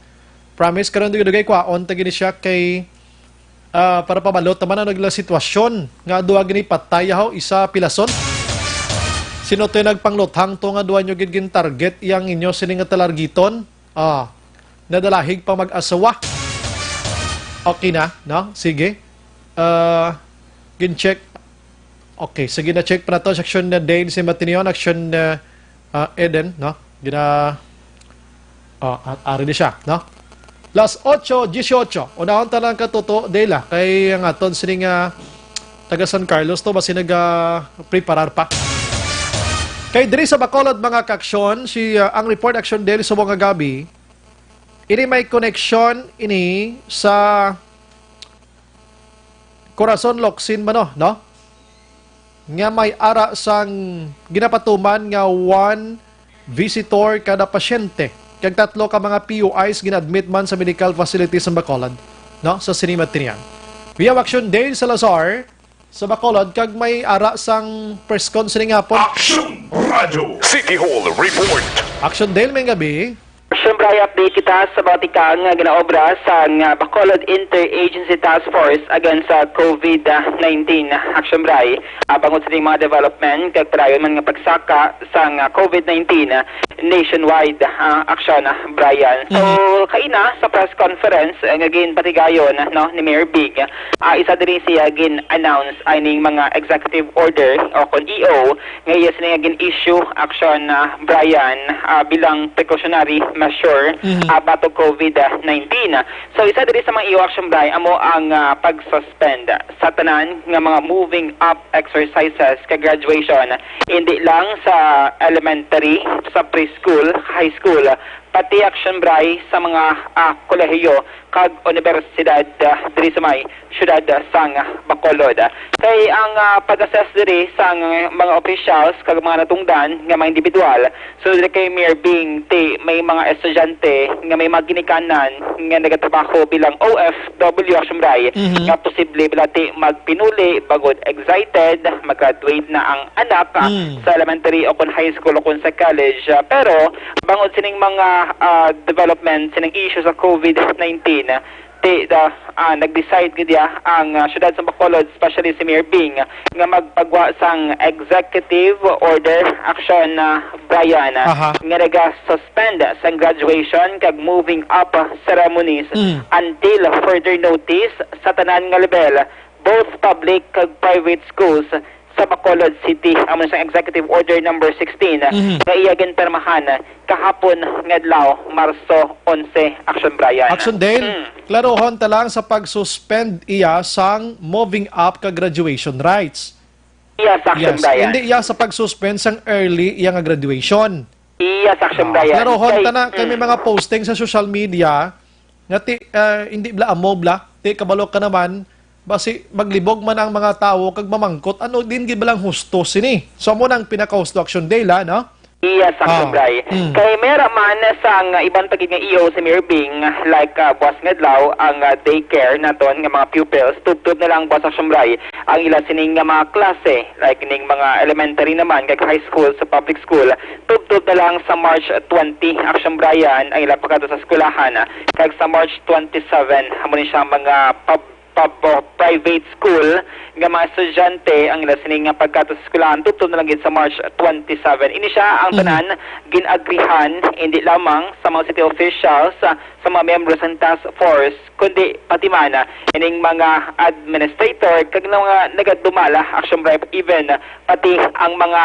Promise, karon dugay-dugay kwaon ta gini siya kay, uh, para pabalot naman ang nagla sitwasyon nga duha gini patay yaho, isa pilason. Sino to yung nagpangluthang to nga duha nyo gid gin target yang inyo sini nga talargiton? Ah, nadalahig pa mag-asawa. Okay na, no? Sige. Ah, gin-check. Okay, sige na, check pa na to. Section na Dale si Matinion, action na, ah, Eden, no? Gina, oh, a-, ari di siya, no? Las ocho dieciocho. Unahon ta lang ka, Toto, Dale, ah. Kay ang aton sining, ah, taga San Carlos to, basi naga-preparar pa. Kay diri sa Bacolod, mga kaaksyon, si, ah, ang report, action, Dale, subong nga gabi, ini may koneksyon ini sa Corazon Locsin man, no? No? Nga may ara sang ginapatuman nga one visitor kada pasyente, kag tatlo ka mga P U Is gina-admit man sa medical facility sa Bacolod, no? Sa sini Matinion. We have action Dale Salazar sa Bacolod, kag may ara sang press con sini nga hapon. Action Radio City Hall Report. Action Dale, may gabi. Siyempre, update kita sa mga tikang nga ginaobra sang Bacolod Interagency Task Force against sa COVID nineteen. Action Bray, ah, bangod sa mga development kag padayon man nga pagsaka sang COVID nineteen nationwide, ah, action, ah, Brian. So, Mhm. kaina sa press conference, eh, nga ginpatigayon, no, ni Mayor Big, ah, isa diri siya gin-announce ining mga executive order o kon E O nga iya sini nga gin-issue, action, ah, Brian, ah, bilang precautionary measure, Mhm. ah, batok COVID nineteen. So, isa diri sa mga E O, action, Brian, amo ang, ah, pag-suspend sa tanan nga mga moving up exercises kag graduation, hindi lang sa elementary, sa preschool, high school, pati, action, Bray, sa mga, ah, kolehiyo kag universidad, ah, diri sa may siyudad, ah, sang Bacolod. Kay ang, ah, pag-assess diri sang mga officials kag mga natungdan nga mga individual, so diri kay Mayor Bing, ti may mga estudyante nga may mga ginikanan nga nagatrabaho bilang O F W, action, Bray, Mhm. nga posible bala ti magpinuli bangod excited, mag-graduate na ang anak, ah, Mm. sa elementary o kon high school o kon sa college. Ah, pero bangod sining mga, ah, development, sining issue sa COVID nineteen, ti, da, ah, nag-decide gid ya ang, ah, siyudad sa Bacolod, especially si Mayor Bing, nga magpagwa sang executive order, action, ah, Brian, Aha. nga naga-suspend sang graduation kag moving up ceremonies Mm. until further notice sa tanan nga level, both public kag private schools sa Bacolod City. Amo na sang Executive Order Number sixteen Mhm. nga iya ginpirmahan kahapon nga adlaw, Marso onse, action, Brian. Action, Dale. Hmm. Klarohon ta lang sa pag-suspend iya sang moving up ka graduation rites. Yes, action, Yes. Brian. Hindi iya sa pag-suspend sang early iya nga graduation. Yes, action, Ah, Brian. Klarohon Kay ta na, kay may Mm. mga posting sa social media nga ti, ah, hindi bla amo bla, ti kabalo ka naman, basi maglibog man ang mga tawo kag mamangkot, ano din gid ba lang husto sini? So, amo nang pinakahusto, action, Dale, ha, no? Yes, action, Ah. Bray. Mm. Kay may ara man sang iban pa gid nga E O si Mayor Bing, like, ah, buwas nga adlaw ang, ah, daycare naton nga mga pupils, tubtob na lang buwas, action, Bray, ang ila sining nga mga klase, like ning mga elementary naman kag high school sa public school, tubtob na lang sa March twenty, Action Brian, ang ila pagkadto sa eskwelahan, kag sa March twenty-seven, amo ni siya mga pub-, pub-, o private school nga mga estudyante ang ila sining nga pagkadto sa eskwelahan tubtob na lang gid sa March twenty-seven. Ini siya ang Mhm. tanan gin-agrihan, hindi lamang sa mga city officials, sa mga miyembro sang task force, kundi pati man, ah, ining mga administrator kag mga nagadumala, Action Brian, even, ah, pati ang mga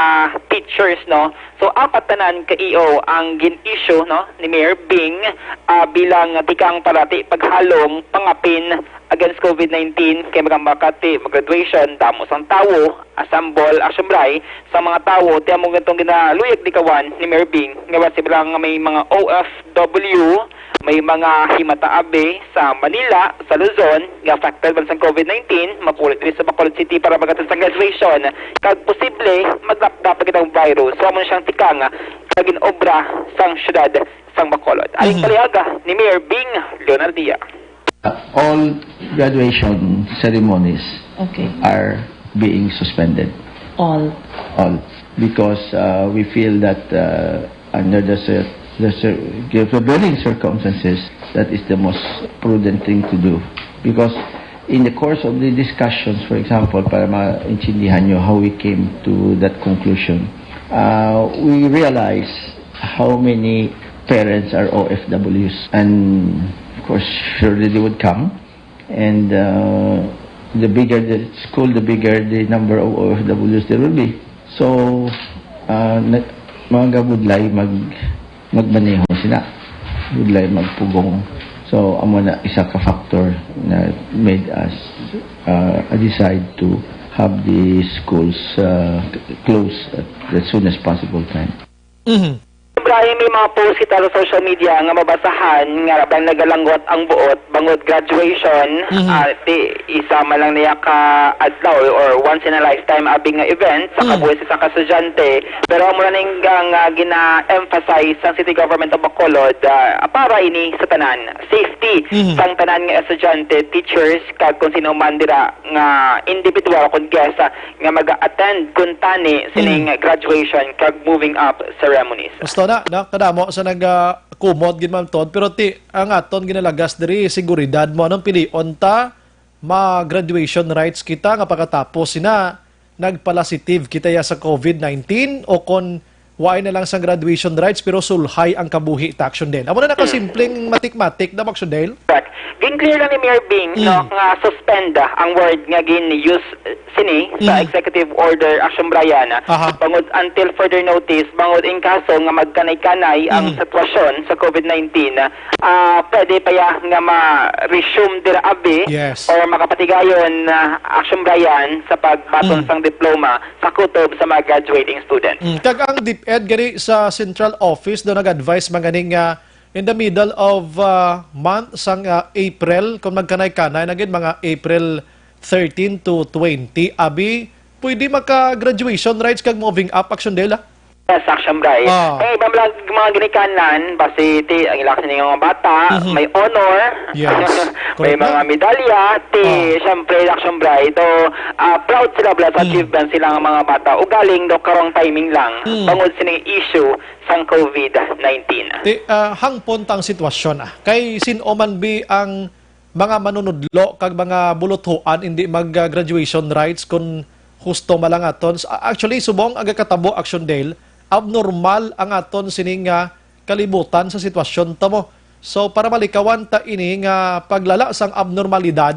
teachers, no? So, apat tanan ka E O ang gin-issue, no, ni Mayor Bing, ah, bilang tikang parati paghalong pangapin against COVID nineteen kay mga Makati mag-graduation, damo sang tawo, assemble, Action Brian, sa mga tawo, ti amo gid tong ginaluyag likawan ni Mayor Bing nga basi lang nga may mga O F W, may mga himata abi sa Manila, sa Luzon, nga affected man sang COVID nineteen, mapulit diri sa Bacolod City para mag-attend sa graduation, kag posible maglapda pa gid ang virus. So, amo na siyang tikang nga ginobra sang siyudad sang Bacolod. Aling Mhm. palihaga ni Mayor Bing Leonardia. Uh, all graduation ceremonies Okay. are being suspended. All. All. Because, uh, we feel that, uh, under the cir-, the cir-, the prevailing circumstances, that is the most prudent thing to do. Because in the course of the discussions, for example, para maintindihan nyo how we came to that conclusion, uh, we realize how many parents are O F Ws. And of course, surely they would come. And, uh, the bigger the school, the bigger the number of O F Ws there will be. So, uh, na-, mga gabudlay mag-, magmaneho sila. Budlay magpugong. So, amo na isa ka factor na made us, uh, decide to have the schools, uh, close at the soonest possible time. Mhm. Ibrahim, may mga post kita sa social media nga mabasahan nga bang nagalanggot ang buot bangod graduation, Mhm. ah, ti isa man lang niya ka adlaw or once in a lifetime abi nga event sa Mm. kabuhi sa isa ka estudyante. Pero amo na ning nga, nga gina-emphasize sang City Government of Bacolod, ah, para ini sa tanan, safety Mhm. sang tanan nga estudyante, teachers, kag kung sino man dira nga individual kung guest, ah, nga mag-attend kuntani sining Mm. graduation kag moving up ceremonies. Gusto na, na kadamo sa nag, ah, kumot gid, Ma'am Todd, pero ti ang aton ginalagas diri seguridad mo. Anong pilion ta? Ma-graduation rites kita nga pagkatapos sina nagpalasitive kita ya sa COVID nineteen o kon waay na lang sang graduation rites pero sulhay ang kabuhi ta, Action Del. Amo na nakasimpleng matik-matik na, Action Del. Correct. Gin-clear lang ni Mayor Bing, Mm. no, nga suspend, ah, ang word nga gin-use, eh, sini sa Mm. executive order, Action Brian, ah, Aha. bangod until further notice, bangod in kaso nga magkanay-kanay ang Mm. sitwasyon sa COVID nineteen, ah, pwede pa ya nga ma-resume dira abi Yes. or makapatigayon, ah, Action Brian, sa pagbaton Mm. sang diploma sa kutob sa mga graduating students. Mm. Kag ang DepEd gani sa central office do nag-advise man gani nga in the middle of, ah, month sang, ah, April, kung magkanay-kanay na gid, mga April thirteen to twenty, abi, pwede maka-graduation rites kag moving up, Action Del, ah? Yes, Action Brian. Ah. May iba lang mga ginikanan, basi ti, ang ilang sining mga bata, Mhm. may honor, Yes, may correct mga na. medalya, ti, Ah. syempre, Action Brian, do, ah, proud sila bala sa Mm. achievement sila nga mga bata. Ugaling do karong timing lang, Mm. bangod sining issue sang COVID nineteen. Ti, ah, hangpon ta ang sitwasyon, ah. Kay sin-o man bi ang mga manunudlo kag mga buluthoan indi mag, ah, graduation rites kun husto man lang aton. S-, a-, actually, subong ang gakatabo, Action Del, abnormal ang aton sining, ah, kalibutan sa sitwasyon ta mo. So, para malikawan ta ini nga paglala sang abnormalidad,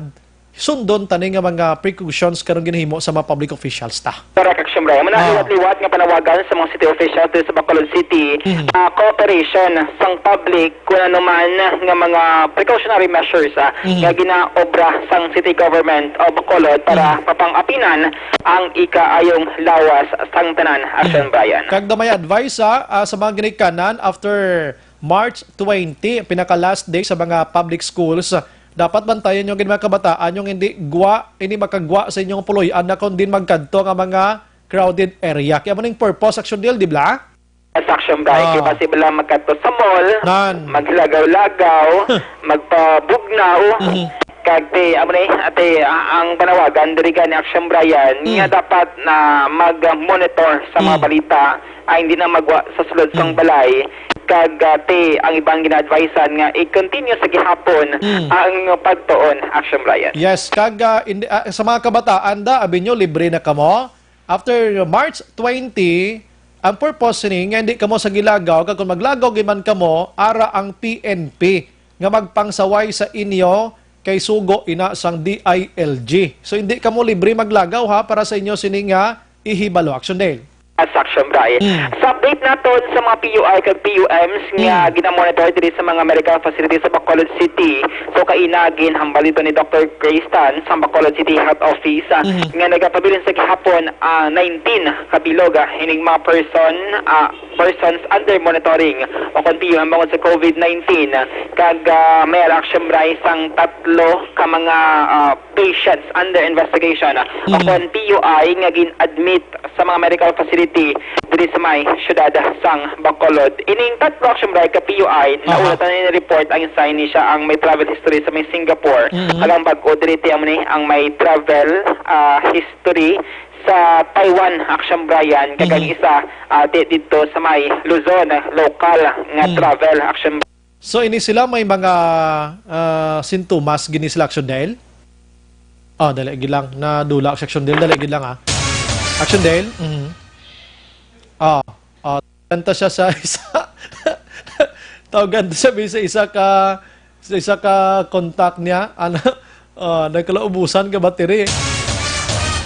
sundon ta ni nga mga precautions karon ginahimo sa mga public officials ta. Correct, Action Brian. Amo na Ah. liwat-liwat nga panawagan sa mga city officials diri sa Bacolod City, Mhm. ah, cooperation sang public kung ano man nga mga precautionary measures, ah, Mhm. nga ginaobra sang city government of Bacolod para Mhm. mapang-apinan ang ikaayong lawas sang tanan, Action Mhm. Brian. Kag do may advice, ah, ah, sa mga ginikanan after March twenty, pinaka last day sa mga public schools. Dapat bantayan nyo gid mga kabataan, yung hindi gwa, hindi makagwa sa inyong puloy-an na kung din magkadto nga mga crowded area. Kaya mo ning purpose, Action Del, di ba? Sa Action Brian, Ah. kaya basi bala magkadto sa mall, Nan. maglagaw-lagaw, magpabugnaw, Mhm. Kag ti, amo ni, ati, a-, ang panawagan diri gani, Action Brian, Mm. nga dapat na mag-monitor sa mga Mm. balita, ay hindi na magwa sa sulod sang Mm. balay, kag, ah, ti, ang ibang gina-advisean nga i-continue sa gihapon Mm. ang pagtuon, Action Brian. Yes, kag, ah, indi-, ah, sa mga kabataan da, abi nyo, libre na kamo. After March twenty, ang purpose sini nga hindi kamo sa gilagaw, kag kung maglagaw gyud man kamo, ara ang P N P nga magpangsaway sa inyo kay sugo ina sang D I L G. So, hindi kamo libre maglagaw, ha, para sa inyo sini nga ihibalo. Action Dale. As Action Brian. Mm. Sa update naton sa mga P U I kag P U Ms nga Mm. ginamonitor diri sa mga medical facility sa Bacolod City. So, kaina ginhambal dito ni Doctor Grace Tan sa Bacolod City Health Office, ah, Mhm. nga nagapabilin sa gihapon, ah, nineteen kabilog, ah, ining mga person, ah, persons under monitoring o kon P U M bangod sa COVID nineteen. Kag, ah, may Action Brian sang tatlo ka mga, ah, patients under investigation, ah, o Mhm. kon P U I nga gin-admit sa mga medical facility diri sa may siyudad sang Bacolod. Ining tatlo, Action Brian, ka P U I, Aha. nauna ta na ni report ang isa ini siya ang may travel history sa may Singapore. Mhm. Kag ang bag-o diri ti amo ni ang may travel, ah, history sa Taiwan, Action Brian, kag ang Mhm. isa, ah, ti didto sa may Luzon, local nga Mhm. travel, Action So, ini sila may mga, ah, sintomas gini sila, Action Dale? Ah, dali gid lang. Nadula si Action Dale, dali gid lang, ah. Action Dale? Mhm. Ah, ah, tawgan ta siya sa isa. Tawgan ta siya sa isa ka, sa isa ka contact niya. Ano? Ah, nagkalaubusan ka battery.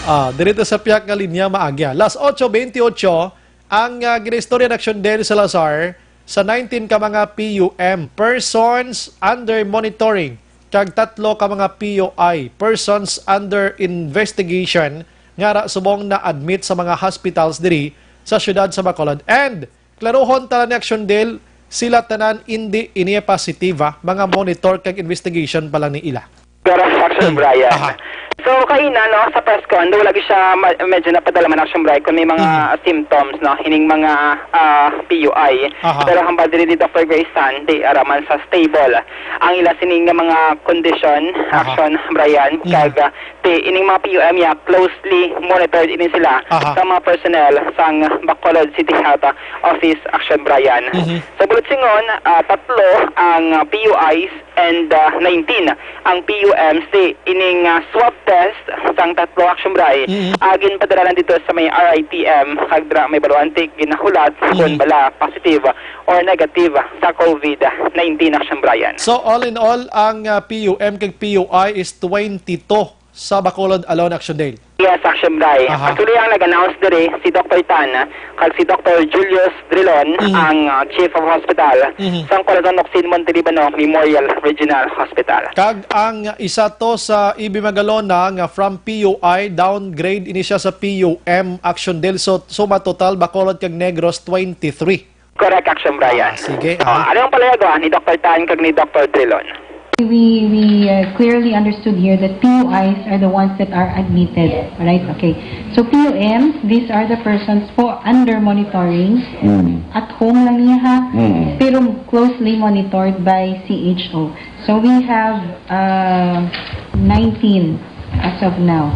Ah, diri ta sa piyak nga linya, maagi, ah. Las ocho veintiocho, ang, ah, ginaistorya ni Action Dale Salazar sa nineteen ka mga P U M, persons under monitoring, kag tatlo ka mga P U I, persons under investigation, nga ra subong na-admit sa mga hospitals diri sa siyudad sa Bacolod. And klaruhon ta lang ni Action Dale, sila tanan indi ini positive, ah, mga monitor kag investigation pa lang ni ila. Pero Action Hmm. Brian. Aha. So, kaina, no, sa press con, do lagi siya ma-, medyo napadala man, Action Brian, kung may mga Hmm. symptoms, no, hining mga, ah, P U I. Aha. Pero hambal diri ni Doctor Grace Tan, ti ara man sa stable ang ila sining nga mga condition, Aha. Action Brian, Hmm. kag, ah, ti ining mga P U M ya closely monitored ini sila Aha. sa mga personnel sang Bacolod City Health Office, Action Brian. Mhm. Sa bulutsingon, ah, tatlo ang, ah, P U Is and, ah, nineteen ang P U Ms ti ining, ah, swab test sang tatlo, Action Brian, Mhm. ah, ginpadala lang dito sa may R I T M, kag dira may baluan ti ginahulat Mhm. kung bala positive or negative sa COVID nineteen, Action Brian. So, all in all, ang, ah, P U M kag P U I is twenty-two sa Bacolod alone, Action Dale. Yes, Action Brian. Aha. Actually, ang nag-announce diri si Doctor Tan, ah, kag si Doctor Julius Drilon, Mhm. ang, ah, Chief of Hospital Mhm. sang Corazon Locsin Montelibano Memorial Regional Hospital. Kag ang isa to sa E B Magalona nga from P U I, downgrade ini siya sa P U M, Action Dale. So, suma total, Bacolod kag Negros, twenty-three. Correct, Action Brian. Ah, sige, Ah, ah. ano ang palayagon ni Doctor Tan kag ni Doctor Drilon? We, we, uh, clearly understood here that P U Is are the ones that are admitted, right? Okay. So, P U Ms, these are the persons who under monitoring. Mm. At home lang niya, ha? Mm. Pero closely monitored by C H O. So, we have, uh, nineteen as of now.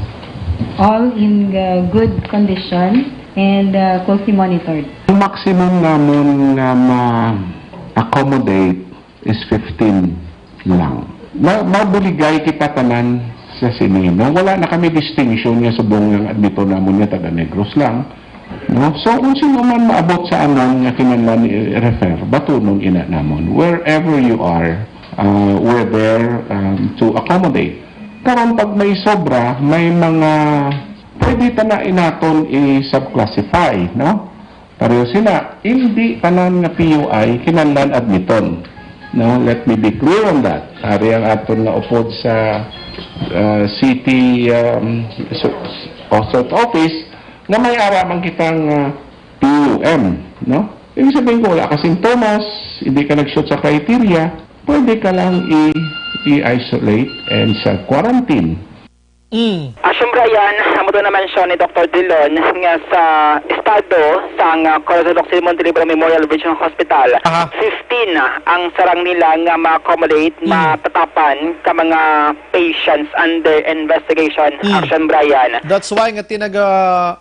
All in, uh, good condition and, uh, closely monitored. Ang maximum namon nga ma-accommodate is fifteen lang. Ma-, mabuligay kita tanan sa sini, no? Wala na kami distinction nga subong nga admito namon nga taga Negros lang, no? So, kung sino man maabot sa amon nga kinahanglan i-refer, batunon ina namon. Wherever you are, uh, we're there, um, to accommodate. Karon, pag may sobra, may mga pwede ta na inaton i-subclassify, no? Pareho sila, hindi tanan nga P U I kinahanglan admiton. No, let me be clear on that. Ari ang aton nga upod sa, uh, city, um, so-, o health office nga may ara man kitang, uh, P U M, no? Ibig sabihin, kung wala ka sintomas, hindi ka nag-suit sa criteria, pwede ka lang i-, i-isolate and sa quarantine. Mm. Action Brian, amo to na-mention ni Doktor Drilon nga sa estado sang, ah, Corazon Doxin Montelibano Memorial Regional Hospital, Aha. fifteen ang sarang nila nga ma-accommodate, Mm. matatapan ka mga patients under investigation. Mm. Action Brian. That's why nga tinaga,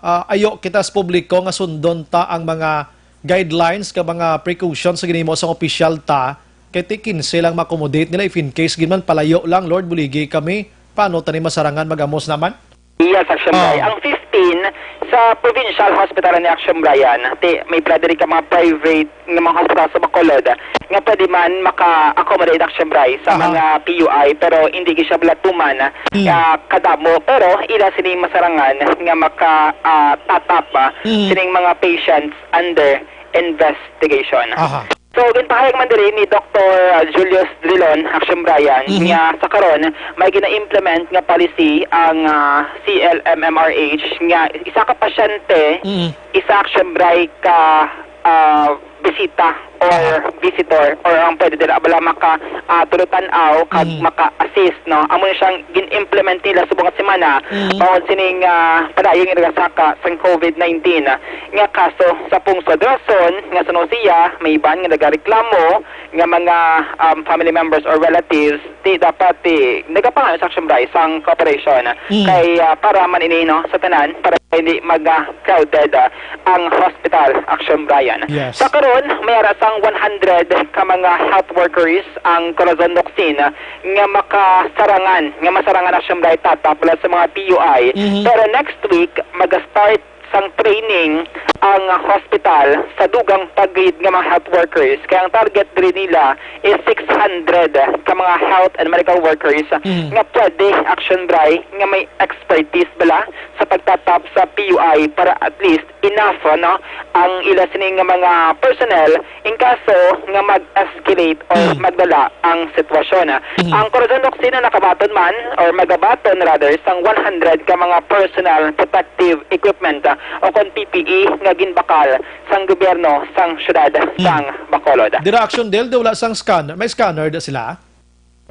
ah, ayo kita sa publiko nga sundon ta ang mga guidelines ka mga precautions sa ginimo sang opisyal ta, kay ti kinse lang ma-accommodate nila if in case gid man palayo lang, Lord, buligi kami. Paano tani masarangan mag-amos naman? Yes, Action Ah. Brian. Ang fifteen sa provincial hospital ni Action Brian, ti, may pila diri ka mga private nga mga hospital sa Bacolod nga pwede man maka-accommodate, Action Brian, sa Aha. mga P U I, pero hindi gyud siya balatuman Hmm. nga kadamo, pero ila sini masarangan nga maka, ah, tatap, ah, Hmm. sining mga patients under investigation. Aha. So, ginpahayag man diri ni Doktor Julius Drilon, Action Brian, Mhm. nga sa karon may gina-implement nga policy ang, ah, C L M M R H nga isa ka pasyente, Mhm. isa, Action Brian, ka, ah, bisita or Aha. visitor, or ang pwede dira bala maka, ah, tulotan-aw kag Mhm. maka-assist, no? Amo ni siyang gin-implement nila subong nga semana, Mhm. bangod sining, ah, padayon nga nagasaka sang COVID nineteen nga kaso sa pungsod. Rason nga suno siya, may iban nga nagareklamo nga mga, um, family members or relatives, ti dapat, ti nagapangayo sa Action Brian sang cooperation. Mm. Kay, ah, para man ini, no, sa tanan, para hindi mag, ah, crowded, ah, ang hospital, Action Brian. Yes. Sa karon, may ara sang one hundred ka mga health workers ang Corazon Doxin, ah, nga makasarangan, nga masarangan, Action Brian, tatap mula sa mga P U I. Mhm. Pero next week, mag-start sang training ang hospital sa dugang pa gid nga mga health workers. Kaya ang target diri nila is six hundred ka mga health and medical workers Mhm. nga pwede, Action Brian, nga may expertise bala sa pagtatap sa P U I para at least enough, no, ang ila sini nga mga personnel in kaso nga mag-escalate or Mm. maglala ang sitwasyon. Mm. Ang Corazon Doxin nakabaton man, or magabaton rather, sang one hundred ka mga personal protective equipment, ah, o kon P P E nga ginbakal sang gobyerno sang siyudad Mm. sang Bacolod. Dira, Action Del, di wala sang scanner. May scanner da sila?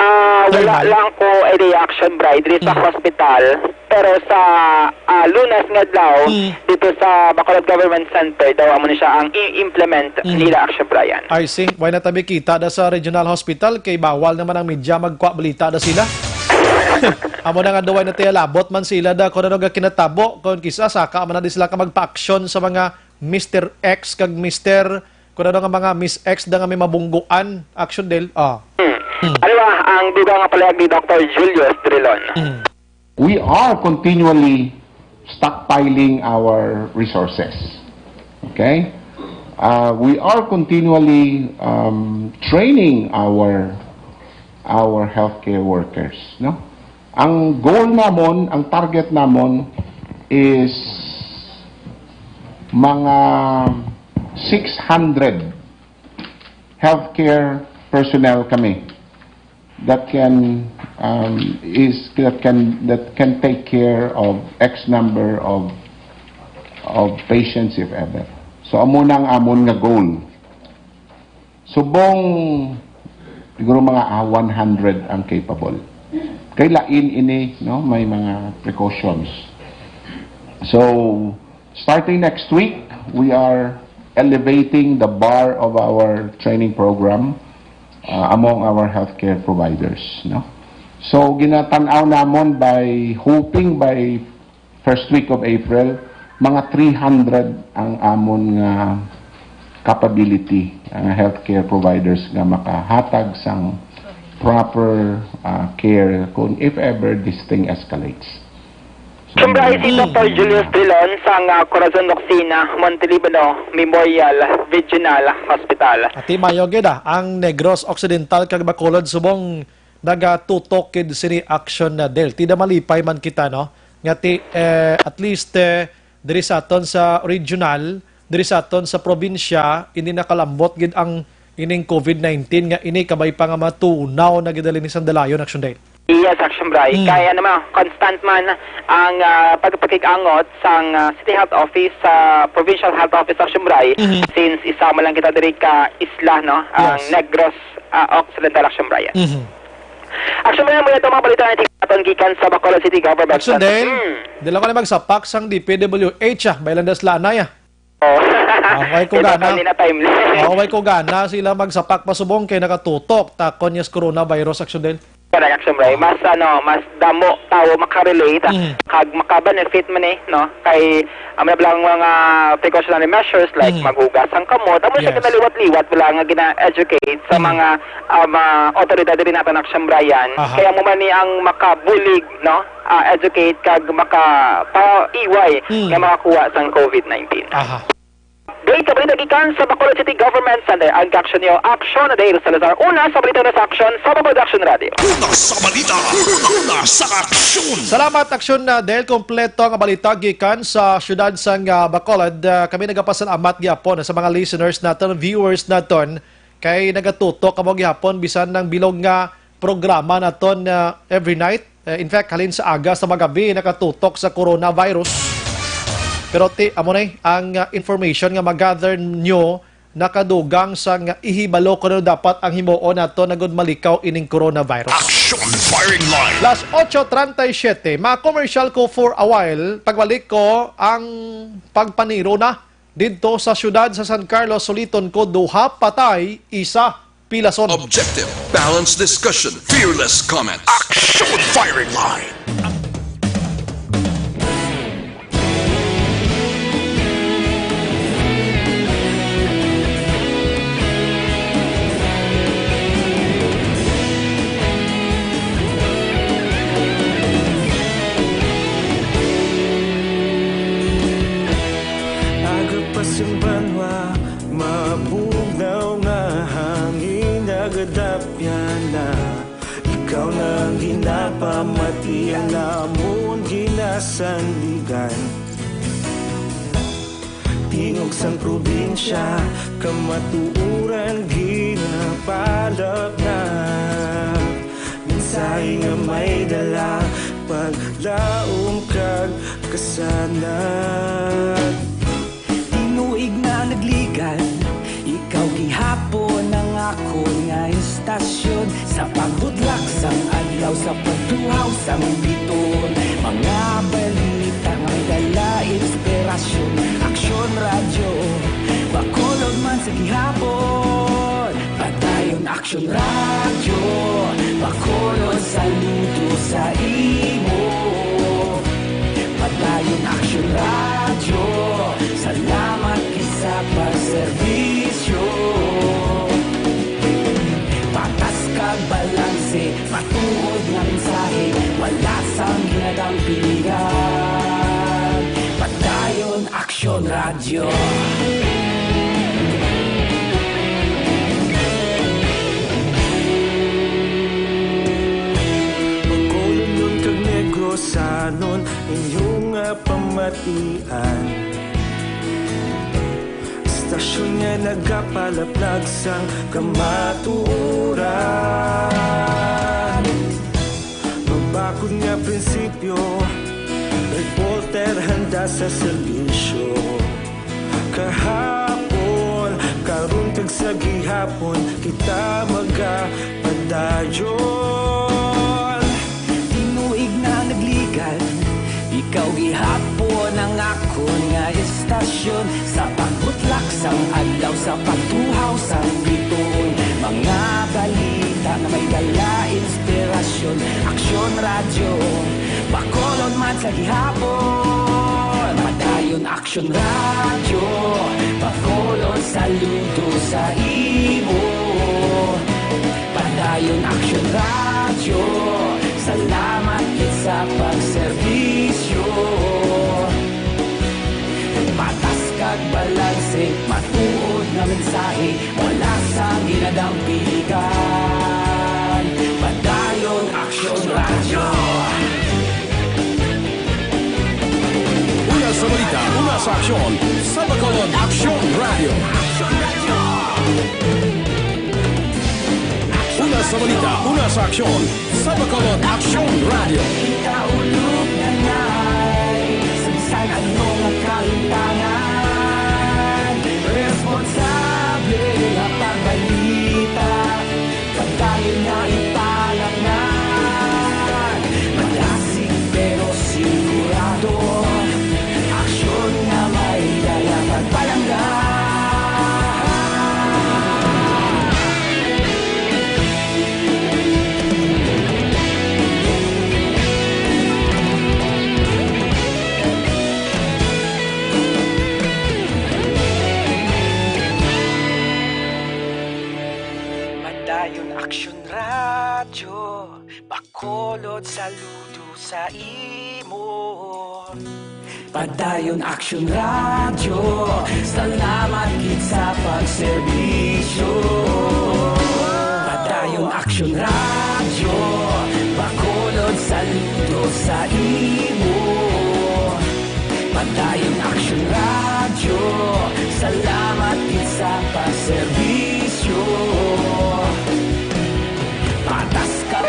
Ah, wala Thermal? lang ko idea, Action Brian, diri sa Mm. hospital. Pero sa, ah, Lunes nga adlaw, Mm. dito sa Bacolod Government Center, daw amo ni siya ang i-implement Mm. nila, Action Brian. I see. Why na tabi kita da sa regional hospital? Kay bawal naman ang media magkuha balita da sila. Amo na nga, daw why na tayo labot man sila da kung ano nga kinatabo, kung kisa saka man na di sila ka magpa-action sa mga Mister X kag Mister, kung ano nga mga Miss X da nga may mabungguan, Action Del. Ah. Hmm. Hmm. Ano ba ang dugang nga palihag ni Doktor Julius Drilon? Hmm. We are continually stockpiling our resources. Okay? Uh, we are continually, um, training our, our healthcare workers, no? Ang goal namon, ang target namon is mga six hundred healthcare personnel kami that can, um, is, that can, that can take care of X number of, of patients if ever. So, amo na ang amon nga goal. Subong, siguro mga, ah, one hundred ang capable. Kay lain ini, no? May mga precautions. So, starting next week, we are elevating the bar of our training program, uh, among our healthcare providers, no? So, ginatan-aw namon by hoping by first week of April, mga three hundred ang amon nga capability, ang healthcare providers nga makahatag sang proper, ah, care kung if ever this thing escalates. So, Siyempre, si Mm. Doktor Julius Drilon sang, ah, Corazon Doxin, Montelibano Memorial Regional Hospital. Ati mayo gid, ah, ang Negros Occidental kag Bacolod subong nagatutok gid sini action na del. Ti da malipay man kita, no? Nga ti, eh, at least, eh, diri sa aton sa regional, diri sa aton sa probinsya, hindi nakalambot gid ang ining COVID nineteen nga ini kabay pa nga matunaw na gid dali ni sang dalayon, Action Day. Yes, Action Brian. Mm. Kaya naman, constant man ang, ah, pagpakig-angot sang, ah, City Health Office sa Provincial Health Office, Action Brian, Mhm. since isa mo lang kita diri ka isla, no? Ang Yes. Negros, ah, Occidental, Action Brian. Mhm. Action Brian, muna itong mga balita na Ang gikan sa Bacolod City Government Action Center. Din. Hmm. Di lang ko na magsapak sang D P W H, ah. Bailan das lanay, ah. Oh. Ah, way ko Iba gana. Kami na timely. Ah, way ko gana sila magsapak pa subong kay nakatutok takon niya sa coronavirus, Action Del. Correct, Action Bray. Mas, ano, mas damo tawo makarelate, ah, Mm. kag makabenefit man eh, no? Kay, amo na lang mga precautionary measures like Mm. maghugas ang kamot. Amo sa Yes. kinaliwat-liwat, wala nga gina-educate sa Mm. mga, ah, mga otoridad diri natin, Action Brian. Aha. Kaya mo man ni ang makabulig, no? Ah, educate kag makapaiway Mm. nga makakuha sang covid nineteen. Aha. Dahil kabalita gikan sa Bacolod City Government Center, ang aksyon niyo, aksyon na dahil Salazar. Una sa balita na sa aksyon, sa Bacolod Action Radio. Una sa balita, una sa aksyon. Salamat, Aksyon, na dahil kompleto ang balita gikan sa siyudad sang, ah, Bacolod. Ah, kami nagapasalamat gyapon sa mga listeners naton, viewers naton, kay nagatutok kamo gihapon bisan nang bilog nga programa naton, ah, every night. Eh, in fact, halin sa aga sa magabi, nakatutok sa coronavirus. Pero ti, amo na eh, ang, ah, information nga magather nyo nakadugang sa nga ihibalo kung ano dapat ang himuon nato na gud malikaw ining coronavirus. Action Firing Line. Las ocho treinta y siete, ma-commercial ko for a while. Pagbalik ko, ang pagpaniro na didto sa siyudad sa San Carlos, suliton ko, duha patay, isa pilason. Objective, balanced discussion, fearless comments. Action Firing Line. Aga pa sing banwa, mabugnaw nga hangin, nagadapyan na. Ikaw na ang ginapamati, ang amon ginasandigan. Tingog sang probinsya, kamatuoran ginapalapnap. Mensahe nga may dala, paglaom kag kasanag. Tinuig na nagligad, ikaw gihapon ang akon nga istasyon. Sa pagbutlak sang adlaw, sa pagtuhaw sang biton, mga balita nga may dala inspirasyon. Aksyon Radyo, Bacolod man sa gihapon. Padayon Aksyon Radyo, Bacolod, saludo sa imo. Padayon Aksyon Radyo, salamat gid sa pagserbisyo. Patas kag balanse, matuod nga mensahe, wala sang ginadampingan. Padayon Aksyon Radyo. Bacolodnon kag Negrosanon, inyo nga pamatian. Istasyon nga nagapalaplag sang kamatuoran. Mabakod nga prinsipyo, reporter handa sa serbisyo. Kahapon, karon kag sa gihapon, kita magapadayon. Tinuig na nagligad, ikaw gihapon ang akon nga istasyon. Sa pagbutlak sang adlaw, sa pagtuhaw sang bituon, mga balita nga may dala inspirasyon. Aksyon Radyo, Bacolod man sa gihapon. Padayon Aksyon Radyo, Bacolod, saludo sa imo. Padayon Aksyon Radyo, salamat gid sa pagserbisyo. Patas kag balanse, matuod nga mensahe, wala sang ginadampigan. Padayon Aksyon Radyo. Una sa balita, una sa aksyon, sa Bacolod Aksyon Radyo. Una sa balita, una sa aksyon, sa Bacolod Aksyon Radyo. Ikaulog na na'y sa bisan ano nga kahimtangan. Responsable nga pagbalita, pagdayon na ipalaknag. Action Radyo, Bacolod, saludo sa imo. Padayon Action Radyo, salamat gid sa pagserbisyo. Padayon Action Radyo, Bacolod, saludo sa imo. Padayon Action Radyo, salamat gid sa pagserbisyo. Patas ka.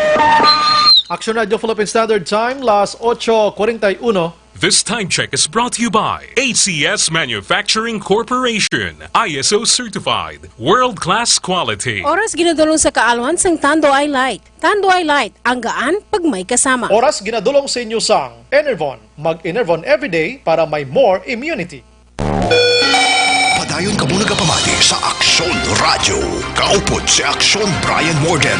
Action Radio Philippine Standard Time, las ocho cuarenta y uno. This time check is brought to you by A C S Manufacturing Corporation, I S O certified, world-class quality. Oras ginadulong sa kaalwan sang Tanduay Light. Tanduay Light, ang gaan pag may kasama. Oras ginadulong sa inyo sang Enervon. Mag-Enervon everyday para may more immunity. Padayon kamo nagapamati sa Aksyon Radyo. Kaupod si Aksyon Brian Morgan.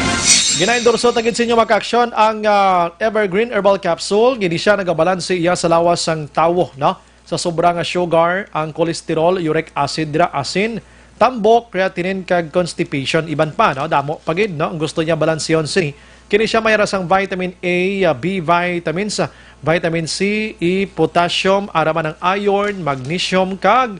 Ginaendorso ta gid sa inyo, mga ka-aksyon, ang, ah, Evergreen Herbal Capsule. Gini siya nagabalanse iya sa lawas sang tawo, no? Sa sobra nga sugar, ang cholesterol, uric acid, dira, asin, tambok, creatinine, kag constipation. Iban pa, no? Damo pa gid, no? Ang gusto niya balansehon sini. Kini siya may ara sang vitamin A, ah, B vitamins, ah, vitamin C, E, potassium, ara man ang iron, magnesium, kag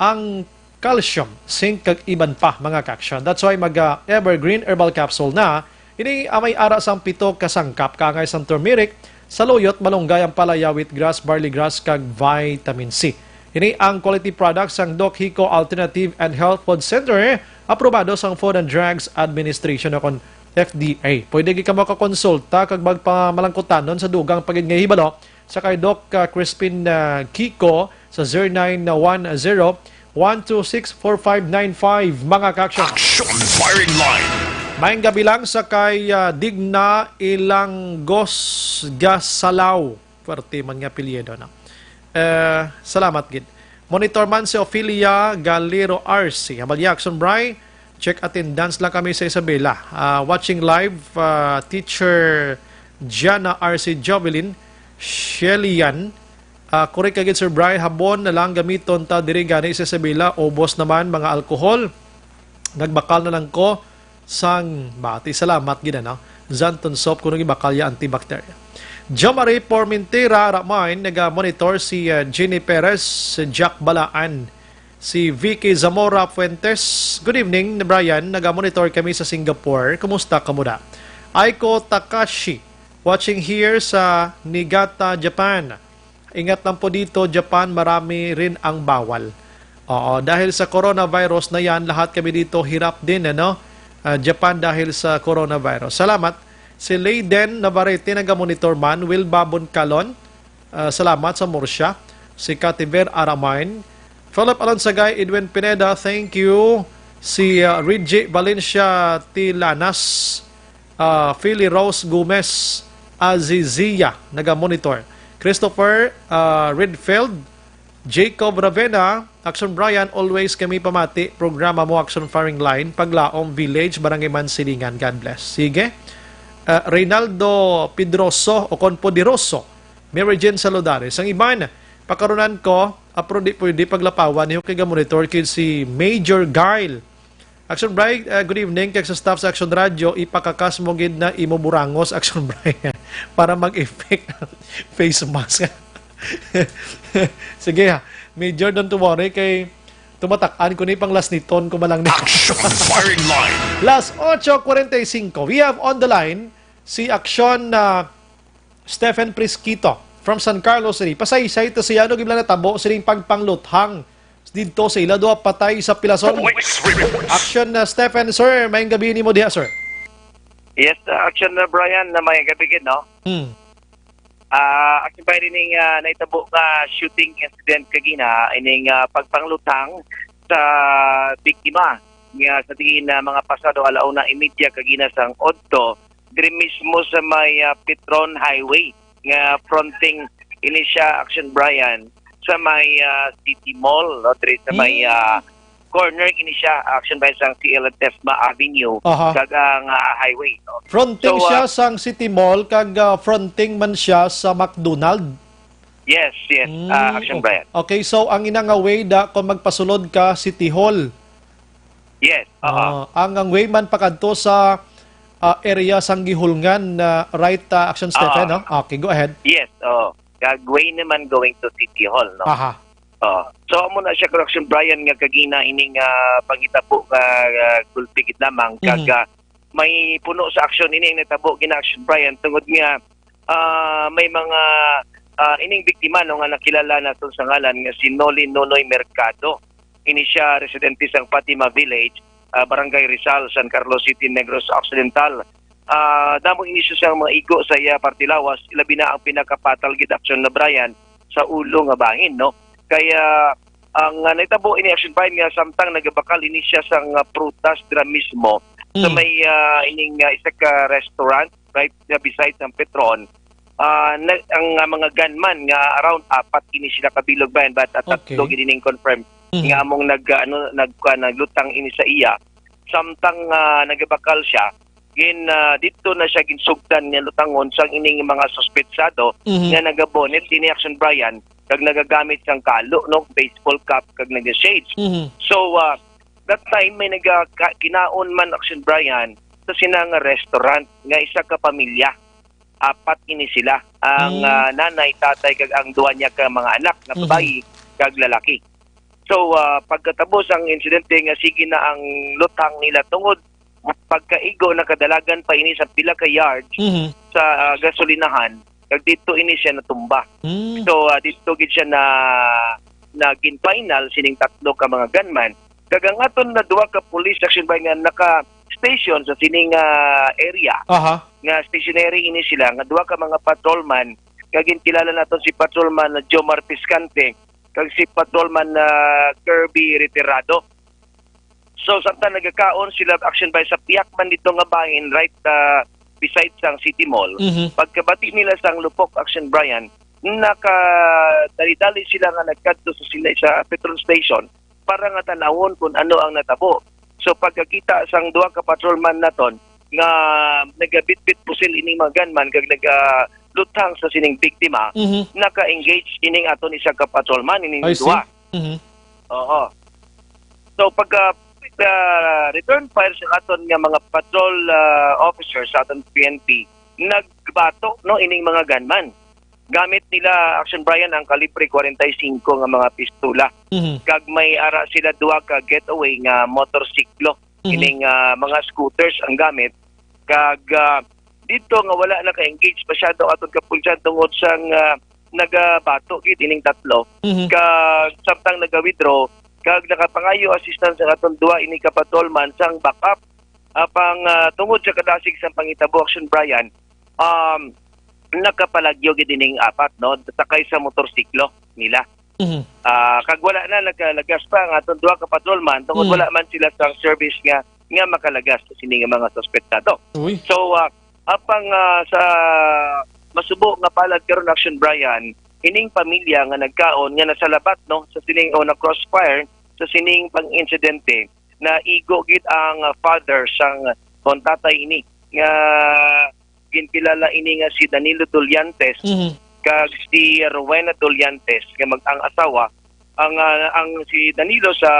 ang calcium, zinc, kag iban pa, mga ka-aksyon. That's why mag, ah, Evergreen Herbal Capsule na. Ini, ah, may ara sang pito ka sangkap, kaangay sang turmeric, saluyot, malunggay, ampalaya, wheatgrass, barley grass, kag vitamin C. Ini ang quality product sang Doc Hico Alternative and Health Food Center, aprobado sang Food and Drugs Administration o kon F D A. Pwede gid kamo kakonsulta kag magpamalangkutanon sa dugang pa gid nga hibalo sa kay Doc, ah, Crispin, ah, Kiko sa zero nine one zero, one two six, four five nine five, mga ka-aksyon. Action Firing Line. Maayong gabi lang sa kay, ah, Digna Ilanggos Gasalaw. Puwerte man nga apelyido, no? Eh, salamat gid. Monitor man si Ophelia Galero R C. Habal niya, Action Bri, check attendance lang kami sa Isabela. Ah, watching live, ah, Teacher Jana R C Jovelin, Shelian. Ah, correct ka gid, Sir Bri, habon na lang gamiton ta diri gani sa Isabela. Ubos naman mga alcohol. Nagbakal na lang ko sang bati. Salamat gid, ano? Xanthone soap kuno gibakal ya, antibacterial. Jomari Pormentera Ramay, naga-monitor si, uh, Jenny Perez, si Jack Balaan, si Vicky Zamora Fuentes. Good evening, Brian. Naga-monitor kami sa Singapore. Kumusta kamo da? Aiko Takashi, watching here sa Niigata, Japan. Ingat lang po dito, Japan, marami rin ang bawal. Oo, dahil sa coronavirus na yan, lahat kami dito hirap din, ano? Ah, Japan, dahil sa coronavirus. Salamat. Si Leyden Navarrete, naga-monitor man. Will Babon Calon, ah, salamat sa Murcia. Si Kativer Aramain. Philip Alonsagay, Edwin Pineda, thank you. Si, ah, Reggie Valencia Tilanas, ah, Philly Rose Gomez, Azizia, naga-monitor. Christopher, ah, Redfield, Jacob Ravena, Action Brian, always kami pamati, programa mo, Action Firing Line, Paglaom Village, Barangay Mansilingan. God bless. Sige. Ah, Reynaldo Pedroso o kon Poderoso, Mary Jane Saludares. Ang iban, pakarunan ko, apro di pwede paglapawan niyo kay ga-monitor kid si Major Guile. Action Bright, uh, good evening. Kag sa staff sa Action Radio, ipakakas mo gid na imo burangos, Action Bright, para mag-effect ang face mask. Sige ha, Major, don't worry kay tumatak-an ko ni pang last niton ko malang ni. Action Firing Line. Las ocho cuarenta y cinco. We have on the line si Action, uh, Stephen Prisquito from San Carlos City. Pasaysay ta siya ano gibla natabo sining pagpangluthang didto sa ila duha patay sa pilason. Police reports. Action, uh, Stephen, sir. Maayong gabi nimo diha, sir. Yes, uh, Action, uh, Brian, na may gabi gid, no? Hmm. Ah, Action, Brian, ining, ah, naitabo nga shooting incident kagina, ining, ah, pagpangluthang sa biktima nga sa diin, ah, mga pasado alauna y media kagina sang udto, diri mismo sa may, ah, Petron Highway nga fronting ini siya, Action Brian, sa may, ah, City Mall, no? Diri sa may, hmm, ah, corner ini siya, Action Brian, sang C L and Tesma Avenue, aha, kag ang, ah, highway, no? Fronting, so, siya, ah, sang City Mall kag, ah, fronting man siya sa McDonald? Yes, yes, mm, ah, Action Brian. Okay, so ang ina nga way da kung magpasulod ka City Hall. Yes, oo. Ah, ang, ang way man pakadto sa, ah, area sang gihulngan, ah, right, ah, Action Stephen, Oo. no? Okay, go ahead. Yes, oo. Kag way naman going to City Hall, no? Aha. Oo. So, amo na siya, Correction Brian, nga kagina ining, ah, panghitabo nga, ah, gulpi gid lamang. Kag, Mhm. ah, may puno sa aksyon ini ang natabo gina Action Brian tungod nga, ah, may mga, ah, ining biktima, no, nga nakilala naton sa ngalan nga si Noli Nonoy Mercado. Ini siya residente sang Fatima Village, ah, Barangay Rizal, San Carlos City, Negros Occidental. Ah, damo ini siya sang mga igo sa iya parte lawas, ilabi na ang pinakapatal gid aksyon na Brian sa ulo nga bahin, no? Kaya ang, ah, nahitabo ini Action Brian nga samtang nagabakal ini siya sang, ah, prutas dira mismo sa Mm. may, ah, ining, ah, isa ka restaurant right nga beside sang Petron. Ah, na, ang, ah, mga gunman nga around apat ini sila kabilog, Brian, but at Okay. tatlo gid ining confirmed Mhm. nga among nag, ah, ano, nag, ah, naglutang ini sa iya. Samtang, ah, nagabakal siya, gin, ah, dito na siya ginsugdan nga lutangon sang ining mga suspetsado Mhm. nga nagabonet ini Action Brian kag nagagamit sang kalo, no, baseball cap kag naga-shades. Mhm. So, ah, that time may naga-, ka-, kinaon man Action Brian sa sina nga restaurant nga isa ka pamilya. Apat ini sila. Ang, Mm. ah, nanay, tatay, kag ang duha niya ka mga anak nga Mhm. babayi kag lalaki. So, ah, pagkatapos ang insidente nga sige na ang lutang nila tungod pagkaigo, nakadalagan pa ini sa pila ka yards Mhm. sa, ah, gasolinahan, kag dito ini siya natumba. Mm. So, ah, dito gid siya na, na gin-final sining tatlo ka mga gunman. Kag ang aton na duha ka police action ba nga naka-station sa sining, ah, area, Aha. nga stationary ini sila, nga duha ka mga patrolman, nga ginkilala naton si Patrolman Jomar Piscante, kag si Patrolman, ah, Kirby Retirado. So, samtang nagakaon sila action by sa piyak man dito nga bahin, right, ah, beside sang City Mall, Mhm. pagkabati nila sang lupok action, Brian, nakadali-dali sila nga nagkadto sa sila sa petrol station para nga tanawon kung ano ang natabo. So, pagkakita sang duha ka patrolman naton nga nagabitbit pusil ining mga gunman kag nagaluthang sa sining biktima, Mhm. naka-engage ining aton isa ka patrolman, ining I see. duha. Mhm. Oo. So, pagka, ah, return fire sa aton nga mga patrol, ah, officers sa aton P N P, nagbato, no, ining mga gunman. Gamit nila, Action Brian, ang kalibre forty-five nga mga pistola. Mhm. Kag may ara sila duha ka getaway nga motorsiklo. Mhm. Ining, ah, mga scooters ang gamit. Kag, ah, dito nga wala naka-engage masyado ang aton kapulisan tungod sang, ah, nagabato gid ining tatlo. Mhm. Kag samtang naga-withdraw, kag nakapangayo assistance ang aton duha ini ka patrolman sang backup. Apang, ah, tungod sa kadasig sang panghitabo, Action Brian, um, nakapalagyo gid ining apat, no? Sakay sa motorsiklo nila. Mhm. Ah, kag wala na nagkalagas pa ang aton duha ka patrolman tungod Mm. wala man sila sang service nga, nga makalagas sa sini nga mga suspetado. Uy. So, ah, apang, ah, sa masubo nga palad karon, Action Brian, ining pamilya nga nagkaon nga nasalabat, no, sa sining o na-crossfire sa sining pang-insidente, naigo gid ang, ah, father sang, kon tatay ini nga ginkilala ini nga si Danilo Doliantes Mhm. kag si Rowena Doliantes nga mag-, ang asawa. Ang, ah, ang si Danilo sa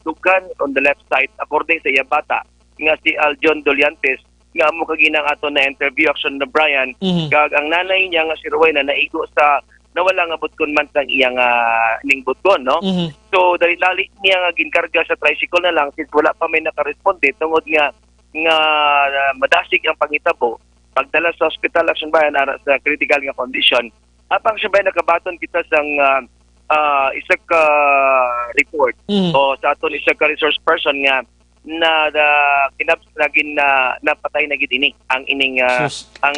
dughan on the left side, according sa iya bata nga si Aljon Doliantes, nga amo kagina ang aton na-interview, Action na Brian, Mhm. kag ang nanay niya nga si Rowena naigo sa nawala nga butkon man sang iyang, ah, ning butkon, no? Mhm. So, dali-dali niya nga ginkarga sa tricycle na lang since wala pa may nakaresponde tungod nga, nga, ah, madasig ang panghitabo. Pagdala sa ospital, Action Brian, ara sa critical nga condition. Apang, Action Brian, nakabaton kita sang, ah, ah, isa ka report Mhm. o sa aton isa ka resource person nga na, na kinab-, naging na, napatay na gid ini ang ining, ah, Sus. ang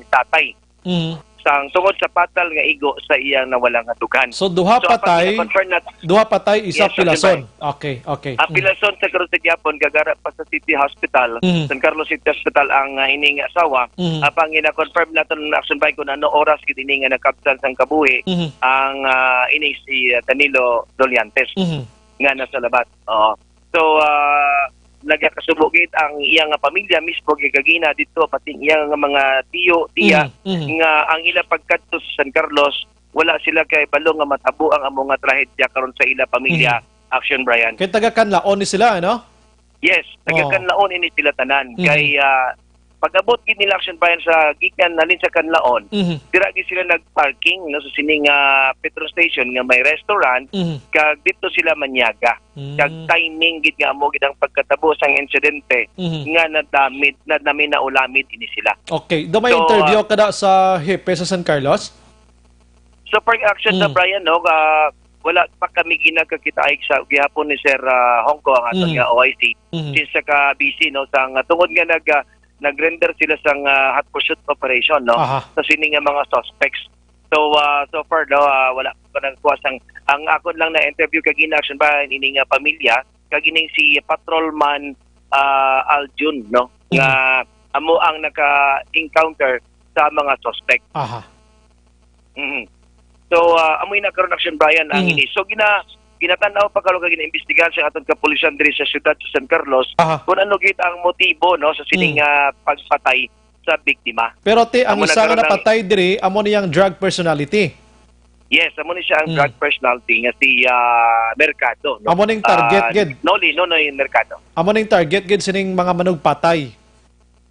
tatay. Mhm. Sang tungod sa patal nga igo sa iyang nawala nga dughan. So, duha So, apang patay, gina-confirm na duha patay, isa Yes, Action pilason. Brian. Okay, okay. Ang Mm. pilason sa karon sa gyapon, gagara pa sa City Hospital, Mhm. San Carlos City Hospital, ang, ah, ining asawa. Mhm. Apang gina-confirm naton, Action Brian, kung ano oras gid ini nga nakabsan sang kabuhi Mhm. ang, ah, ini si, ah, Danilo Doliantes Mhm. nga nasa labat. Oo. So, ah, nagakasubo gid ang iya nga pamilya mismo gid kagina dito, pati ang iya nga mga tiyo, tiya, Mhm, mhm. nga ang ila pagkadto sa San Carlos, wala sila kay balo nga matabo ang amo nga trahedya karon sa ila pamilya, Mhm. Action Brian. Kay taga Kanlaon ni sila, ano? Yes, taga Oo. Kanlaon ini sila tanan. Mhm. Kay, ah, Pag-abot gid nila, Action Brian, sa gikan halin sa Kanlaon, Mhm. dira gid sila nag-parking, no, sa sining, ah, petrol station nga may restaurant, Mhm. kag dito sila manyaga. Mm. Kag timing gid nga amo gid ang pagkatabo sang insidente Mhm. nga nadamid, na naminaulamid ini sila. Okay, do may So, interview ah, ka na sa hepe sa San Carlos? So, for action na, Mm. Brian, no, ah, wala pa kami ginagkakita ay sa gihapon ni Sir, ah, Hongko, ang aton Mm. nga O I C. Mhm. Since sa ka busy, no, sa nga tungod nga nag, ah, nag-render sila sang, ah, hot pursuit operation, no, Aha. sa sini nga mga suspects. So, ah, so far, no, ah, wala pa nagkuha sang, ang akon lang na interview kag in action ba ini nga pamilya, kag ining si Patrolman, ah, Aljun, no, nga Mhm. amo ang naka-encounter sa mga suspect. Aha. Mhm. So, ah, amoy na karon, Action Brian, ang Mhm. ini. So, gina-, ginatan-aw pa karon kag gina-imbestigahan sa aton kapulisan diri sa siyudad sa San Carlos Aha. kung ano gid ang motibo, no, sa sining, Mhm. ah, pagpatay sa biktima. Pero ti, ang Amo na isa nga karon ang napatay diri, amo niyang drug personality. Yes, amo ni siya ang Mm. drug personality nga si, ah, Mercado, no? Amo ning target Ah, gid. Noli, no, no, yung Mercado. Amo ning target gid sining mga manugpatay.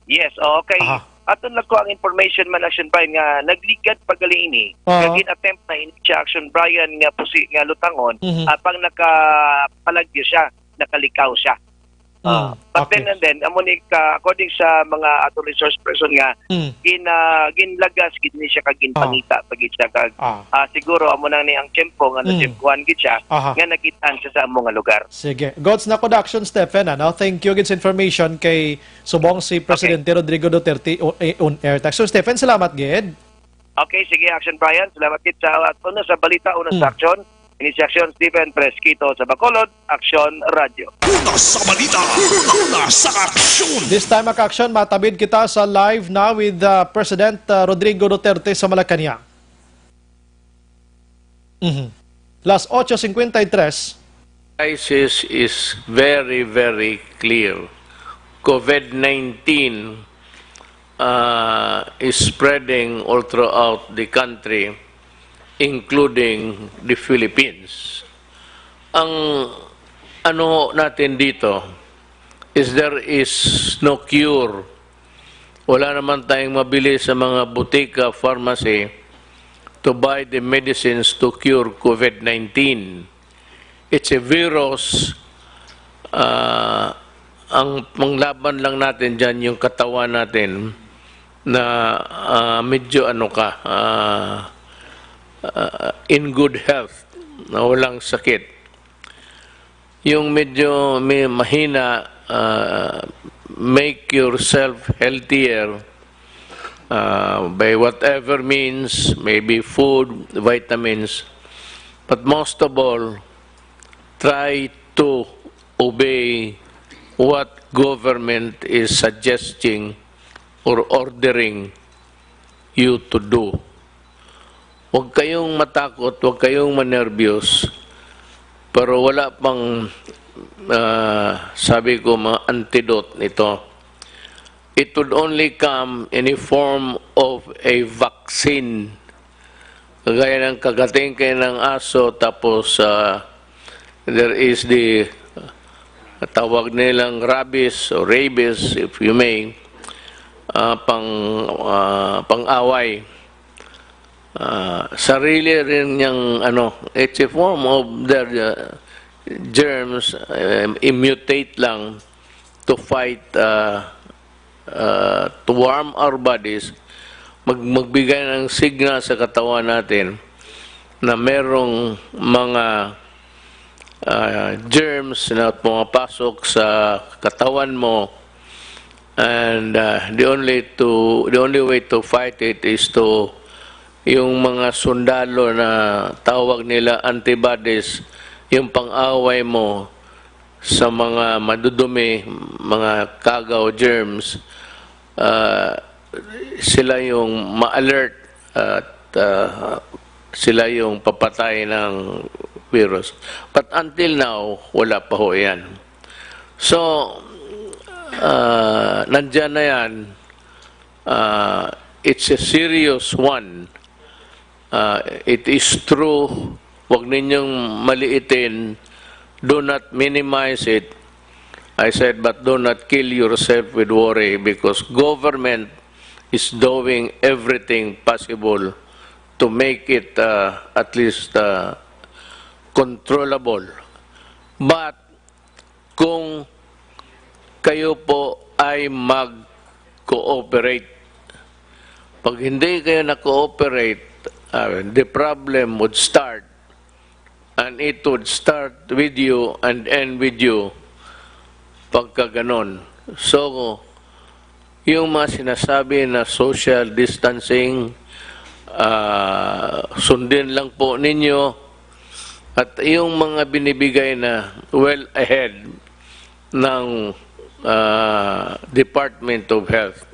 Yes, oh, okay. Aha. Aton lang ko ang information man, Action Brian, nga nagligad pa gali ini. Oo. Nga gin-attempt na ini siya, Action Brian, nga pusi nga lutangon, Mhm. apang nakapalagyo siya, nakalikaw siya. Mm, Ah, but then okay. and then, amo ni ka, according sa mga ato resource person nga, Mm. gin-, ah, ginlagas gid ni siya kag ginpangita pa gid siya kag, Ah. ah, siguro amo na ni ang tiyempo nga Mm. natiyempuhan gid siya Aha. nga nakitaan siya sa amo nga lugar. Sige. Gods na ko, Action Stephen, ano? Thank you gid sa information kay subong si Okay. Presidente Rodrigo Duterte o-, eh, on air. Action Stephen, salamat gid. Okay, sige, Action Brian. Salamat gid sa, at una sa balita, una sa Hmm. aksyon. Ini si Action Stephen Fresquito sa Bacolod, Action Radio. Una sa balita, una sa aksyon. This time, mga ka-aksyon, matabid kita sa live na with, uh, President, uh, Rodrigo Duterte sa Malacañang. Mhm. Las ocho cincuenta y tres. Crisis is very, very clear. COVID nineteen, uh, is spreading all throughout the country, including the Philippines. Ang ano natin dito is there is no cure. Wala naman tayong mabili sa mga butika, pharmacy to buy the medicines to cure COVID nineteen. It's a virus. Ah, ang panglaban lang natin dyan, yung katawan natin na, ah, medyo ano ka, ah, ah, in good health, na walang sakit. Yung medyo may mahina, ah, make yourself healthier, ah, by whatever means, maybe food, vitamins, but most of all, try to obey what government is suggesting or ordering you to do. Huwag kayong matakot, huwag kayong manerbyos, pero wala pang, ah, sabi ko, mga antidote nito. It would only come in a form of a vaccine. Kagaya ng kagating kayo ng aso, tapos, ah, there is the, tawag nilang rabies o rabies, if you may, ah, pang, ah, pang-away. Ah, sarili rin niyang, ano, it's a form of their, ah, germs, eh, i-mutate lang to fight, ah, ah, to warm our bodies, mag-, magbigay ng signal sa katawan natin na merong mga, ah, germs na pumapasok sa katawan mo, and, ah, the only to, the only way to fight it is to, yung mga sundalo na tawag nila antibodies, yung pang-away mo sa mga madudumi, mga kagaw, germs, ah, sila yung ma-alert at, ah, sila yung papatay ng virus. But until now, wala pa ho yan. So, ah, nandyan na yan. Ah, it's a serious one. Ah, it is true. Huwag ninyong maliitin. Do not minimize it. I said, "But do not kill yourself with worry, because government is doing everything possible to make it, uh, at least, uh, controllable." But kung kayo po ay mag-cooperate, pag hindi kayo na-cooperate, uh, the problem would start, and it would start with you and end with you pagka ganon. So, yung mga sinasabi na social distancing, ah, sundin lang po ninyo, at yung mga binibigay na well ahead ng, ah, Department of Health,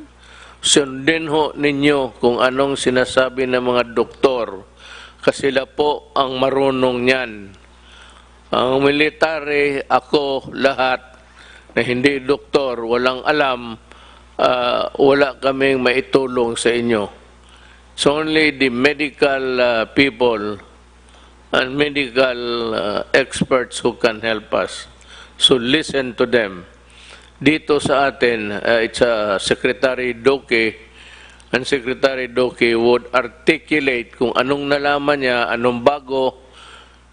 sundin ho ninyo kung anong sinasabi ng mga doktor, kasi sila po ang marunong niyan. Ang military, ako, lahat na hindi doktor, walang alam, ah, wala kaming maitulong sa inyo. It's only the medical, ah, people and medical, ah, experts who can help us. So listen to them. Dito sa atin, ah, it's, ah, Secretary Duque, and Secretary Duque would articulate kung anong nalaman niya, anong bago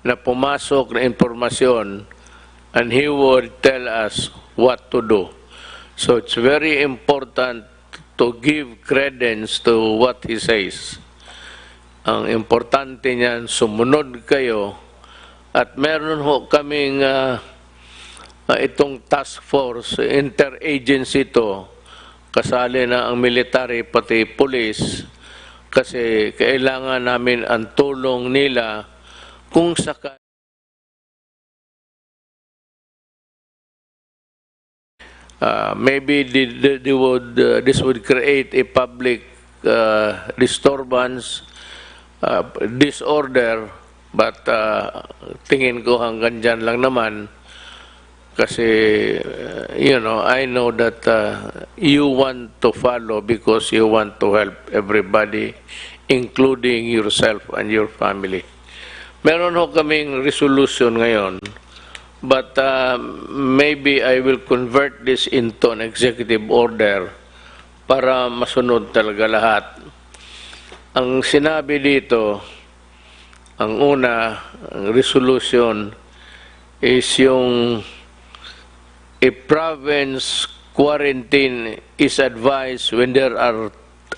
na pumasok na impormasyon, and he would tell us what to do. So it's very important to give credence to what he says. Ang importante niyan, sumunod kayo. At meron ho kaming, ah, ah, itong task force, interagency to, kasali na ang military, pati police, kasi kailangan namin ang tulong nila kung saka Uh, maybe the, the, they would, uh, this would create a public, uh, disturbance, uh, disorder, but, uh, tingin ko hanggang dyan lang naman. Kasi, uh, you know, I know that, uh, you want to follow because you want to help everybody, including yourself and your family. Meron ho kaming resolution ngayon, but, uh, maybe I will convert this into an executive order para masunod talaga lahat. Ang sinabi dito, ang una, ang resolution is yung a province quarantine is advised when there are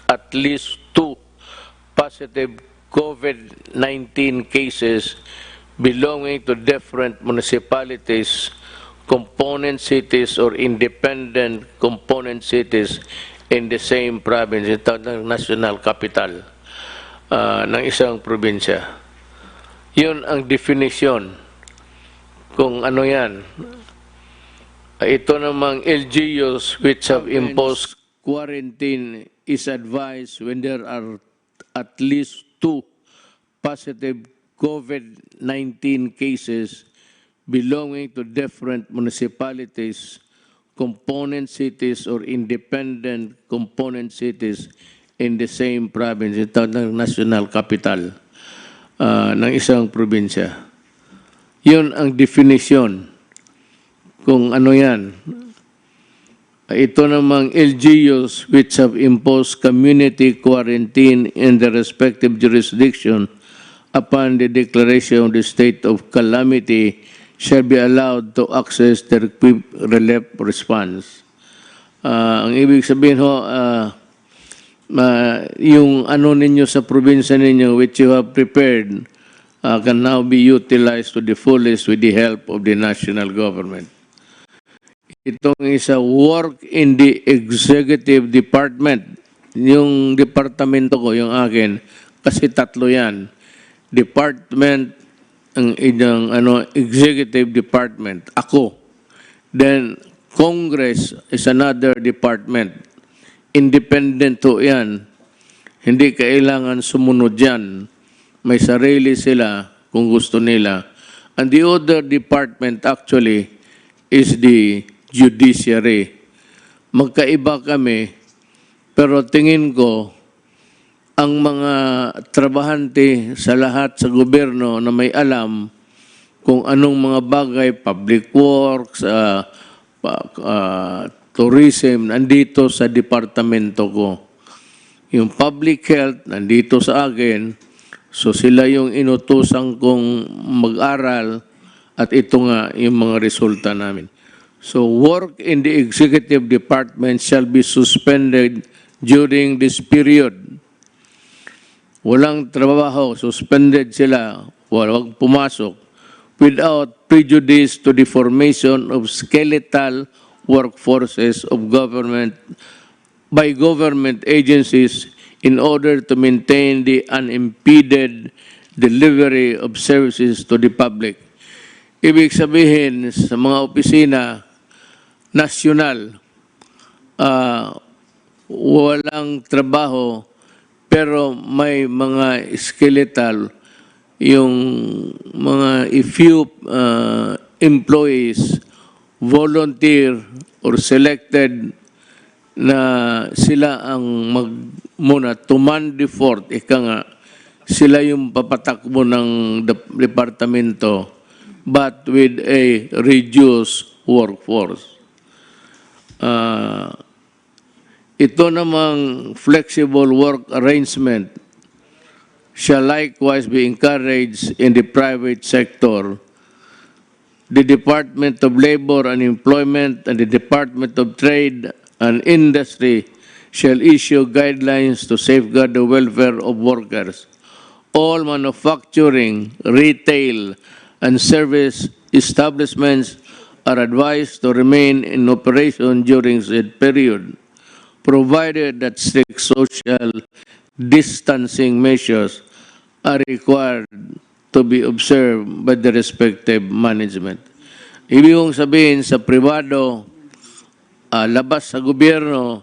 at least two positive COVID nineteen cases belonging to different municipalities, component cities, or independent component cities in the same province, ito ng national capital, ah, ng isang probinsya. Yun ang definition kung ano yan. Ito namang L G Us which have imposed quarantine is advised when there are at least two positive COVID nineteen cases belonging to different municipalities, component cities, or independent component cities in the same province, ito ng national capital, ah, ng isang probinsya. Yun ang definition kung ano yan. Ito namang L G Us which have imposed community quarantine in their respective jurisdiction upon the declaration of the state of calamity shall be allowed to access their quick relief response. Ah, ang ibig sabihin ho, ah, ah, yung ano ninyo sa probinsya ninyo which you have prepared, ah, can now be utilized to the fullest with the help of the national government. Itong isa, work in the executive department. Yung departamento ko, yung akin, kasi tatlo yan. Department, ang inyong, ano, executive department, ako. Then, Congress is another department. Independent ho yan. Hindi kailangan sumunod yan. May sarili sila kung gusto nila. And the other department actually is the judiciary. Magkaiba kami, pero tingin ko, ang mga trabahante sa lahat sa gobyerno na may alam kung anong mga bagay, public works, ah, ah, tourism nandito sa departamento ko. Yung public health nandito sa akin. So sila yung inutusan kong mag-aral at ito nga yung mga resulta namin. So work in the executive department shall be suspended during this period. Walang trabaho, suspended sila, walang pumasok, without prejudice to the formation of skeletal workforces of government by government agencies in order to maintain the unimpeded delivery of services to the public. Ibig sabihin, sa mga opisina nasyonal, ah, walang trabaho, pero may mga skeletal, yung mga few, ah, employees, volunteer or selected na sila ang mag-, muna, to man the fort, ika nga, sila yung papatakbo ng dep-, departamento, but with a reduced workforce. Ah, ito namang flexible work arrangement shall likewise be encouraged in the private sector. The Department of Labor and Employment and the Department of Trade and Industry shall issue guidelines to safeguard the welfare of workers. All manufacturing, retail, and service establishments are advised to remain in operation during said period, provided that strict social distancing measures are required to be observed by the respective management. Ibig kong sabihin, sa pribado, ah, labas sa gobyerno,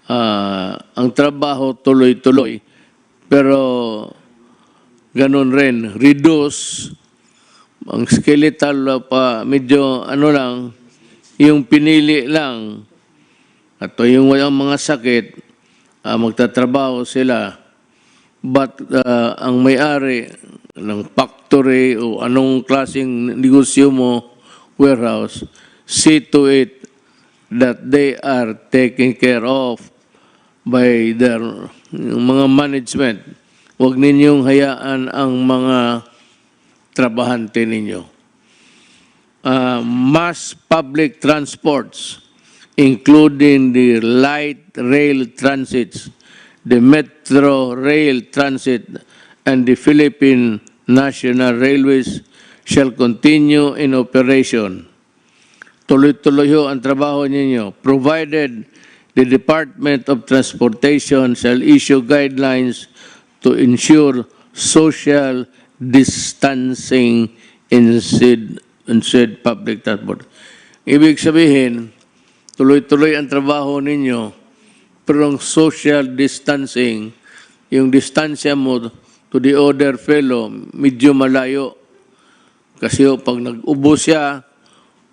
ah, ang trabaho tuloy-tuloy. Pero ganun rin, reduce, ang skeletal pa, medyo ano lang, yung pinili lang, at yung walang mga sakit, ah, magtatrabaho sila. But, ah, ang may-ari ng factory o anong klaseng negosyo mo, warehouse, see to it that they are taken care of by their, yung mga management. Huwag ninyong hayaan ang mga trabahante ninyo. Ah, mass public transports, including the light rail transits, the metro rail transit, and the Philippine National Railways shall continue in operation. Tuloy-tuloy ho ang trabaho ninyo, provided the Department of Transportation shall issue guidelines to ensure social distancing in said, in said public transport. Ibig sabihin, tuloy-tuloy ang trabaho ninyo, pero ang social distancing, yung distansya mo to the other fellow, medyo malayo. Kasi ho, pag nag-ubo siya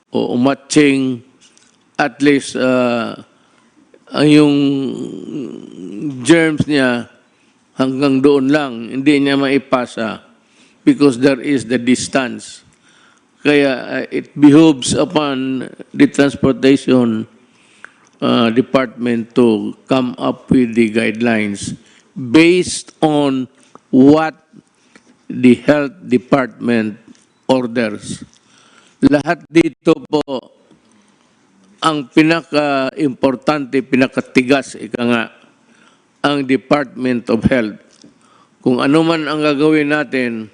o umatching, at least, ah, ang yung germs niya hanggang doon lang, hindi niya maipasa because there is the distance. Kaya, ah, it behooves upon the transportation, ah, department to come up with the guidelines based on what the health department orders. Lahat dito po, ang pinaka-importante, pinakatigas, ika nga, ang Department of Health. Kung ano man ang gagawin natin,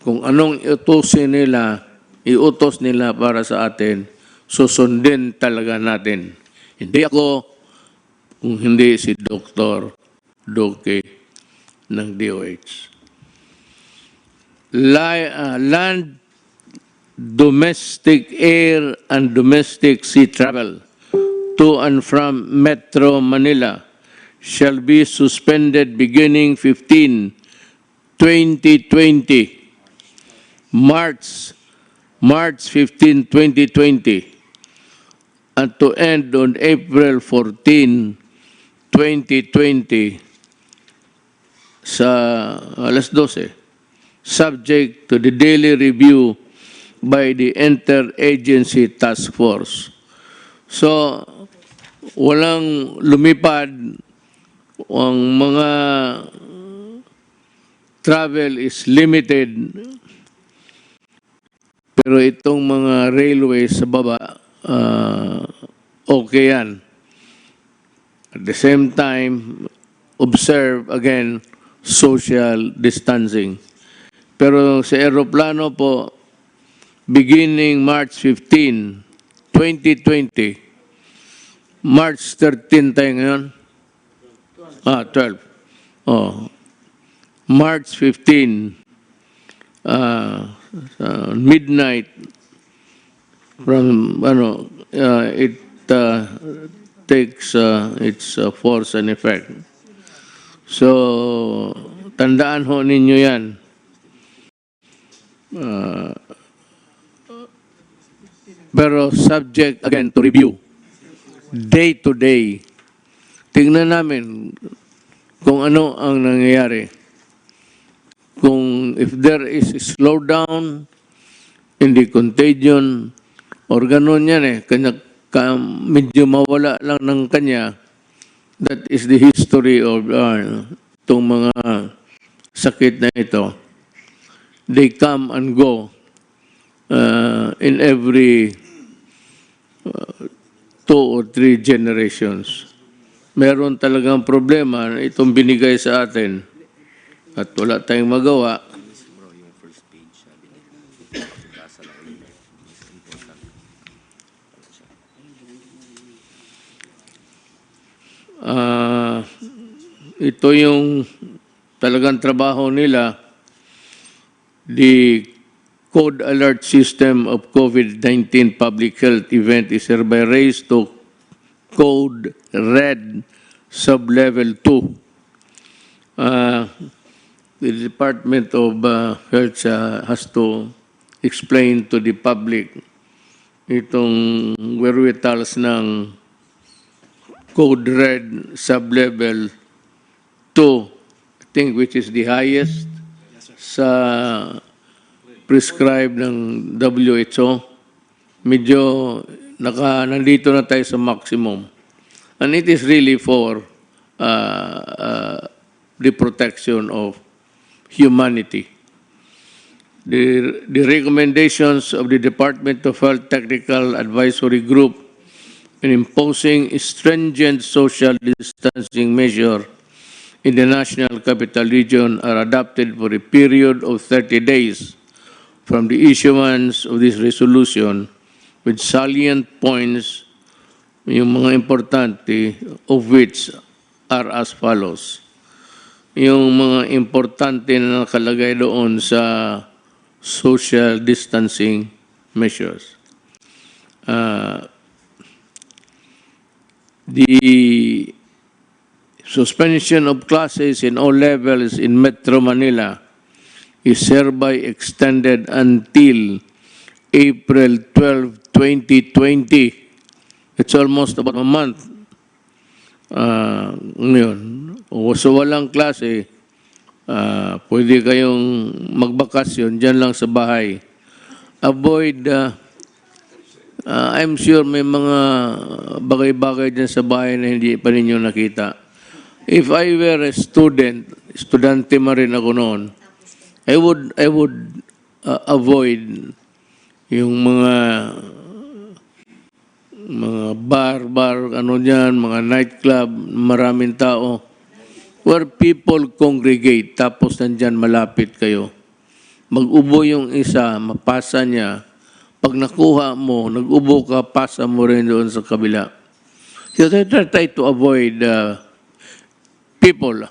kung anong iutusin nila, iutos nila para sa atin, susundin talaga natin. Hindi ako, kung hindi si Doktor Duque ng D O H. Li-, ah, land, domestic air, and domestic sea travel to and from Metro Manila shall be suspended beginning fifteen, twenty twenty, March, March fifteen, twenty twenty, and to end on April fourteen, twenty twenty, sa alas dose, subject to the daily review by the Interagency Task Force. So, walang lumipad, ang mga travel is limited, pero itong mga railway sa baba, ah, okay yan. At the same time, observe again social distancing. Pero sa eroplano po, beginning March fifteen, twenty twenty, March thirteen tayo ngayon? Ah, twelve. Oh. March fifteen, ah, sa midnight, from, ano, uh, it uh, takes uh, its uh, force and effect. So, tandaan ho ninyo yan. Uh, pero subject again to review. Day to day. Tingnan namin kung ano ang nangyayari. Kung if there is a slowdown in the contagion, or ganun yan eh, kanya, ka, medyo mawala lang ng kanya, that is the history of uh, itong mga sakit na ito. They come and go uh, in every uh, two or three generations. Meron talagang problema na itong binigay sa atin at wala tayong magawa. Ah, ito yung talagang trabaho nila. The code alert system of COVID nineteen public health event is hereby raised to code red sublevel two. Uh, the Department of uh, Health uh, has to explain to the public itong wherewithals ng code red sublevel two, I think, which is the highest sa prescribed ng W H O. Medyo naka, nandito na tayo sa maximum. And it is really for uh, uh, the protection of humanity. The, the recommendations of the Department of Health Technical Advisory Group in imposing stringent social distancing measure in the National Capital Region are adopted for a period of thirty days from the issuance of this resolution, with salient points, yung mga importante, of which are as follows. Yung mga importante na nakalagay doon sa social distancing measures. Uh, the suspension of classes in all levels in Metro Manila is hereby extended until April twelve, twenty twenty. It's almost about a month. Uh, ngayon, o sa walang klase, uh, pwede kayong magbakasyon dyan lang sa bahay. Avoid, uh, uh, I'm sure may mga bagay-bagay dyan sa bahay na hindi pa ninyo nakita. If I were a student, estudyante man rin ako noon, I would, I would uh, avoid yung mga mga bar, bar, ano dyan, mga nightclub, maraming tao, where people congregate, tapos nandyan malapit kayo. Mag-ubo yung isa, mapasa niya. Pag nakuha mo, nag-ubo ka, pasa mo rin doon sa kabila. So, try, try to avoid uh, people,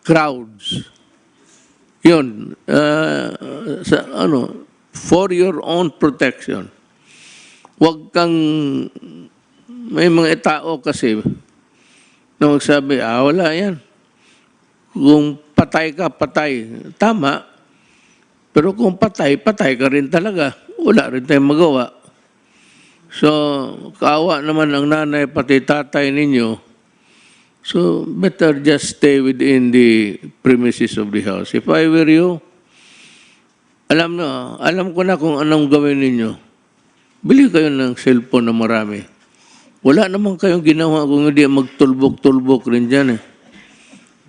crowds. Yun, uh, sa, ano, for your own protection. Huwag kang, may mga tao kasi na magsabi, ah, wala yan. Kung patay ka, patay. Tama. Pero kung patay, patay ka rin talaga. Wala rin tayong magawa. So, kaawa naman ang nanay, pati tatay ninyo. So, better just stay within the premises of the house. If I were you, alam na, alam ko na kung anong gawin ninyo. Bili kayo ng cellphone na marami. Wala naman kayong ginawa kung hindi magtulbok-tulbok rin dyan eh.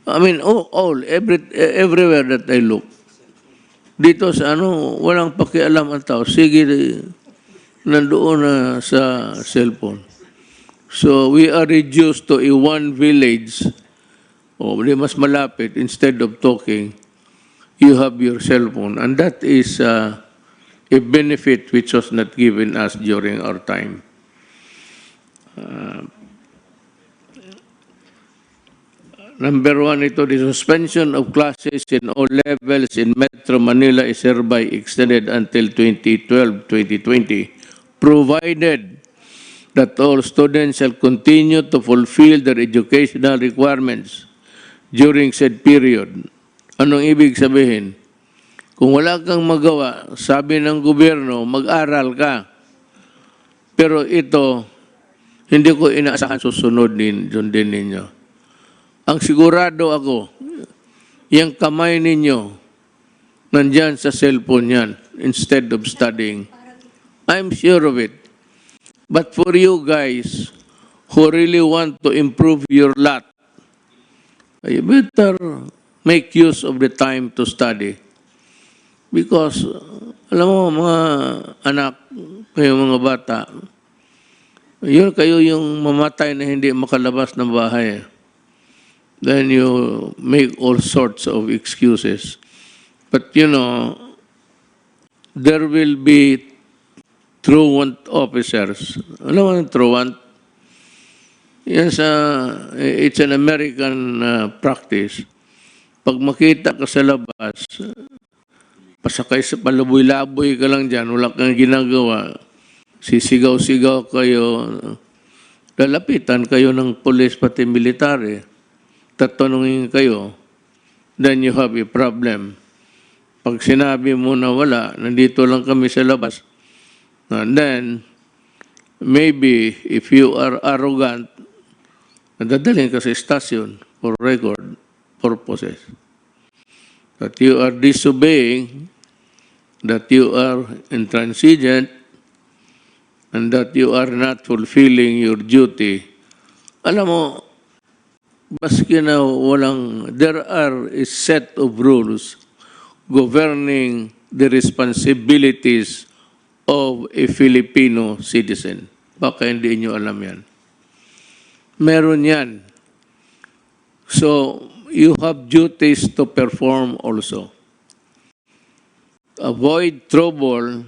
I mean, oh, all, every, everywhere that I look. Dito sa ano, walang pakialam ang tao. Sige, nandoon na sa cellphone. So, we are reduced to a one village. O, di mas malapit, instead of talking, you have your cellphone. And that is uh, a benefit which was not given us during our time. Uh, number one, ito, the suspension of classes in all levels in Metro Manila is hereby extended until twenty twelve, twenty twenty, provided that all students shall continue to fulfill their educational requirements during said period. Anong ibig sabihin? Kung wala kang magawa, sabi ng gobyerno, mag-aral ka. Pero ito, hindi ko inaasahan susunod din, sundin ninyo. Ang sigurado ako, yung kamay ninyo, nandyan sa cellphone yan instead of studying. I'm sure of it. But for you guys who really want to improve your lot, you better make use of the time to study. Because, uh, alam mo, mga anak, kayo mga bata, yun kayo yung mamatay na hindi makalabas ng bahay. Then you make all sorts of excuses. But you know, there will be truant officers. Alam mo ang truant? Yan sa, it's an American uh, practice. Pag makita ka sa labas, pasakay sa palaboy-laboy ka lang dyan, wala kang ginagawa, sisigaw-sigaw kayo, lalapitan kayo ng pulis pati military, tatanungin kayo, then you have a problem. Pag sinabi mo na wala, nandito lang kami sa labas, and then, maybe, if you are arrogant, nadadalhin ka sa estasyon for record purposes. That you are disobeying, that you are intransigent, and that you are not fulfilling your duty. Alam mo, maski na walang, there are a set of rules governing the responsibilities of a Filipino citizen. Baka hindi nyo alam yan. Meron yan. So, you have duties to perform also. Avoid trouble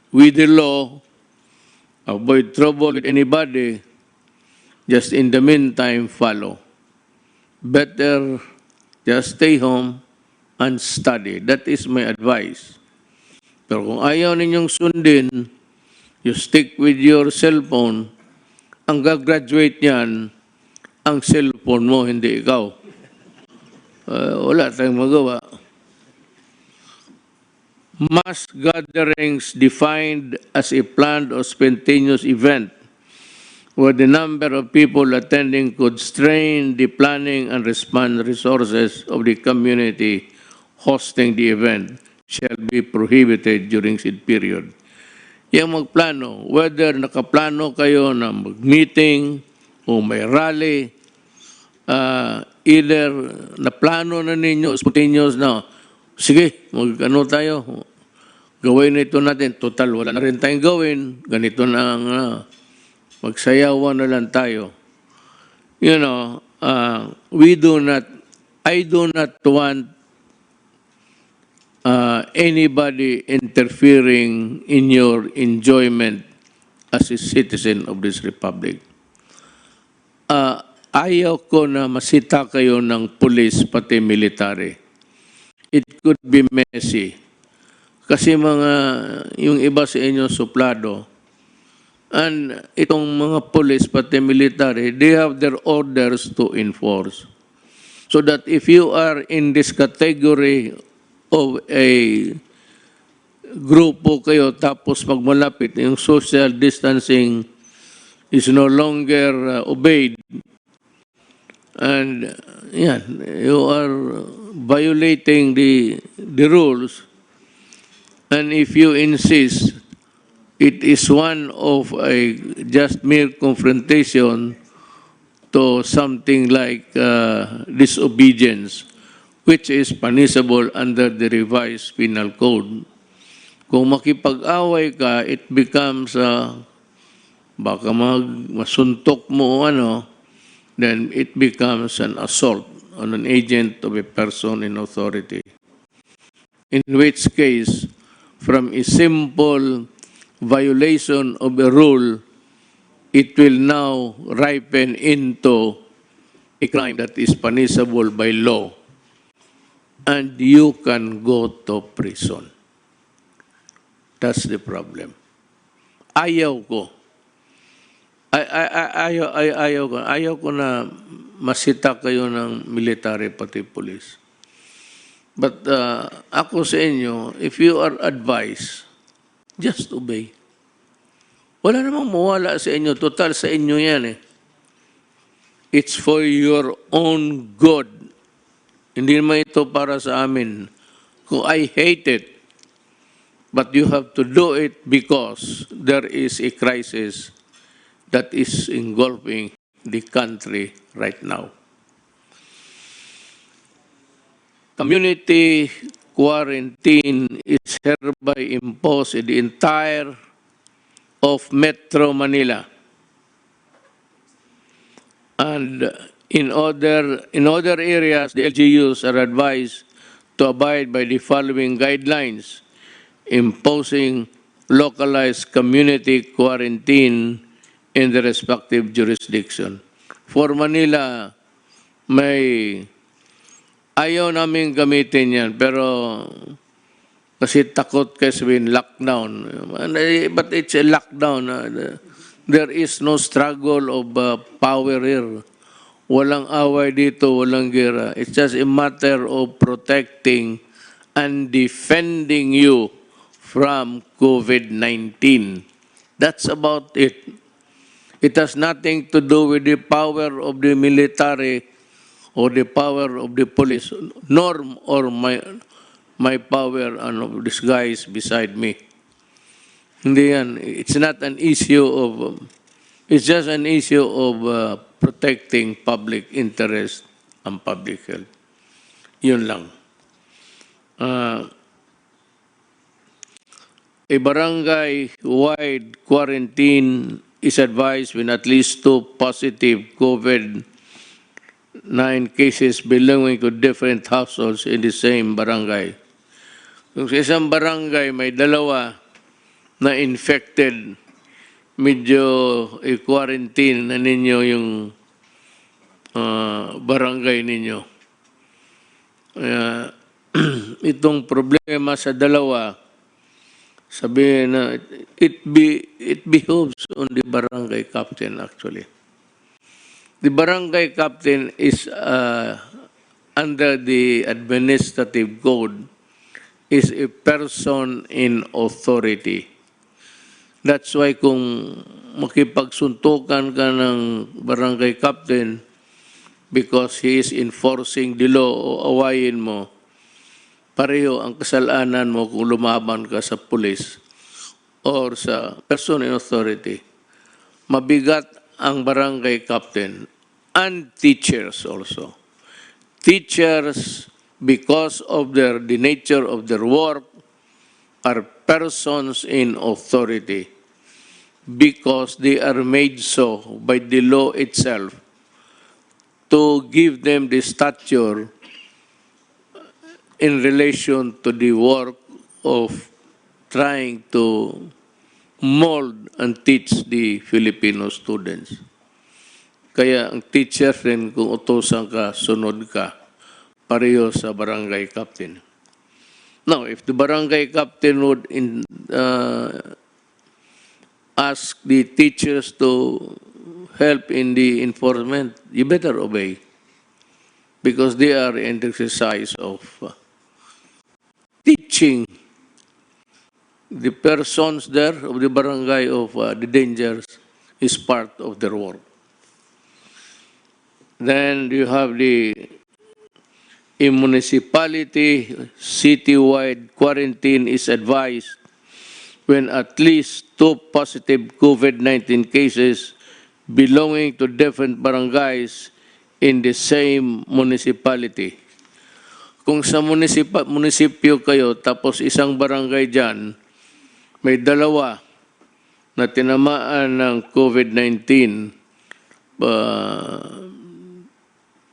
with the law, avoid trouble with anybody, just in the meantime, follow. Better just stay home and study. That is my advice. Pero kung ayaw ninyong sundin, you stick with your cellphone, ang gagraduate niyan, ang cellphone mo, hindi ikaw. Uh, wala tayong magawa. Mass gatherings defined as a planned or spontaneous event where the number of people attending could strain the planning and response resources of the community hosting the event shall be prohibited during said period. Yung magplano, whether nakaplano kayo na mag-meeting o may rally, uh, either naplano na ninyo, spontaneous na, sige, mag-ano tayo, gawin na ito natin. Total, wala na rin tayong gawin. Ganito na ang uh, magsayawan na lang tayo. You know, uh, we do not, I do not want uh, anybody interfering in your enjoyment as a citizen of this republic. Uh, ayaw ko na masita kayo ng pulis pati military. It could be messy. Kasi mga, yung iba sa inyo suplado, and itong mga pulis pati military, they have their orders to enforce. So that if you are in this category of a grupo kayo tapos magmalapit, yung social distancing is no longer uh, obeyed, and uh, yan, you are violating the the rules. And if you insist It is one of a just mere confrontation to something like uh, disobedience, which is punishable under the Revised Penal Code. Kung makipag-away ka, it becomes, uh, baka mag, masuntok mo o ano, then it becomes an assault on an agent of a person in authority. In which case, from a simple violation of a rule, it will now ripen into a crime that is punishable by law. And you can go to prison. That's the problem. Ayaw ko. Ay, ay, ay, ayaw, ay, ayaw ko. Ayaw ko na masita kayo ng military pati police. But uh, ako sa inyo, if you are advised, just obey. Wala namang mawala sa inyo. Total, sa inyo yan eh. It's for your own good. Hindi naman ito para sa amin. Kung I hate it, but you have to do it because there is a crisis that is engulfing the country right now. Community quarantine is hereby imposed in the entire of Metro Manila. And in other, in other areas, the L G Us are advised to abide by the following guidelines, imposing localized community quarantine in the respective jurisdiction. For Manila, may, ayaw namin gamitin yan, pero kasi takot kayo sabihin lockdown. But it's a lockdown. Uh, there is no struggle of uh, power here. Walang away dito, walang gera. It's just a matter of protecting and defending you from COVID nineteen. That's about it. It has nothing to do with the power of the military or the power of the police, nor or my my power ano, disguise beside me. Hindi yan. It's not an issue of, um, it's just an issue of uh, protecting public interest and public health. Yun lang. Uh, a barangay-wide quarantine is advised when at least two positive COVID nine cases belonging to different households in the same barangay. Kung sa isang barangay may dalawa na infected, medyo i-quarantine na ninyo yung ah, barangay ninyo. Kaya itong problema sa dalawa, sabihin na it be it behoves on the barangay captain actually. The barangay captain is uh, under the administrative code is a person in authority. That's why kung makipagsuntukan ka ng barangay captain because he is enforcing the law o awayin mo, pareho ang kasalanan mo kung lumaban ka sa pulis or sa person in authority. Mabigat ang barangay captain and teachers also. Teachers, because of their the nature of their work, are persons in authority because they are made so by the law itself to give them the stature in relation to the work of trying to mold and teach the Filipino students. Kaya ang teacher rin, kung utusan ka, sunod ka, pareho sa barangay captain. Now, if the barangay captain would in, uh, ask the teachers to help in the enforcement, you better obey because they are in the exercise of uh, teaching the persons there of the barangay of uh, the dangers is part of their work. Then you have the a municipality citywide quarantine is advised when at least two positive COVID nineteen cases belonging to different barangays in the same municipality. Kung sa munisipa-, munisipyo kayo, tapos isang barangay dyan, may dalawa na tinamaan ng COVID nineteen, uh,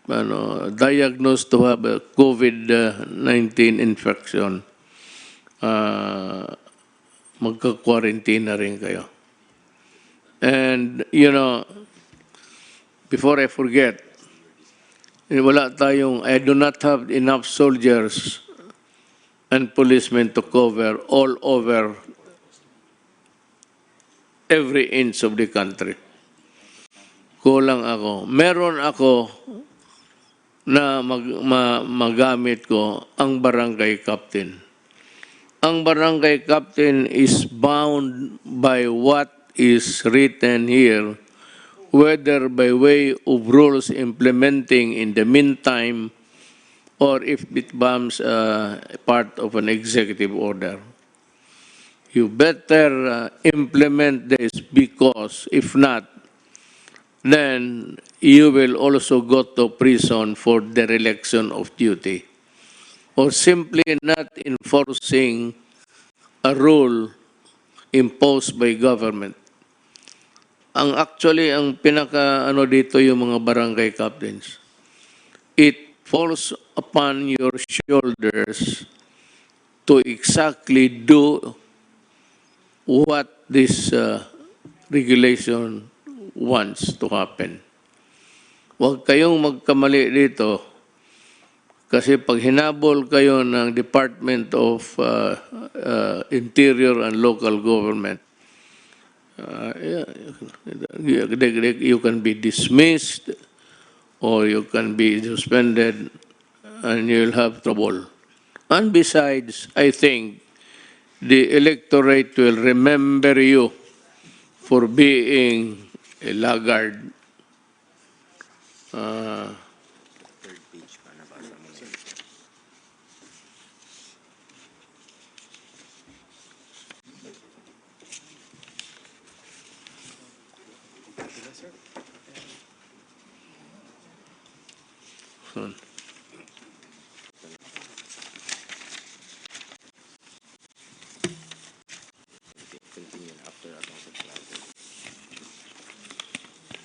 ano, diagnosed to have a COVID nineteen infection, uh, magka-quarantine na rin kayo. And, you know, before I forget, eh, wala tayong, I do not have enough soldiers and policemen to cover all over every inch of the country. Kulang ako. Meron ako na mag-, ma-, magamit ko ang barangay captain. Ang barangay captain is bound by what is written here, whether by way of rules implementing in the meantime or if it becomes, uh, part of an executive order. You better, uh, implement this, because if not, then you will also go to prison for dereliction of duty or simply not enforcing a rule imposed by government. Ang actually, ang pinaka ano dito, yung mga barangay captains. It falls upon your shoulders to exactly do what this, uh, regulation wants to happen. Huwag kayong magkamali dito, kasi pag hinabol kayo ng Department of, uh, uh, Interior and Local Government, uh, yeah, they, they, you can be dismissed or you can be suspended and you'll have trouble. And besides, I think the electorate will remember you for being a laggard. Ah,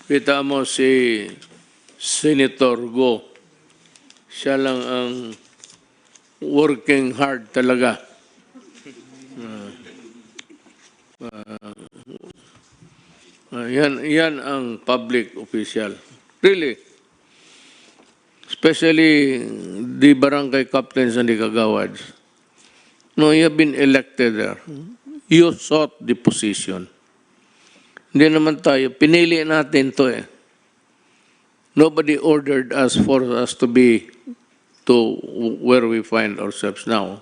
Kita mo si Senator Go. Siya lang ang working hard talaga. Ah. Ah, ah, yan, yan ang public official. Really. Especially the barangay captains and the kagawads. No, you have been elected there. You sought the position. Hindi naman tayo, pinili natin to eh. Nobody ordered us, forced us to be to where we find ourselves now.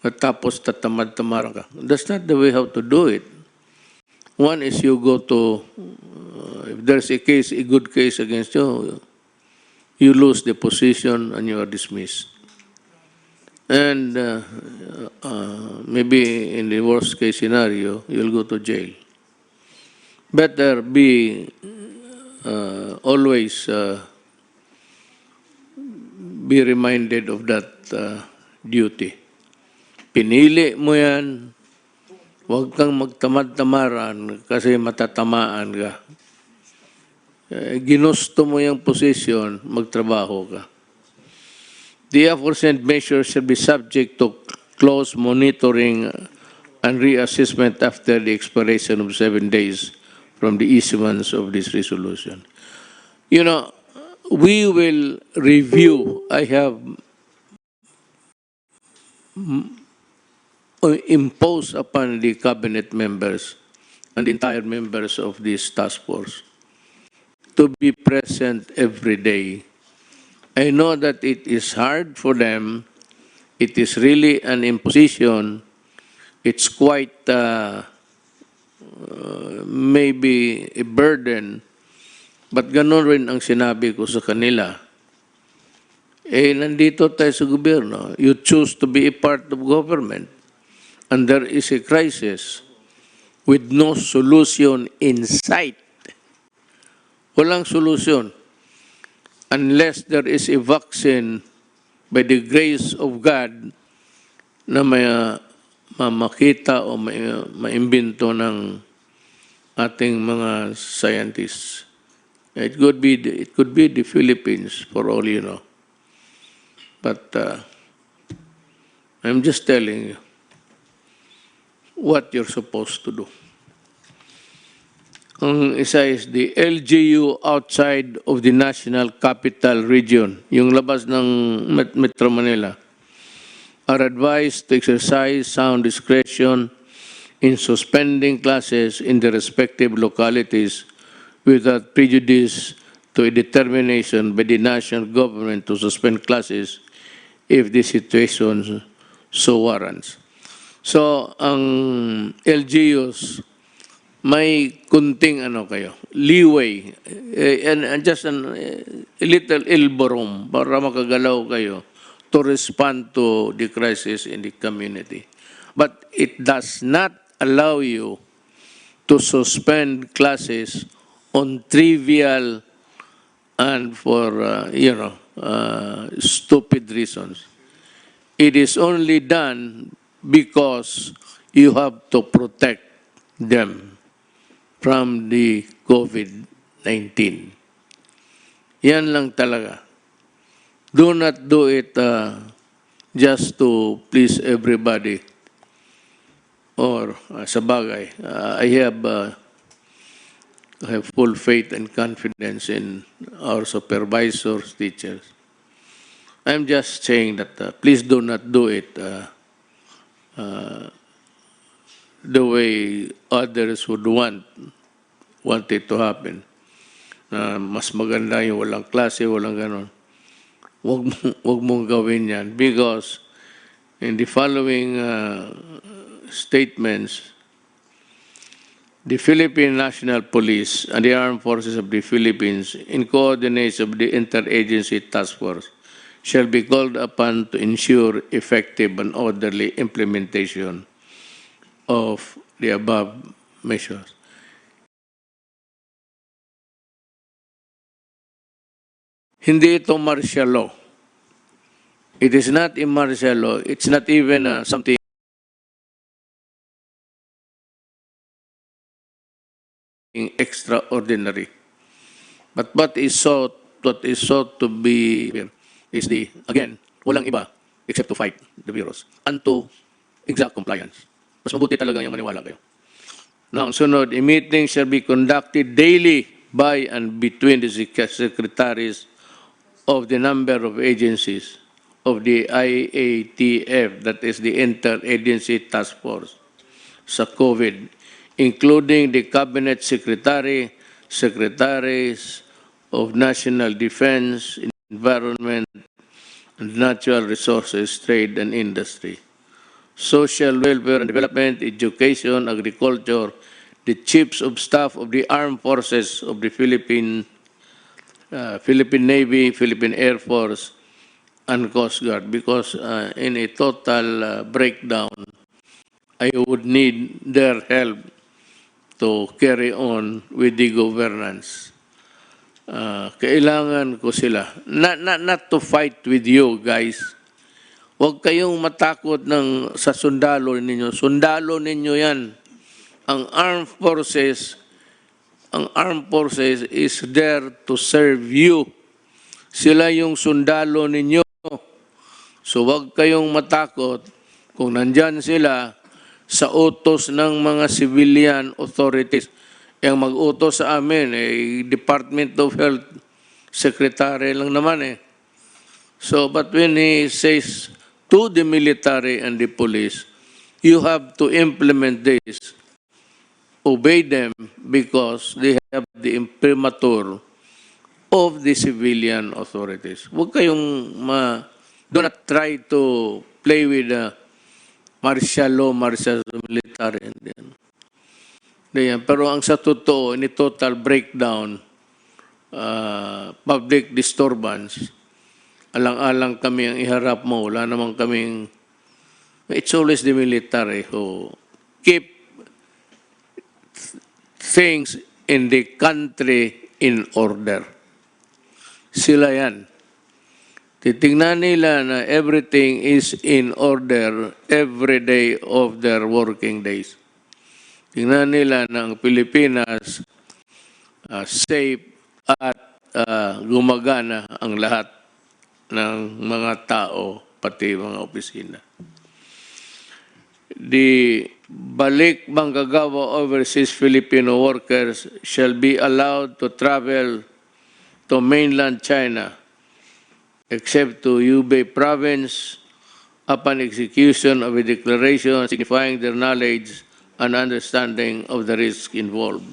At tapos tatamad-tamad ka. That's not the way how to do it. One is you go to, uh, if there's a case, a good case against you, you lose the position and you are dismissed. And, uh, uh, maybe in the worst case scenario, you'll go to jail. Better be, uh, always, uh, be reminded of that, uh, duty. Pinili mo yan, huwag kang magtamad-tamaran kasi matatamaan ka. Eh, ginusto mo yung posisyon, magtrabaho ka. The aforesaid measures shall be subject to close monitoring and reassessment after the expiration of seven days from the issuance of this resolution. You know, we will review. I have, mm, uh, imposed upon the cabinet members and the entire members of this task force to be present every day. I know that it is hard for them. It is really an imposition. It's quite, uh, uh, maybe a burden. But ganun rin ang sinabi ko sa kanila. Eh, nandito tayo sa gobyerno. You choose to be a part of government. and there is a crisis with no solution in sight. Walang solusyon unless there is a vaccine by the grace of God na may, ah, mamakita o may, ah, maimbento ng ating mga scientists. It could be the, it could be the Philippines, for all you know. But, uh, I'm just telling you what you're supposed to do. Ang isa is the L G U outside of the National Capital Region, yung labas ng Met-, Metro Manila, are advised to exercise sound discretion in suspending classes in the respective localities without prejudice to a determination by the national government to suspend classes if the situation so warrants. So, ang L G Us, may kunting ano kayo, leeway, eh, and, and just an, eh, a little elbow room para makagalaw kayo to respond to the crisis in the community. But it does not allow you to suspend classes on trivial and for, uh, you know, uh, stupid reasons. It is only done because you have to protect them from the COVID nineteen. Yan lang talaga. Do not do it, uh, just to please everybody. Or, uh, sa bagay, uh, I have, uh, I have full faith and confidence in our supervisors, teachers. I'm just saying that, uh, please do not do it, uh, uh, the way others would want, want it to happen. Na mas maganda yung walang klase, walang ganon. Wag mo, wag mong gawin yan because in the following, uh, statements, the Philippine National Police and the Armed Forces of the Philippines, in coordination with the Interagency Task Force, shall be called upon to ensure effective and orderly implementation of the above measures. Hindi ito martial law. It is not a martial law. It's not even, uh, something extraordinary. But what is sought, what is sought to be is the, again, walang iba except to fight the virus and to exact compliance. Mas mabuti talaga yung maniwala kayo. Now, ang sunod, a meeting shall be conducted daily by and between the sec-, secretaries of the number of agencies of the I A T F, that is the Interagency Task Force sa COVID, including the Cabinet Secretary, Secretaries of National Defense, Environment, and Natural Resources, Trade, and Industry, Social Welfare and Development, Education, Agriculture, the Chiefs of Staff of the Armed Forces of the Philippine, uh, Philippine Navy, Philippine Air Force, and Coast Guard, because, uh, in a total, uh, breakdown, I would need their help to carry on with the governance. Ah, kailangan ko sila. Not, not, not to fight with you, guys. Huwag kayong matakot ng, sa sundalo ninyo. Sundalo ninyo yan. Ang armed forces, ang armed forces is there to serve you. Sila yung sundalo ninyo. So, huwag kayong matakot kung nandyan sila sa utos ng mga civilian authorities. Ang mag-utos sa amin, eh, Department of Health Secretary lang naman eh. So, but when he says to the military and the police, you have to implement this, obey them because they have the imprimatur of the civilian authorities. Huwag kayong ma-, do not try to play with the martial law, martial military. Hindi yan. Hindi yan. Pero ang sa totoo, ini total breakdown, ah, public disturbance, alang-alang kami ang iharap mo. Wala naman kaming it's always the military who keep things in the country in order. Sila yan. Titingnan nila na everything is in order every day of their working days. Tingnan nila na ang Pilipinas, ah, safe at, ah, gumagana ang lahat ng mga tao, pati mga opisina. The Balik Manggagawa overseas Filipino workers shall be allowed to travel to mainland China, except to Hubei province, upon execution of a declaration signifying their knowledge and understanding of the risk involved,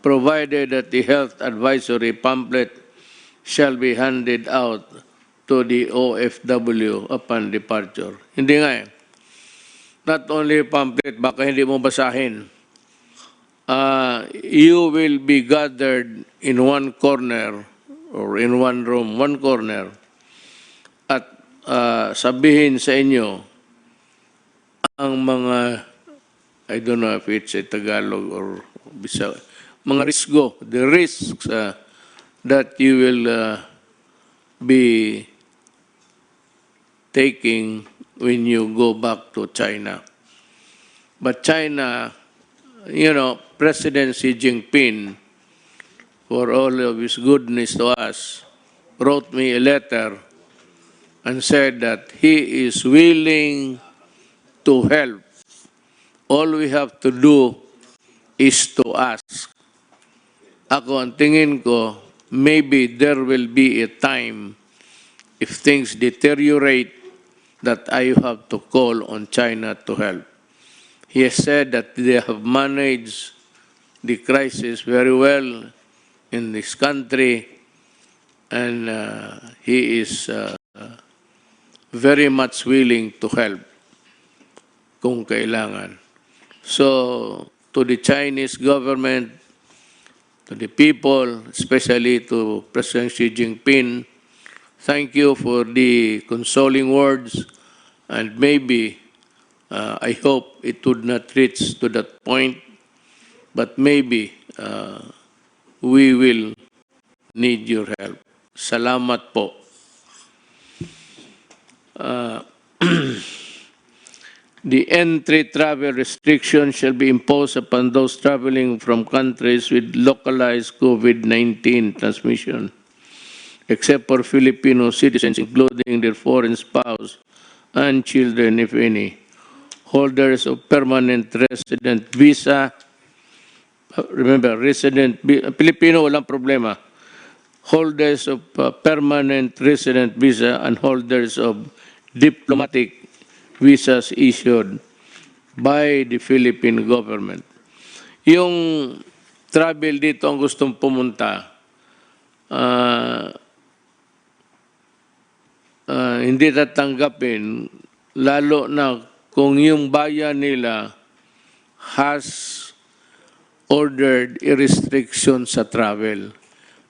provided that the health advisory pamphlet shall be handed out to the O F W upon departure. Hindi nga eh. Not only pamphlet, baka hindi mo basahin. Uh, you will be gathered in one corner or in one room, one corner, at, uh, sabihin sa inyo ang mga, I don't know if it's a Tagalog or Bisaya, mga risgo, the risks, uh, that you will, uh, be taking when you go back to China. But China, you know, President Xi Jinping, for all of his goodness to us, wrote me a letter and said that he is willing to help. All we have to do is to ask. Ako, ang tingin ko, maybe there will be a time if things deteriorate that I have to call on China to help. He has said that they have managed the crisis very well in this country, and, uh, he is, uh, very much willing to help kung kailangan. So, to the Chinese government, to the people, especially to President Xi Jinping, thank you for the consoling words, and maybe, uh, I hope it would not reach to that point, but maybe, uh, we will need your help. Salamat po. Uh, the entry travel restriction shall be imposed upon those traveling from countries with localized COVID nineteen transmission, except for Filipino citizens, including their foreign spouse and children, if any, holders of permanent resident visa, uh, remember, resident bi-, Filipino, walang problema. Holders of, uh, permanent resident visa and holders of diplomatic visas issued by the Philippine government. Yung travel dito ang gustong pumunta, ah, ah, hindi tatanggapin, lalo na kung yung bayan nila has ordered a restriction sa travel.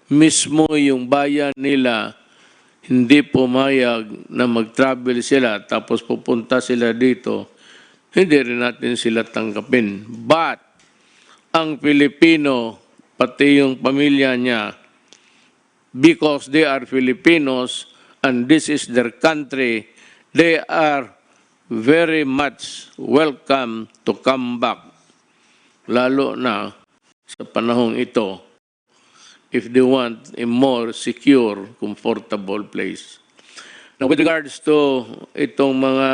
Mismo yung bayan nila hindi pumayag na mag-travel sila, tapos pupunta sila dito, hindi rin natin sila tanggapin. But, ang Pilipino, pati yung pamilya niya, because they are Filipinos and this is their country, they are very much welcome to come back, lalo na sa panahong ito, if they want a more secure, comfortable place. Now, with regards to itong mga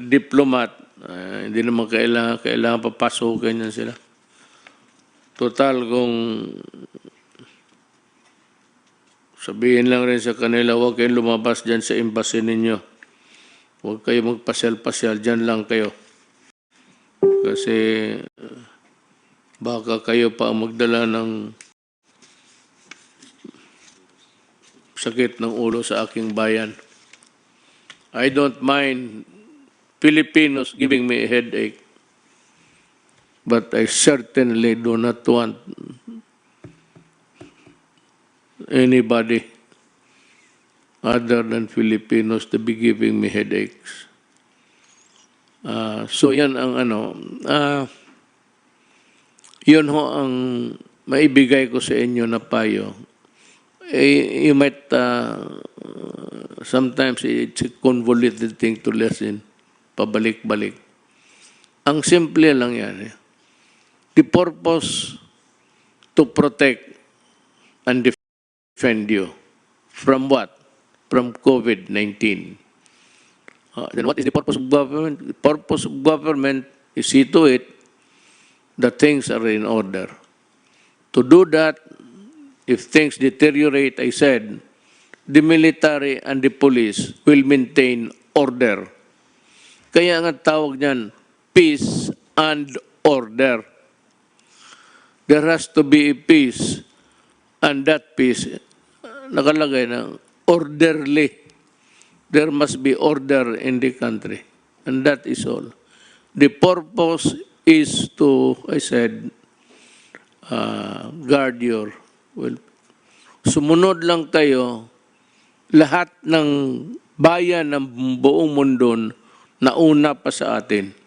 diplomat, ah, hindi naman kailangan, kailangan papasukin yan sila. Total, kung sabihin lang rin sa kanila, "Huwag kayong lumabas dyan sa embassy ninyo. Huwag kayo magpasyal-pasyal, dyan lang kayo. Kasi, uh, baka kayo pa ang magdala ng sakit ng ulo sa aking bayan." I don't mind Filipinos giving me a headache, but I certainly do not want anybody other than Filipinos to be giving me headaches. Ah, so yan ang ano, ah, yun ho ang maibigay ko sa inyo na payo. Eh, you might, ah, sometimes it's a convoluted thing to listen, pabalik-balik. Ang simple lang yan eh. The purpose to protect and defend you. From what? From COVID nineteen. Uh, then what is the purpose of government? The purpose of government is see to it that things are in order. To do that, if things deteriorate, I said, the military and the police will maintain order. Kaya nga tawag niyan, peace and order. There has to be a peace, and that peace, nakalagay na orderly. There must be order in the country, and that is all. The purpose is to, I said, uh, guard your, well, sumunod lang kayo, lahat ng bayan ng buong mundo nauna pa sa atin.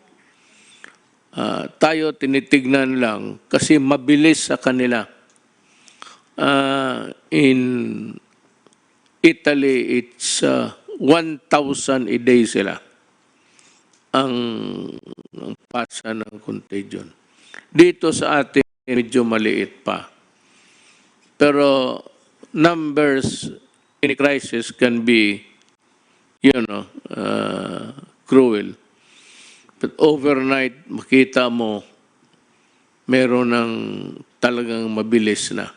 Ah, tayo tinitignan lang kasi mabilis sa kanila. Ah, in Italy, it's, ah, one thousand a day sila ang, ang pasa ng contagion. Dito sa atin, medyo maliit pa. Pero numbers in a crisis can be, you know, uh, cruel. But overnight, makita mo, meron ng talagang mabilis na.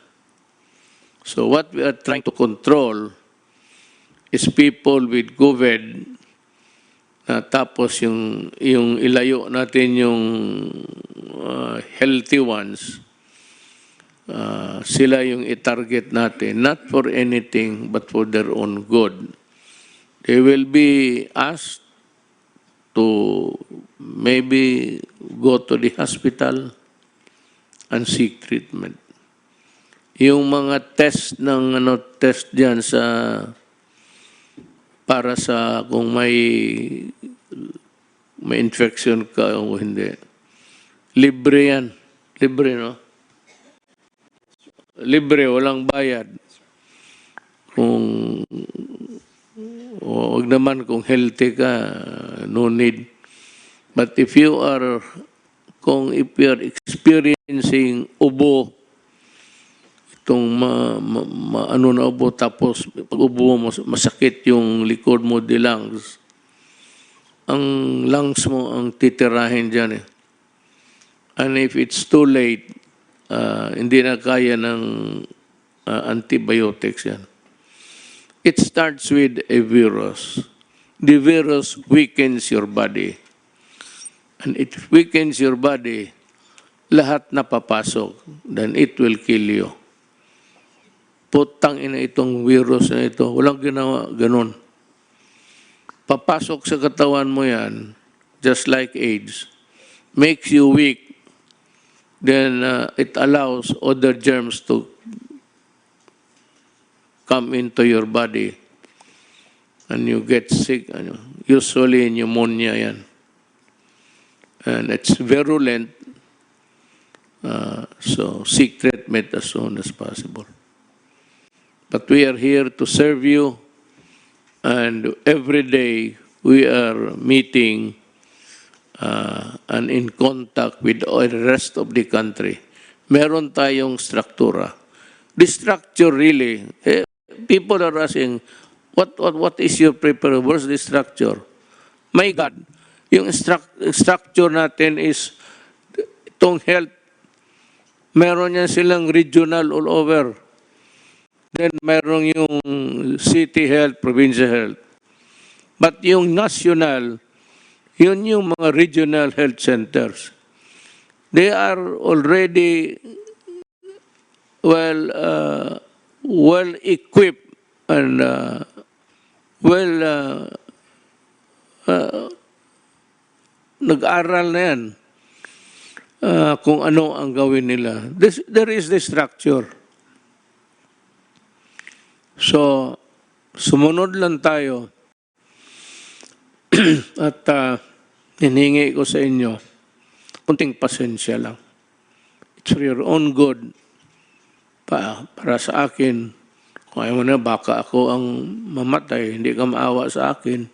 So what we are trying to control is people with COVID na tapos yung, yung ilayo natin yung, uh, healthy ones, uh, sila yung i-target natin, not for anything but for their own good. They will be asked to maybe go to the hospital and seek treatment. Yung mga test ng ano, test diyan sa, para sa kung may, may infection ka o hindi. Libre yan. Libre, no? Libre, walang bayad. Kung, o, wag naman kung healthy ka, no need. But if you are, kung if you are experiencing ubo, itong ma, ma, ma- ano na ubo, tapos pag ubo mo, mas- masakit yung likod mo, the lungs. Ang lungs mo ang titirahin dyan eh. And if it's too late, ah, hindi na kaya ng, ah, antibiotics yan. It starts with a virus. The virus weakens your body. And it weakens your body, lahat na papasok, then it will kill you. Putang ina itong virus na ito. Walang ginawa, ganun. Papasok sa katawan mo yan, just like AIDS. Makes you weak. Then, uh, it allows other germs to come into your body. And you get sick. Ano, usually pneumonia yan. And it's virulent. Uh, so seek treatment as soon as possible. But we are here to serve you, and every day we are meeting, uh, and in contact with the rest of the country. Meron tayong struktura. The structure really, eh, people are asking, "What, what, what is your preparation? Where's the structure?" My God, yung struc- structure natin is itong health. Meron yan silang regional all over. Then meron yung city health, provincial health. But yung national, yun yung mga regional health centers. They are already well, uh, well equipped and, uh, well, uh, uh, nag-aral na yan, uh, kung ano ang gawin nila. This, there is the structure. So, sumunod lang tayo at, uh, Hiningi ko sa inyo, kunting pasensya lang. It's for your own good. Pa, para sa akin, kung ayaw mo na, baka ako ang mamatay, hindi ka maawa sa akin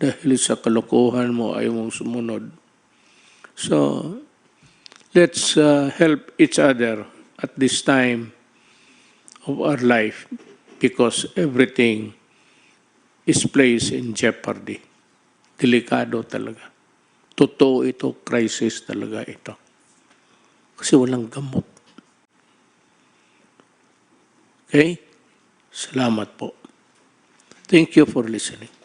dahil sa kalokohan mo, ayaw mong sumunod. So, let's uh, help each other at this time of our life because everything is placed in jeopardy. Delikado talaga. Totoo ito, crisis talaga ito. Kasi walang gamot. Okay? Salamat po. Thank you for listening.